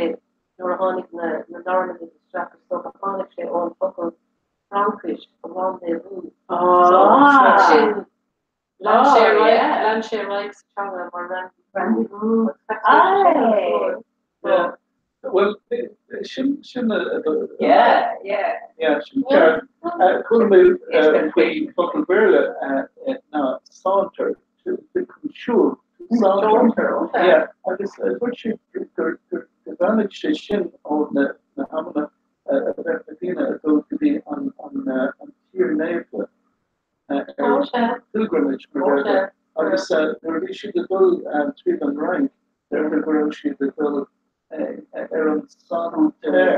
nuair a tháinig na na Normannaigh isteach is dócha tháinig sé ón focal Fraincis rendez-vous so sin lean sé ar aghaidh lean sé ar aghaidh sa teanga mar rendezvous Yeah. Well, sin sin a Yeah, yeah. Yeah, sin ceart. Chuala mé faoi focal Béarla ná saunter, to chun siúl, to saunter. Yeah, agus dúirt sé gur gur go dtáinig sé sin ó na na hamanna a bheadh na daoine ag dul go dtí an an an tír naofa ar pilgrimage mar deirtear. Agus nuair a bhí siad ag dul tríd an Fhrainc, deirtear go raibh siad ag dul ar an Santerre.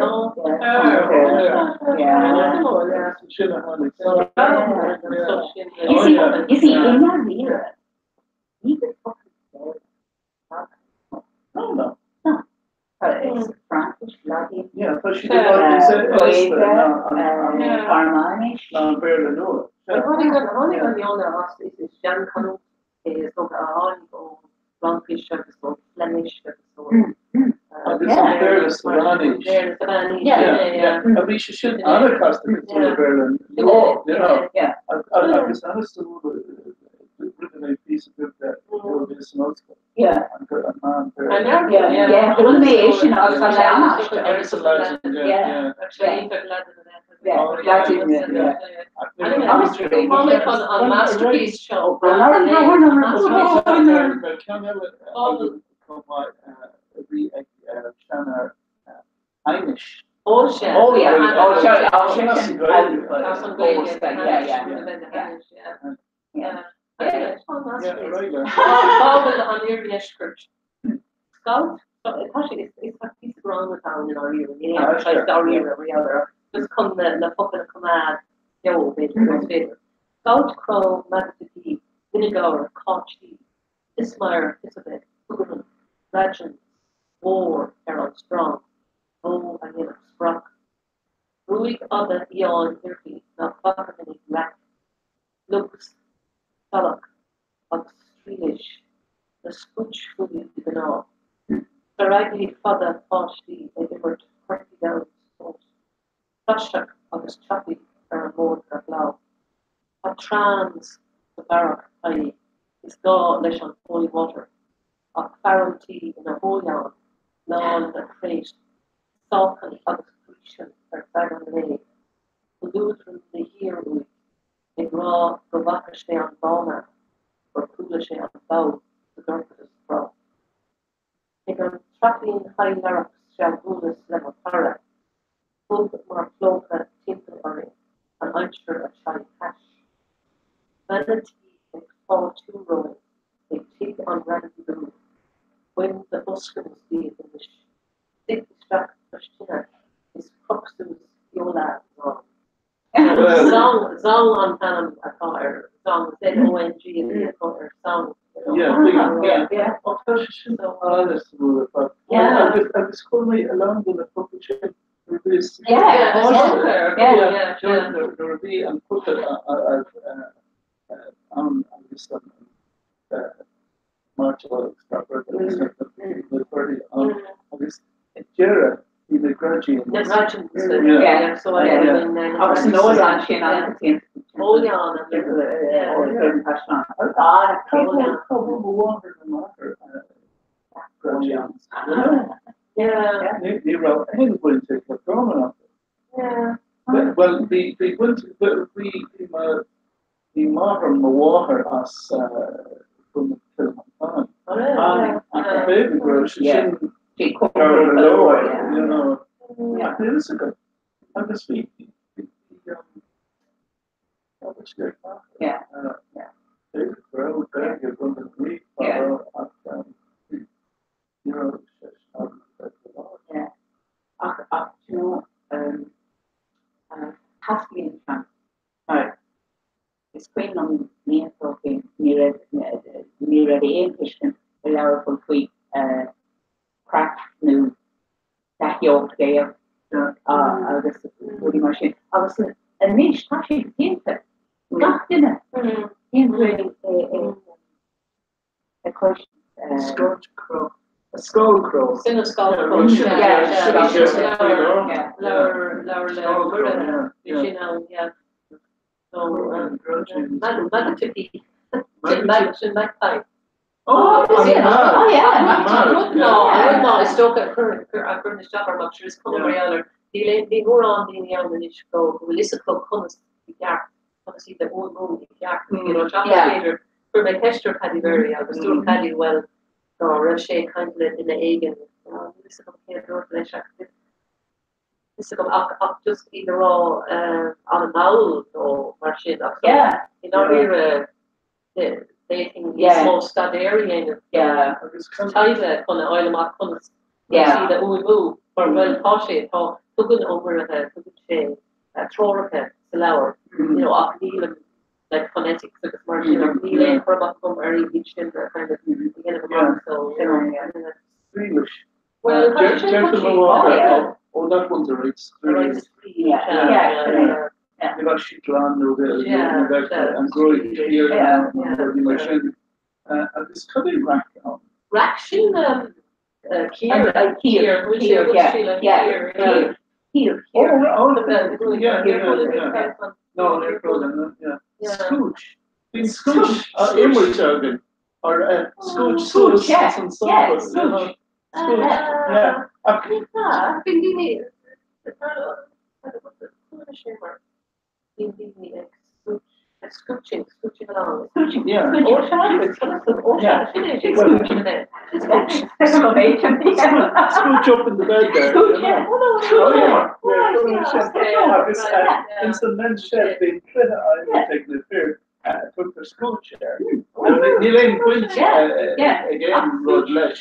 Sin a tháinig. You see, i ndáiríre, ní go focal Béarla. No, no. No. It's Fraincis, Laidin. Yeah, tá siad i bhfad níos Gaeilge, Gearmáinis. ná an Béarla nua. Tháinig an tháinig an Iona as is seanchanúint é is dócha a tháinig ón Fhraincis agus ón Flemish agus ón Agus an Béarla sa Mheánaois. Béarla sa Mheánaois, Yeah, yeah. A bhí sé sin an-chasta cosúil le Béarla nua, you know. Agus an-suimiúil rinne mé píosa beag de nuair a bhíos san ollscoil. Yeah. An meán Béarla. Yeah, yeah. Rinne mé é sin agus tá sé an-aisteach. Agus an Laidin, yeah, yeah. Yeah, Laidin, yeah, yeah. Tháinig an masterpiece seo. Ceann eile chomh maith a bhí ag seanfhear Aighnis. Ó sea. Oh yeah, oh sure, oh Sin as an Ghaeilge. As an Ghaeilge, yeah, yeah, yeah. Yeah. Fábhal an Iardheiscirt. Scailp, tá sé, is píosa greann atá ann i ndáiríre, níl aon saghas dáiríre mar gheall air, just chun na focail a choimeád beo, b'fhéidir, más féidir. Scailp, cró, madadh, vinegar, cáití, pismire, piosa beag, hugarman, raideann, mhór ar an srang, bó a dhéanfadh spreach. Gruaig fhada fhiáin uirthi nach bhfaca minic leac, lugs, salach agus straois, na spuit faoi de ghnáth. Saraigí fada páistí ag imirt curtaí donn sa tóit. Praiseach agus teapaí ar an mbord gach lá. Tá trams sa bheairic Tadhg. is gá leis an holy water ach fear an tí ina shóileán lán le crate sáchan agus gaoiseann ar feadh an lae, go luaidreamh de shíor uaidh, ag rá go bhfaca sé an bánna gur chuala sé an bogha sa dorchadas tráth. Ag an traidhfil chaidhlearach sea bhuaileas le mo chara, Thug mar chlóca timpeall orainn an aimsir a tseigh thais. Bean an tí ag fáiltiú romhainn ag tigh an Rendezvous, bain do bhoscans díot anois, suigh isteach cois tine is croch suas fiola zong. Zong, Zong an t-ainm atá air, Zong, Z-O-N-G a bhí acu ar Song. Yeah, yeah, yeah. Ó tá sé sin an-suimiúil ar fad. Yeah. Agus agus chuir mé a lán de na focail sin nuair a bhíos Yeah, yeah, yeah. Nuair a bhí an focal ann agus an mairteoil agus gach rud agus na torthaí ann agus ag deireadh bhí na graidín. Na graidín, yeah. So I Agus an óileán sin an-choitianta. Óileán an Cá bhfuil mo mháthair na máthair graidín? Ní raibh aon bhaint ag Loch Garman acu. Bhuel bhí bhí baint bhí bhí máthair mo mháthair as Cill Mhantáin. Ach b'fhéidir go raibh sé sin gar go leor, you know. Ach níl fhios agam. Agus bhí b'fhéidir go raibh Gaeilge ag na Rí fadó ach ní raibh sé sin ábalta go leor. Ach ach you know teastaíonn seans. Mar is cuimhin liom blianta ó shin ní raibh ní raibh aon tuiscint i Learpholl faoi craic nó dea-gheocht Gael agus rudaí mar sin. Agus anois tá sé coitianta. Gach duine bíonn tú ag ag cur Scotch Crow. A Skull Crow. Sin a Skull Crow. Leabhar leabhar le Muireann. Bhí sin ann, yeah. So, Magpie. Sin Magpie. Oh, oh yeah. Rud ná, rud ná is dócha a chuireann a chuireann isteach orm ach is cuma mar gheall air. Níl aon ní mórán daoine ann anois go go bhfuil fhios acu conas i gceart, conas iad a fhuaimniú i gceart. You know, seachas b'fhéidir Chuir mé ceist ar Paddy Berry agus dúirt Paddy bhuel dá raibh sé ag caint le duine éigin, níl fhios agam cé a dúirt leis ach níl fhios agam ach ach just iad a rá an-mhall nó mar sin ach so i ndáiríre d'fhéadfainn níos mó staidéir a dhéanamh taighde chun a fháil amach conas iad a fhuaimniú mar bhuel tá sé tá tugann Ó Muirithe tugann sé treoracha sa leabhar you know ach nílim like phonetics agus mar sin ach níl aon chur amach agam ar iad sin a kind of a dhéanamh amach so you know yeah. Scríobhais. Well tá sé sin Deirtear mo mháthair oh that one's a right scríobh. Yeah yeah yeah. Ní bheadh sí glan nó ní bheadh an gruaig thiar nó rudaí mar sin. Agus cad é raic ann? Raic sin cíor cíor yeah yeah cíor Oh yeah yeah No níor chuala yeah. Scooch. Bíonn scooch á imirt againn or scooch suas an sofa. Scooch yeah. Ach Bíonn daoine chuala sé mar Bíonn daoine ag scooch, scooching, scooching along. Scooching, yeah. Ó sea, ó sea, sin é, sin scooching é. Sin scooch. Scooch up in the bed there. Scooch, yeah. Oh no, Oh yeah. Yeah. Agus ins an men's shed bíonn cluiche á imirt ag na fir tugtar scooch air. Níl aon bhaint ag aon rud leis.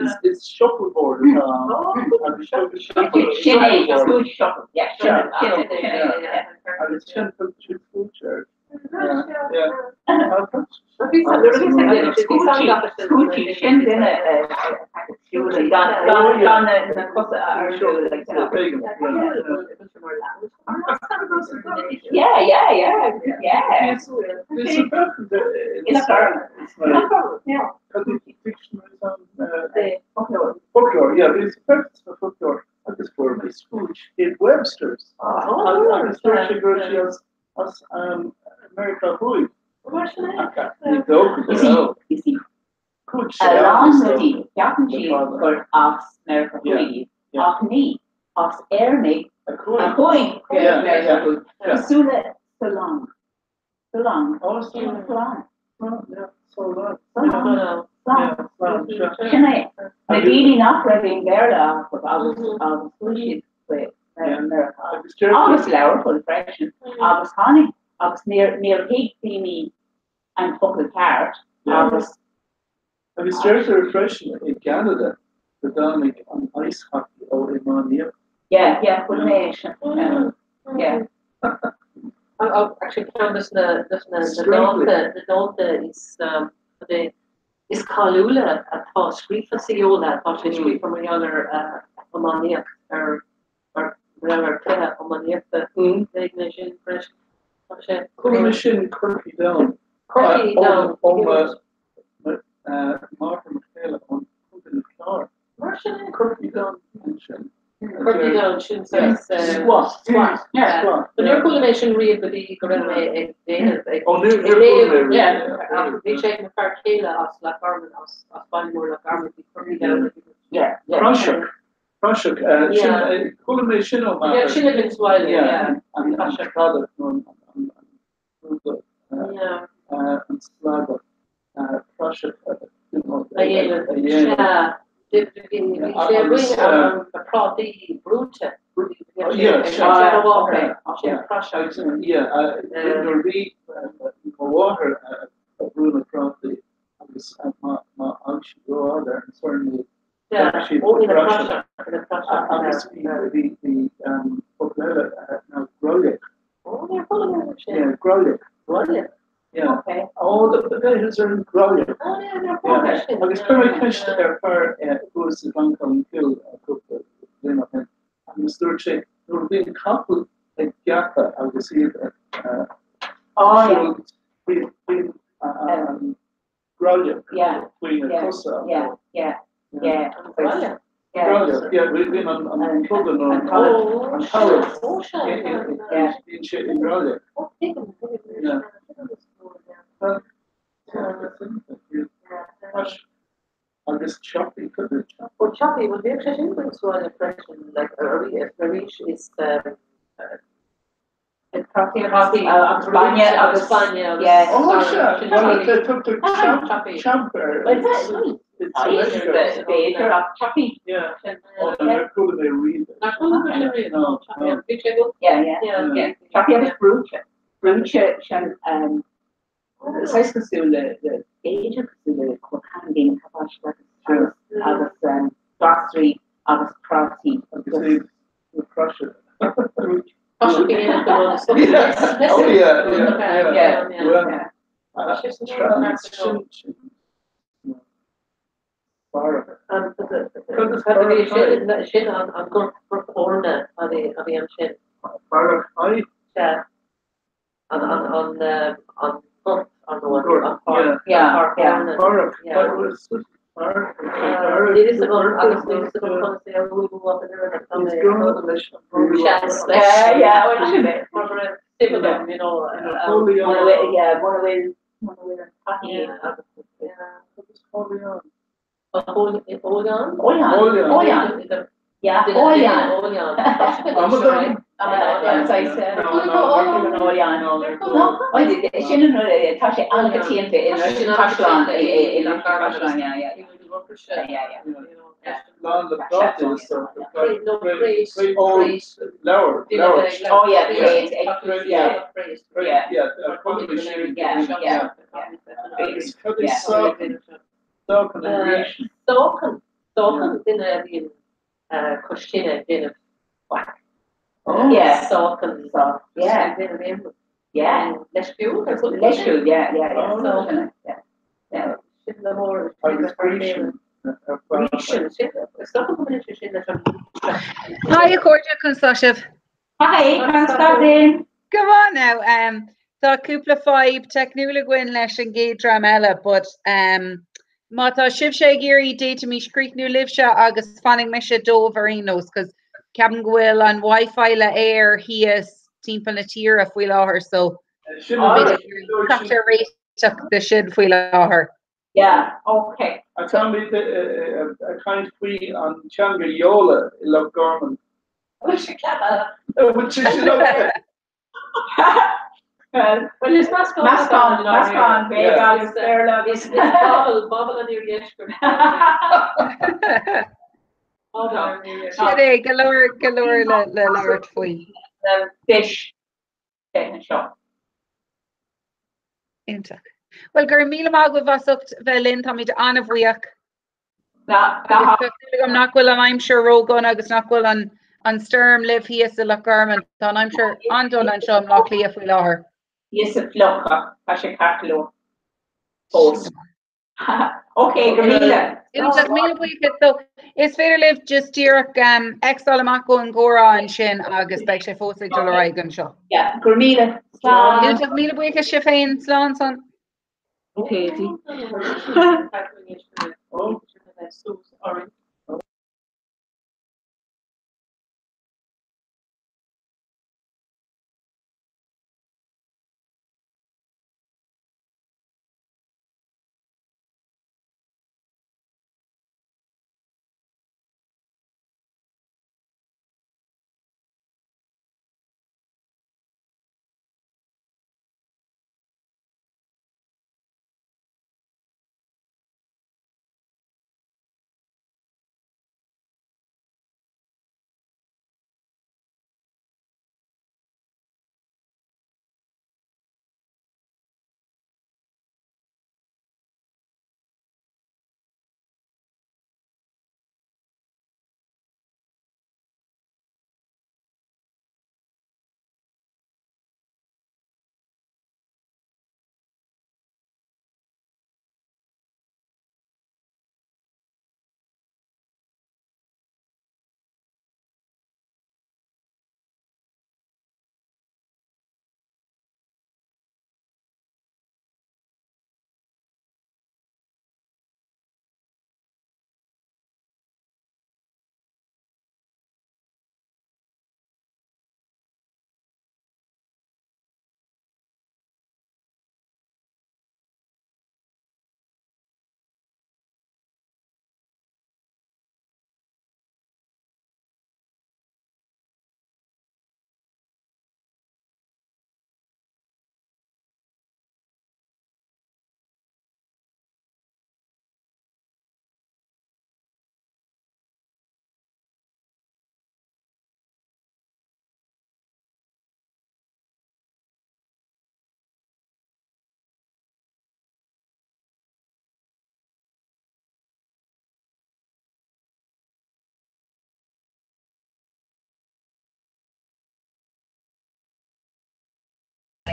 Ach is shuffleboard atá ann. Agus shuffle. Sin é, scooch shuffle, yeah. Sin é. Agus sin tugtar siad scooch air. Scoochie, sin duine gan na cosa a ardú. Yeah, yeah, yeah, yeah. Yeah. Foclóir, yeah, bhí sa foclóir agus fuair mé scooch in Webster's. Agus dúirt sé go raibh sí as Meiriceá Thuaidh. Mar sin é. Ní dócha go raibh. You see, a lán rudaí, ceapann siad gur as Meiriceá Thuaidh iad, ach ní, as Éireannaigh a chuaigh go Meiriceá Thuaidh, cosúil le so long, so long, so long, so long, sin é. Na daoine nach raibh aon Bhéarla acu agus agus chuaigh siad chuig Meiriceá agus Learpholl freisin agus tháinig agus níor níor thuig daoine an focal ceart agus. Agus deirtear freisin i gCeanada go dtáinig an ice hockey ó iománaíocht. Yeah, yeah, chuala mé é sin. Yeah. Actually ceann de na de na dánta na dánta is is cáiliúla atá scríofa sa Gheola, tá sé scríofa mar gheall ar iománaíocht ar mar gheall ar chluiche iománaíochta. Léigh mé sin freisin. Tá sé. Chuala mé sin Corky Down. Corky Down. Ó mo mháthair mo chéile ón Chontae na Clár. Mar sin é. Corky Down ansin. Corky Down sin saghas Squat. Squat. Squat. Níor chuala mé sin riamh go dtí go raibh mé ag déanamh ag Ó níor chuala mé riamh. Bhí sé ag mo fear céile as Loch Garman as Baile Mór Loch Garman bhí Corky Down. Yeah. Praiseach. Praiseach. Chuala mé sin ó m'athair. Yeah, sin ag an bhaile, yeah. An cladach nó an an slagach praiseach a dhéanamh. Sea. Bhí sé againn na prátaí brúite. Yeah, sea. Yeah, nuair a bhí mo mháthair ag brú na prátaí agus má fhág sí rófhada ar an sorn iad, Agus bhí focal eile ná greallach. Yeah, greallach. Yeah. Oh, the potatoes are in greallach. Agus chuir mé ceist ar fear thuas i Gleann Cholm Cille cúpla bliain ó shin agus dúirt sé nuair a bhíonn capall ag geapadh agus iad ag siúl bíonn an greallach faoi na cosa. Greallach, yeah, bíonn an cloigeann nó an talamh, bíonn sé i ngreallach. Agus choppy, could it choppy? Well, choppy, well, bhíodh sé sin againn sa bhaile freisin, like, arís is Prátaí agus bainne agus bainne agus yeah. Oh sea, bhuel tugtar champ champ air. B'fhéidir ach choppy. Yeah. Oh no, níor chuala mé riamh é. Nár chuala tú sin riamh? No, no. Bhí sé go. Yeah, yeah, yeah. Choppy agus brúite. Brúite sin saghas cosúil le b'fhéidir cosúil le cainnín cabáiste agus agus glasraí agus prátaí agus iad na praiseach. Praiseach a dhéanamh de rud is Oh yeah, yeah, yeah. Well, sin sin Sin an gort eorna a bhí ansin. Bearach aghaidh? Sea. An gort, ar ndóigh, an pháirc eorna. Bearach, Sin an rud é, tá sé an-choitianta i Caisleán i Caisleán, yeah, yeah. Lán le prátaí is dócha. Leabhar, leabhar. Oh yeah, great, yeah. Yeah, yeah, yeah. Agus cad é sácan? Sácan an rísean. Sácan, sácan duine a bhíonn cois tine ag déanamh faic. Yeah. Sácan, yeah. Yeah. Leisciúil, ar bhfuil? Leisciúil, yeah, yeah, yeah. Sácan, yeah. Yeah. Sin le mór. Agus rísean. Rísean, sin, is dócha go mbaineann sé sin leis an Hi a chairde, conas tá sibh? Hi, conas tá tú? Go maith now. Um, tá cúpla fadhb teicniúil againn leis an gcéad dream eile, but um, má tá sibhse ag iarraidh d'fhéadfaimis críochnú libhse agus fanfaidh mise dóibh ar aon nós, cos ceapaim go bhfuil an Wi-Fi le Eir thíos timpeall na tíre faoi láthair, so Sin caitear réiteach. réiteach de sin faoi láthair. Yeah, ok. Ach táimid ag caint faoi an teanga Yola i Loch Garman. Bhfuil sé ceaptha? Bhfuil sé sin ok? Bhuel, is meascán, meascán, meascán, Gaeilge agus Béarla agus Is bobble, bobble an iardheiscirt. Sin é, go leor, go leor le le labhairt faoi. Fish anseo. Iontach. Bhuel, go raibh míle maith agaibh as ucht bheith linn, táimid an-bhuíoch. Agus tá súil agam nach bhfuil an aimsir ródhona agus nach bhfuil an an stoirm libh thíos i Loch Garman. Tá an aimsir an-dona anseo i mBleá Cliath faoi láthair. Thíos i bhfliuch ach tá sé ceart go leor fós. Ok, go raibh míle. Iontach, míle buíochas. So, is féidir libh just díreach um, X-áil amach ón gcomhrá ansin agus beidh sé fós ag dul ar aghaidh anseo. Yeah, go raibh míle. Slán. Iontach, míle buíochas sibh féin. Slán san. Katie.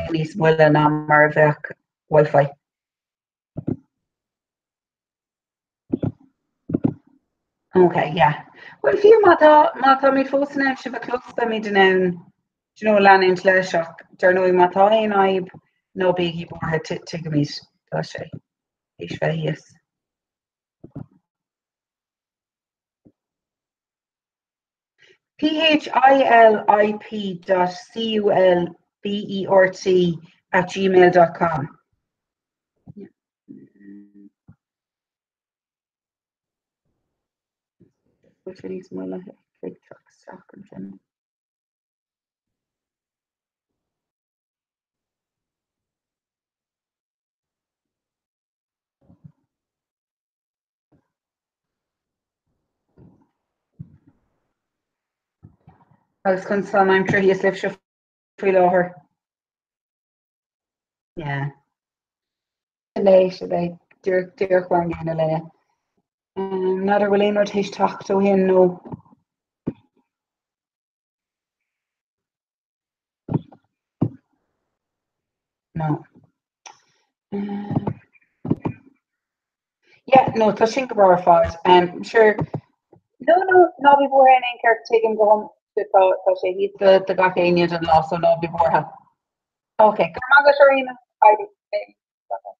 Níos moille ná mar a bheadh Wi-Fi. Ok, yeah. Bhuel, fiú má tá, má táimid fós in ann sibh a chlos, beimid in ann, do you know, leanúint leis ach dar ndóigh má tá aon fhadhb, ná bígí buartha, tuigimid, tá sé théis bheith thíos. P H I L I P dot C U L B E R T at gmail dot com. Bhfuil sé níos moille ag teacht isteach ansin? Agus conas tá an aimsir thíos libhse faoi láthair? Yeah. Léis a bheidh díreach díreach mar an gcéanna linne. N'fheadar bhfuil aon rud théis teacht ó shin nó No. Yeah, no, tá sin go breá ar fad. Um, sure. No, no, ná bí buartha in aon chor, tuigim go hiomlán tá tá sé thíos do do gach éinne don lá, so ná bí buartha. Ok, go raibh maith agat ar aon nós.